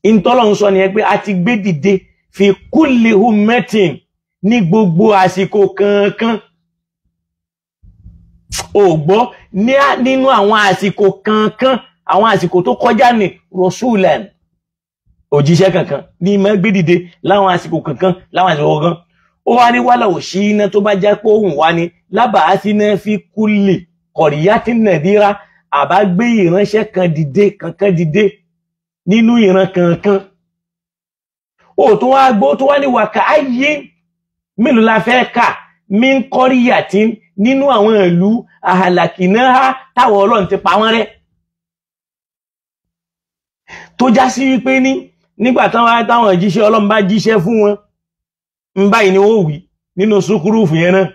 Ìntọ́lọ́run sọ nìyẹn pé a ti gbé dìde fi kulli ummatin ní gbogbo àsìkò kankan. Ó gbọ́, nínú àwọn àsìkò kankan, àwọn àsìkò tó kọjá ní rasulan, òjíṣẹ́ kankan ní máa gbé dìde láwọn àsìkò kankan, láwọn àsìkò kankan. Ó wá ní wàhálà òṣì iná tó bá já pé òun wá ní lábàá sí náà fi kulli qaryatin nadira, àbá gbé ìránṣẹ́ kan dìde, kankan dìde nínú ìran kankan. Ó tún wá gbọ́, tó wá ní wàkà ayé mélòó la fẹ́ kà min qaryatin nínú àwọn ìlú ahlaknaha táwọn Ọlọ́run ti pa wọ́n rẹ́. Tó já sí wípé ní nígbà táwọn jíṣẹ́ Ọlọ́run bá jíṣẹ́ fún wọn, ń báyìí ni ó wí nínú Zukhruf yẹn náà.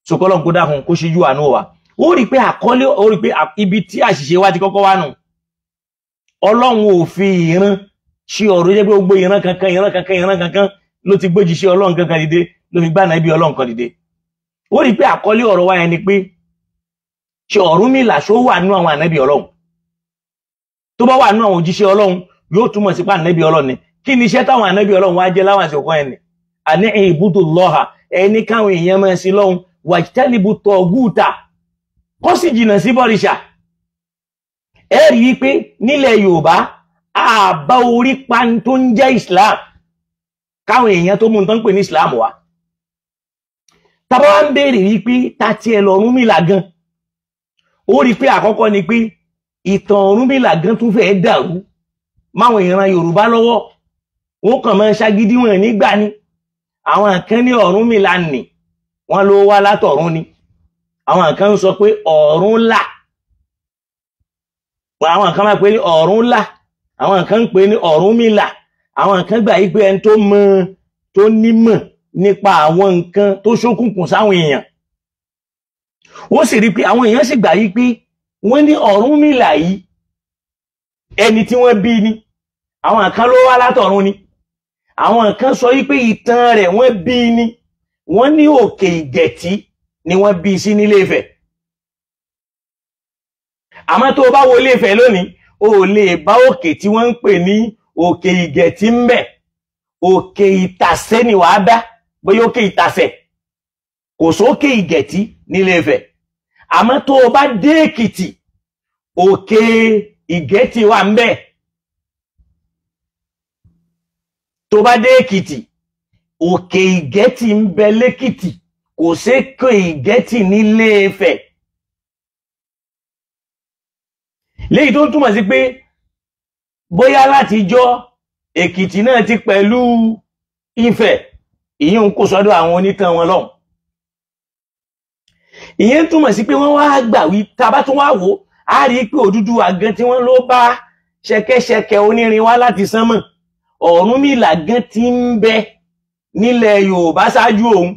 Sọkọlọ́n kó dákun kó ṣíjú àánú wa. Ó rí pé àkọlé, ó rí pé ibi tí àṣìṣe wa ti kọ́kọ́ wá nù. Ọlọ́run ò fi ìran Ṣé ọ̀rọ̀ jẹ́ pé gbogbo ìran kankan ìran kankan ìran kankan ló ti gbójì sí Ọlọ́run kankan dìde, ló fi gbá ànábì Ọlọ́run kan dìde? Ó rí i pé àkọlé ọ̀rọ̀ wa yẹn ni pé ṣé Ọ̀rúnmìlà ṣó wà nú àwọn ànábì Ọlọ́run? Tó bá wà nú àwọn òjíṣẹ́ Ọlọ́run, yóò túmọ̀ sí pé ànábì Ọlọ́run ni. Kí ni iṣẹ́ táwọn ànábì Ọlọ́run wá jẹ́ láwọn àsìkò yẹn ni? Àní ìbúdó lọ́hà, ẹni káwọn èèyàn máa sin lọ́hùn, wàjítẹ́lìbù tọ̀gúùtà, kó sì jìnnà sí bọ́rìṣà. Ẹ rí i pé nílẹ̀ Yorùbá àbá orí pa tó ń jẹ́ Islam káwọn èèyàn tó mú un tó ń pè ní Islam wá. Tàbá wá ń béèrè wípé ta tiẹ̀ lọ Ọ̀rúnmìlà gan, ó rí i pé àkọ́kọ́ ni pé ìtàn Ọ̀rúnmìlà gan tún fẹ́ẹ́ dàrú máwọn ìran Yorùbá lọ́wọ́. Wọn kàn máa ń ṣagídí wọn nígbà ni. Àwọn kan ní Ọ̀rúnmìlà nì, wọ́n ló wá látọ̀run ni. Àwọn kan ń sọ pé Ọ̀run là, àwọn kan máa pè ní Ọ̀run là, àwọn kan ń pè ní Ọ̀rúnmìlà. Àwọn kan gbà yí pé ẹni tó mọ̀, tó nímọ̀ nípa àwọn nǹkan tó ṣókùnkùn sáwọn èèyàn. Ó sì rí pé àwọn èèyàn sì gbà yí pé wọ́n ní Ọ̀rúnmìlà yìí ẹni tí wọ́n bí ni. Àwọn kan ló wá látọ̀run ni. Àwọn kan sọ yí pé ìtàn rẹ̀ wọ́n bí ni. Wọ́n ní Òkè Ìgẹ̀tì ni wọ́n bí sí nílé Ifẹ̀. Àmọ́ tó o bá wo Ilé Ifẹ̀ lónìí, o ò lè bá òkè tí wọ́n ń pè ní Òkè Ìgẹ̀tì ń bẹ̀. Òkè Ìtàsẹ́ ni wàá bá, bóyá Òkè Ìtàsẹ̀. Kò sókè Ìgẹ̀tì nílé Ifẹ̀. Àmọ́ tó o bá dé Èkìtì, Òkè Ìgẹ̀tì wà ń bẹ̀. Tó bá dé Èkìtì, Òkè Ìgẹ̀tì ń bẹ lÉkìtì, kò sékè Ìgẹ̀tì nílé Ifẹ̀. Léyìí tó ń túmọ̀ sí pé bóyá látijọ́ Èkìtì náà ti pẹ̀lú Ifẹ̀, ìyẹn ń kó sọ́dọ̀ àwọn onítàn wọn lọ́hùn. Ìyẹn túmọ̀ sí pé wọ́n wá gbà wí, tá a bá tún wá wò á rí i pé Odùduwà gan tí wọ́n ló bá ṣẹ̀kẹ̀ṣẹ̀kẹ̀ onírin wá láti sánmọ̀, Ọ̀rúnmìlà gan ti ń bẹ nílẹ̀ Yorùbá ṣáájú òun.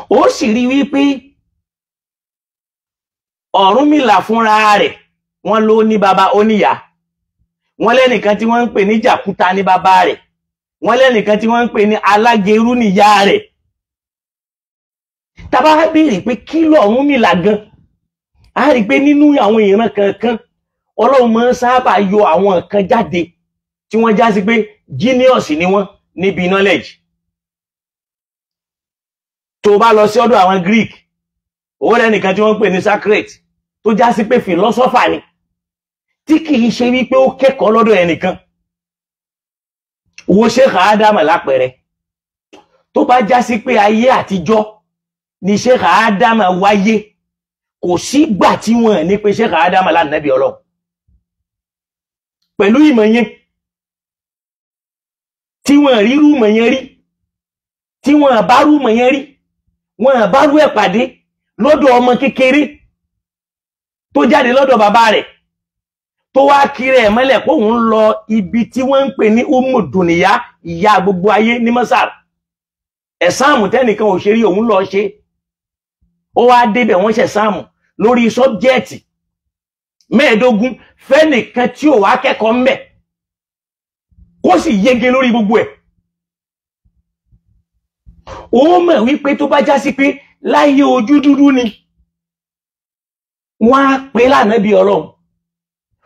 Ó sì rí wípé Ọ̀rúnmìlà fúnra rẹ̀ wọ́n ló ní baba, ó níyà. Wọ́n lẹ́nìkan tí wọ́n ń pè ní Jàkúta ní bàbá rẹ̀. Wọ́n lẹ́nìkan tí wọ́n ń pè ní Alágẹrú níyà rẹ̀. Tá bá béèrè pé kí lọ̀rúnmìlà gan, á rí i pé nínú àwọn ìran kankan Ọlọ́run máa ń sábà yọ àwọn kan jáde tí wọ́n já sí pé genius ni wọ́n níbi knowledge. Tó bá lọ sí ọ̀dọ̀ àwọn Greek, owó lẹ́nìkan tí wọ́n ń pè ní Socrates, tó já sí pé philosopher ni, tí kìí ṣe wípé ó kẹ́kọ̀ọ́ lọ́dọ̀ ẹnìkan. Wo Sheikh Adam lápẹẹrẹ, tó bá já sí pé ayé àtijọ́ ni Sheikh Adam wáyé, kò sígbà tí wọ́n ní pé Sheikh Adam lánàbí Ọlọ́run. Pẹ̀lú ìmọ̀ yẹn tí wọ́n rí rúmọ̀ yẹn rí, tí wọ́n bá rúmọ̀ yẹn rí, wọ́n bá rú ẹ̀ pàdé lọ́dọ̀ ọmọ kékeré tó jáde lọ́dọ̀ bàbá rẹ̀, tó wá kiri ẹ̀ mọ́lẹ̀ pé òun lọ ibi tí wọ́n ń pè ní Umu Dùnìyá, ìyá gbogbo ayé ní Masar. Ẹ̀sáàmù tẹ́nìkan ò ṣe rí, òun lọ ṣe. Ó wá débẹ̀, wọ́n ṣe sáàmù lórí sọ́bjẹ́ẹ̀tì 15 fẹ́nìkan tí ò wá kẹ́kọ̀ọ́ ńbẹ̀, kó sì yege lórí gbogbo ẹ̀. Ó mọ̀ wípé tó bá já sí pé láyé ojú dúdú ni wọ́n á pè lánàbí Ọlọ́run,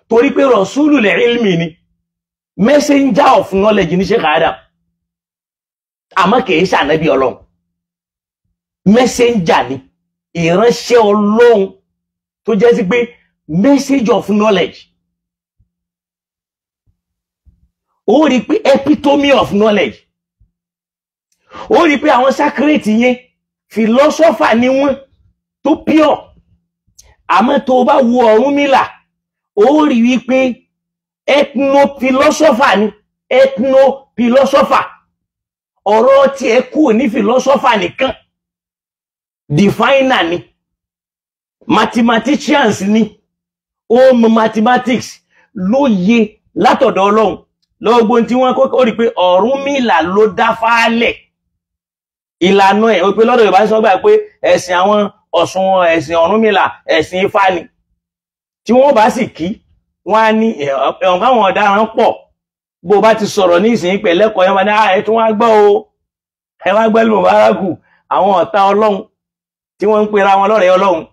torí pé Rasulul ilmi ni, messenger of knowledge ní Sheikh Adam. Àmọ́ kìí ṣànábí Ọlọ́run, messenger ni, ìránṣẹ́ Ọlọ́run tó jẹ́ sí pé message of knowledge. Ó rí pé epitome of knowledge. Ó rí pé àwọn Socrates yẹn philosopher ni wọ́n tó pure. Àmọ́ tó bá wo Ọ̀rúnmìlà, ó rí wípé ethnophilosopher ni, ethnophilosopher. Ọ̀rọ̀ tí ẹ kúrò ní philosopher nìkan, diviner ni, mathematicians ni, ó mọ mathematics lóye látọ̀dọ̀ Ọlọ́run. Lọ́gbọ́n tí wọ́n kọ́kọ́ rí pé Ọ̀rúnmìlà ló dá fáálẹ̀ ìlànà ẹ̀. Ó pé lọ́dọ̀ Yorùbá sọ gbà pé ẹ̀sìn àwọn Ọ̀ṣun, ẹ̀sìn Ọ̀rúnmìlà, ẹ̀sìn Ifá ni. Tí wọ́n bá sì kí, Wọ́n á ní ẹ̀wọ̀n káwọn ọ̀daràn pọ̀, bó o bá ti sọ̀rọ̀ ní ìsìn pẹ̀lẹ́kọ̀ọ́ yẹn, wọ́n ní ẹ tún wá gbọ́ o, ẹ wá gbẹ́ Mubaraku, àwọn ọ̀tá Ọlọ́run tí wọ́n ń pera wọn lọ́rẹ̀ẹ́ Ọlọ́run.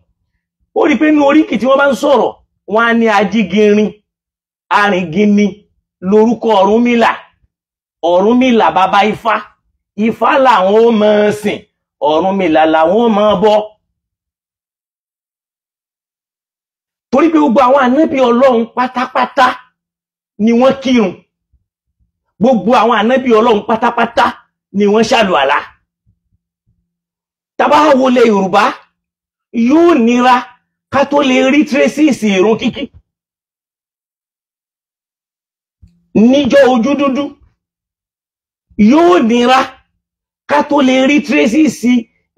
Ó rí i pé ní oríkì tí wọ́n bá ń sọ̀rọ̀, wọ́n á ní ajígirin, arìngìnì lórúkọ Ọ̀rúnmìlà, Ọ̀rúnmìlà bàbá Ifá, Ifá làwọn ó máa sìn, Ọ̀rúnmìlà làwọn ó máa bọ. Torí pé gbogbo àwọn ànábì Ọlọ́run pátápátá ni wọ́n kírun, gbogbo àwọn ànábì Ọlọ́run pátápátá ni wọ́n ṣàlùwàlá. Tá bá wọlé Yorùbá yóò nira ká tó lè rí tírésìsì ìrun kíkí. Níjọ́ ojú dúdú yóò nira ká tó lè rí tírésìsì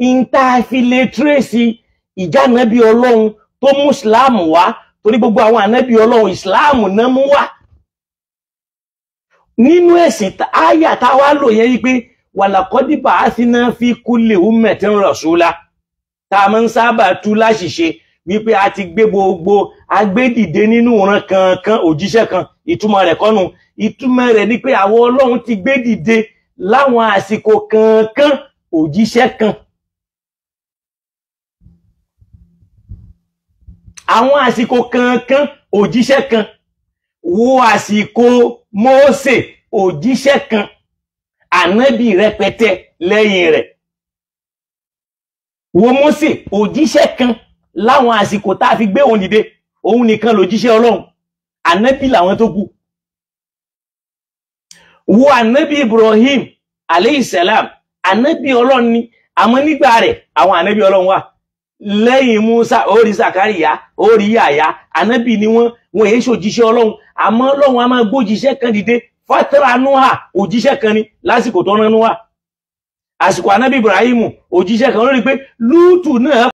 ìntàfilé tírésì ìjánabi Ọlọ́run tó mú ìsìláàmù wá, torí gbogbo àwọn ànábì Ọlọ́run ìsìláàmù náà mú wá. Nínú ẹ̀sìn àyà táwa lò yẹn wípé wàlàkọ́dìbà á sì náà fi kulli ummatin rasula, tá a máa ń sábà tú láṣìṣe wípé a ti gbé gbogbo agbédìde nínú ìran kankan òjíṣẹ́ kan. Ìtumọ̀ rẹ̀ kọ́nu, ìtumọ̀ rẹ̀ ni pé àwọn Ọlọ́run ti gbé dìde láwọn àsìkò kankan òjíṣẹ́ kan. Àwọn àsìkò kankan òjíṣẹ́ kan. Wo àsìkò Mósè òjíṣẹ́ kan, ànábì rẹpẹtẹ lẹ́yìn rẹ̀. Wo Mósè òjíṣẹ́ kan láwọn àsìkò tá a fi gbé òun dìde, òun nìkan lòjíṣẹ́ Ọlọ́run, ànábì làwọn tó kù. Wo ànábì Ibrahim aleyhisselam, ànábì Ọlọ́run ni, àmọ́ nígbà rẹ̀ àwọn ànábì Ọlọ́run wà. Lẹ́yìn Musa ó rí Zakariya, ó rí Yàyà, ànábì ni wọ́n, wọ́n èé ṣòjíṣẹ́ Ọlọ́run, àmọ́ Ọlọ́run a máa gbójíṣẹ́ kan dìde. Fatara Nuha òjíṣẹ́ kan ni lásìkò tó rán Nuha. Àsìkò ànábì Ibrahim òjíṣẹ́ kan, lórí pé Lútù náà